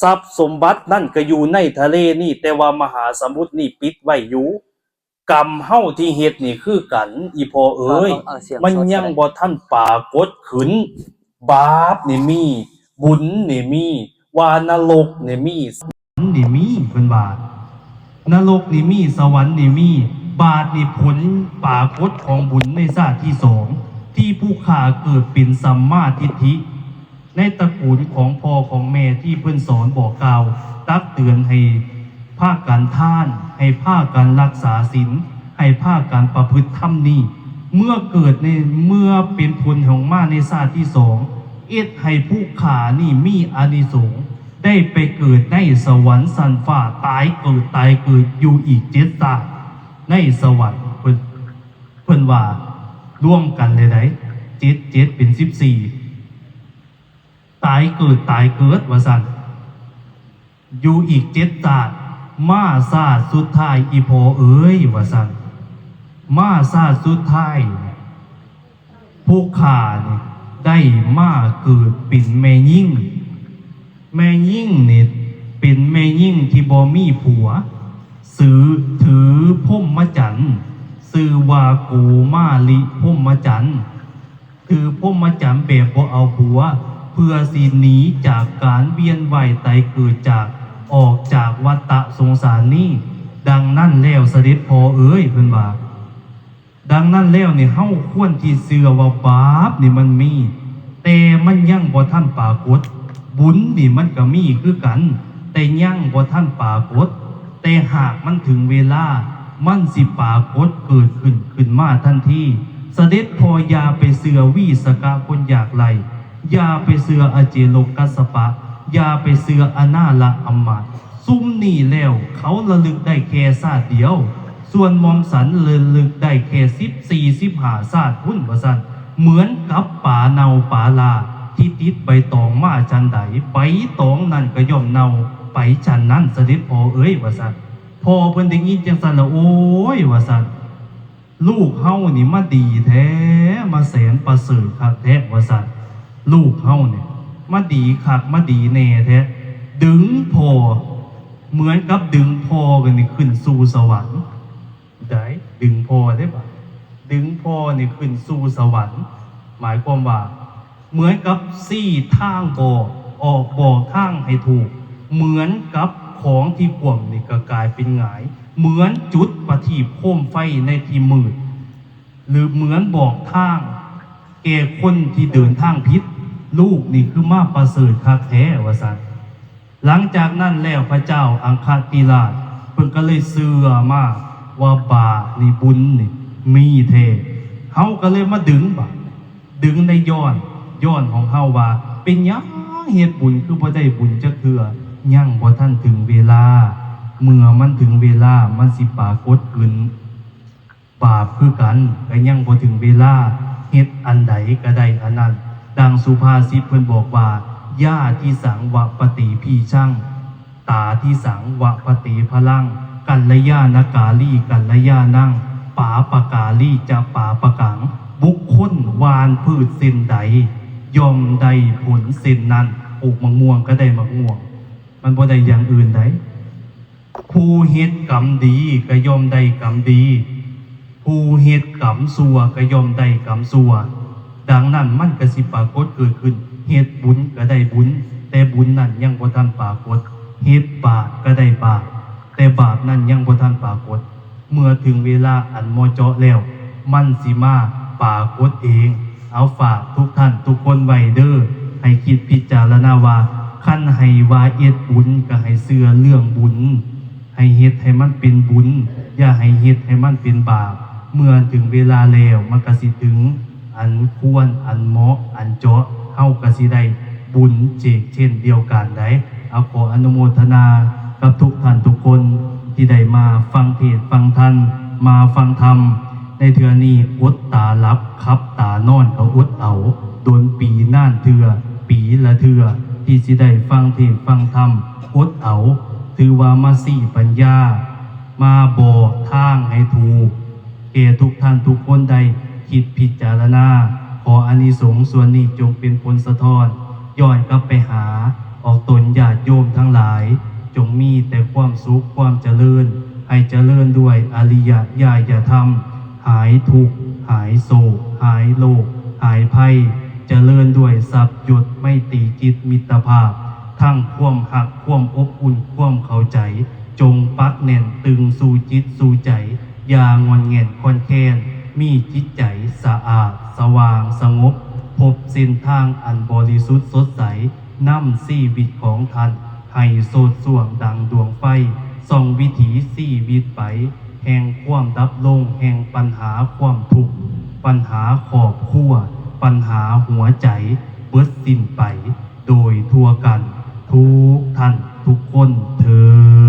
ຊັບສົມບັດນັ້ນກໍຢູ່ໃນທະເລນີ້, ແຕ່ວ່າມະຫາສະໝຸດນີ້ປິດໄວ້ຢູ່. ກຳເຮົາທີ່ເຮັດນີ້ຄືກັນ ອີ່ພໍ່ເອີຍ, ມັນຍັງບໍ່ທັນປາກົດຂຶ້ນ. ບາບນີ້ມີ, ບຸນນີ້ມີ, ວ່ານະລົກນີ້ມີ, ສະຫວັນນີ້ມີ, ເພິ່ນວ່າ ນະລົກນີ້ມີ, ສະຫວັນນີ້ມີ. ບາດນີ້ຜົນປາກົດຂອງບຸນໃນຊາດທີສອງ ທີ່ຜູ້ຂ້າເກີດເປັນສຳມາທິດຖິ ໃນຕະກູນຂອງພໍ່ຂອງແມ່ທີ່ເພິ່ນສອນບອກກ່າວ ຕັກເຕືອນໃຫ້ພາກັນທານ, ໃຫ້ພາກັນລັກສາສິນ, ໃຫ້ພາກັນປະພຶດທຳນີ້. ເມື່ອເກີດໃນ, ເມື່ອເປັນຜົນອອກມາໃນຊາດທີສອງ ເຮັດໃຫ້ຜູ້ຂ້ານີ້ມີອານິສົງ ໄດ້ໄປເກີດໃນສະຫວັນຊັ້ນຟ້າ, ຕາຍເກີດ, ຕາຍເກີດຢູ່ອີກເຈັດຊາດໃນສະຫວັນ. ເພິ່ນ, ເພິ່ນວ່າລວມກັນແລ້ວໃດ໋ ເຈັດ ເຈັດເປັນສິບສີ່. ຕາຍເກີດ, ຕາຍເກີດ ວ່າຊັ້ນ, ຢູ່ອີກເຈັດຊາດ, ມາຊາດສຸດທ້າຍ ອີ່ພໍ່ເອີຍ ວ່າຊັ້ນ, ມາຊາດສຸດທ້າຍ ຜູ້ຂ້ານີ້ໄດ້ມາເກີດເປັນແມ່ຍິງ. ແມ່ຍິງນີ້ເປັນແມ່ຍິງທີ່ບໍ່ມີຜົວ, ຖື ຖືພົມມະຈັນ, ຊື່ວ່າໂກມາລິພົມມະຈັນ. ຖືພົມມະຈັນແບບບໍ່ເອົາຜົວ ເພື່ອຊິໜີຈາກການວຽນວ່າຍຕາຍເກີດ, ຈາກ, ອອກຈາກວັດຕະສົງສານນີ້. ດັ່ງນັ້ນແລ້ວ ສະເດັດພໍ່ເອີຍ ເພິ່ນວ່າ, ດັ່ງນັ້ນແລ້ວນີ້ ເຮົາຄວນທີ່ເຊື່ອວ່າບາບນີ້ມັນມີ, ແຕ່ມັນຍັງບໍ່ທັນປາກົດ. ບຸນນີ້ມັນກໍມີຄືກັນ, ແຕ່ຍັງບໍ່ທັນປາກົດ. ແຕ່ຫາກມັນເຖິງເວລາ, ມັນຊິປາກົດເກີດຂຶ້ນ, ຂຶ້ນມາທັນທີ. ສະເດັດພໍ່ຢ່າໄປເຊື່ອວິສະກະຄົນຢາກໄຮ້, ຢ່າໄປເຊື່ອອາເຈໂລກັດສະປະ, ຢ່າໄປເຊື່ອອະນາລະອຳມາດ. ຊຸມນີ້ແລ້ວເຂົາລະລຶກໄດ້ແຄ່ຊາດດຽວ, ສ່ວນໝ່ອມສັນລະລຶກໄດ້ແຄ່ສິບສີ່ ສິບຫ້າຊາດພຸ້ນ ວ່າຊັ້ນ. ເໝືອນກັບປາເນົ່າປາຫຼ້າທີ່ຕິດໃບຕອງມາຊັ້ນໃດ, ໃບຕອງນັ້ນກໍຍ່ອມເນົ່າໄປຊັ້ນນັ້ນ ສະເດັດພໍ່ເອີຍ ວ່າຊັ້ນ. ພໍ່ເພິ່ນໄດ້ຍິນຈັ່ງຊັ້ນລະ ໂອ້ຍ ວ່າຊັ້ນ, ລູກເຮົານີ້ມາດີແທ້, ມາແສນປະເສີດຄັກແທ້ ວ່າຊັ້ນ. ລູກເຮົານີ້ມາດີຄັກມາດີແນ່ແທ້, ດຶງພໍ່ ເໝືອນກັບດຶງພໍ່ກັນນີ້ຂຶ້ນສູ່ສະຫວັນ. ໄດ້ດຶງພໍ່ເດ້ບາດ, ດຶງພໍ່ນີ້ຂຶ້ນສູ່ສະຫວັນ. ໝາຍຄວາມວ່າ ເໝືອນກັບຊີ້ທາງບອກ, ອອກບອກທາງໃຫ້ຖືກ, ເໝືອນກັບຂອງທີ່ຂວ້ຳນີ້ກໍກາຍເປັນຫງາຍ, ເໝືອນຈຸດປະທີບໂຄມໄຟໃນທີ່ມືດ, ຫຼື ເໝືອນບອກທາງແກ່ຄົນທີ່ເດີນທາງຜິດ. ລູກນີ້ຄືມາປະເສີດຄັກແທ້ວ່າຊັ້ນ. ຫຼັງຈາກນັ້ນແລ້ວ ພະເຈົ້າອັງຄະທິລາດເພິ່ນກໍເລີຍເຊື່ອມາວ່າບາບນີ້ ບຸນນີ້ມີແທ້. ເຮົາກໍເລີຍມາດຶງບາດ ດຶງໃນຍ້ອນ ຍ້ອນຂອງເຮົາວ່າ ເປັນຫຍັງເຮັດບຸນຄືບໍ່ໄດ້ບຸນຈັກເທື່ອ? ຍັງບໍ່ທັນເຖິງເວລາ. ເມື່ອມັນເຖິງເວລາ ມັນຊິປາກົດຂຶ້ນ. ບາບຄືກັນ ກໍຍັງບໍ່ເຖິງເວລາ, ເຮັດອັນໃດກໍໄດ້ອັນນັ້ນ. ດັ່ງສຸພາສິດເພິ່ນບອກວ່າ ຍາທິສັງວະປະຕິພະລັງ ຕາທິສັງວະປະຕິພະລັງ ກັນລະຍານະກາລີກັນລະຍານັງ ປາປະກາລີຈະປາປະກັງ. ບຸກຄົນຫວ່ານພືດເຊັ່ນໃດ ຍ່ອມໄດ້ຜົນເຊັ່ນນັ້ນ. ປູກໝາກມ່ວງກໍໄດ້ໝາກມ່ວງ, ມັນບໍ່ໄດ້ຢ່າງອື່ນໃດ. ຜູ້ເຮັດກຳດີກໍຍ່ອມໄດ້ກຳດີ, ຜູ້ເຮັດກຳຊົ່ວກໍຍ່ອມໄດ້ກຳຊົ່ວ. ດັ່ງນັ້ນມັນກໍຊິປາກົດເກີດຂຶ້ນ, ເຮັດບຸນກໍໄດ້ບຸນ, ແຕ່ບຸນນັ້ນຍັງບໍ່ທັນປາກົດ, ເຮັດບາບກໍໄດ້ບາບ, ແຕ່ບາບນັ້ນຍັງບໍ່ທັນປາກົດ. ເມື່ອເຖິງເວລາອັນເໝາະເຈາະແລ້ວ ມັນຊິມາປາກົດເອງ. ເອົາ ຝາກທຸກທ່ານທຸກຄົນໄວ້ເດີ້ ໃຫ້ຄິດພິຈາລະນາວ່າ ຄັນໃຫ້ວ່າເຮັດບຸນກໍໃຫ້ເຊື່ອເລື່ອງບຸນ, ໃຫ້ເຮັດໃຫ້ມັນເປັນບຸນ, ຢ່າໃຫ້ເຮັດໃຫ້ມັນເປັນບາບ. ເມື່ອເຖິງເວລາແລ້ວ ມັນກໍຊິເຖິງອັນຄວນ ອັນເໝາະ ອັນເຈາະ, ເຮົາກໍຊິໄດ້ບຸນເຊັ່ນ ເຊັ່ນດຽວກັນໃດ໋. ເອົາ ຂໍອະນຸໂມທະນາກັບທຸກທ່ານທຸກຄົນ ທີ່ໄດ້ມາຟັງເທດຟັງທຳ ມາຟັງທຳໃນເທື່ອນີ້. ອົດຕາຫຼັບ ຂັບຕານອນກໍອົດເອົາ, ດົນປີນານເທື່ອ ປີລະເທື່ອ ທີ່ຊິໄດ້ຟັງເທດຟັງທຳ ອົດເອົາ. ຖືວ່າມາຊີ້ປັນຍາ ມາບອກທາງໃຫ້ຖືກ ແກ່ທຸກທ່ານທຸກຄົນໄດ້ຄິດພິຈາລະນາ. ຂໍອານິສົງສ່ວນນີ້ຈົ່ງເປັນຜົນສະທ້ອນ ຍ້ອນກັບໄປຫາອອກຕົນຍາດໂຍມທັງຫຼາຍ, ຈົ່ງມີແຕ່ຄວາມສຸກຄວາມຈະເລີນ, ໃຫ້ຈະເລີນດ້ວຍອະລິຍະຍາຍະທຳ, ຫາຍທຸກ, ຫາຍໂສກ, ຫາຍໂລກ, ຫາຍໄພ, ຈະເລີນດ້ວຍຊັບຍົດ, ໄມຕີຈິດ, ມິດຕະພາບ, ທັງຄວາມຮັກ, ຄວາມອົບອຸ່ນ, ຄວາມເຂົ້າໃຈ, ຈົ່ງປັກແໜ້ນຕຶງສູ່ຈິດສູ່ໃຈ, ຢ່າງ່ອນແງ່ນຄອນແຄນ, ມີຈິດໃຈສະອາດ, ສະຫວ່າງ, ສະຫງົບ, ພົບເສັ້ນທາງອັນບໍລິສຸດສົດໃສ, ນຳຊີວິດຂອງທ່ານໃຫ້ໂຊດຊ່ວງດັ່ງດວງໄຟ, ສ່ອງວິຖີຊີວິດໄປ, ແຫ່ງຄວາມດັບລົງແຫ່ງບັນຫາຄວາມທຸກ, ບັນຫາຄອບຄົວ, ບັນຫາຫົວໃຈ, ເບິດສິ້ນໄປ ໂດຍທົ່ວກັນທຸກທ່ານທຸກຄົນເທີ້ນ.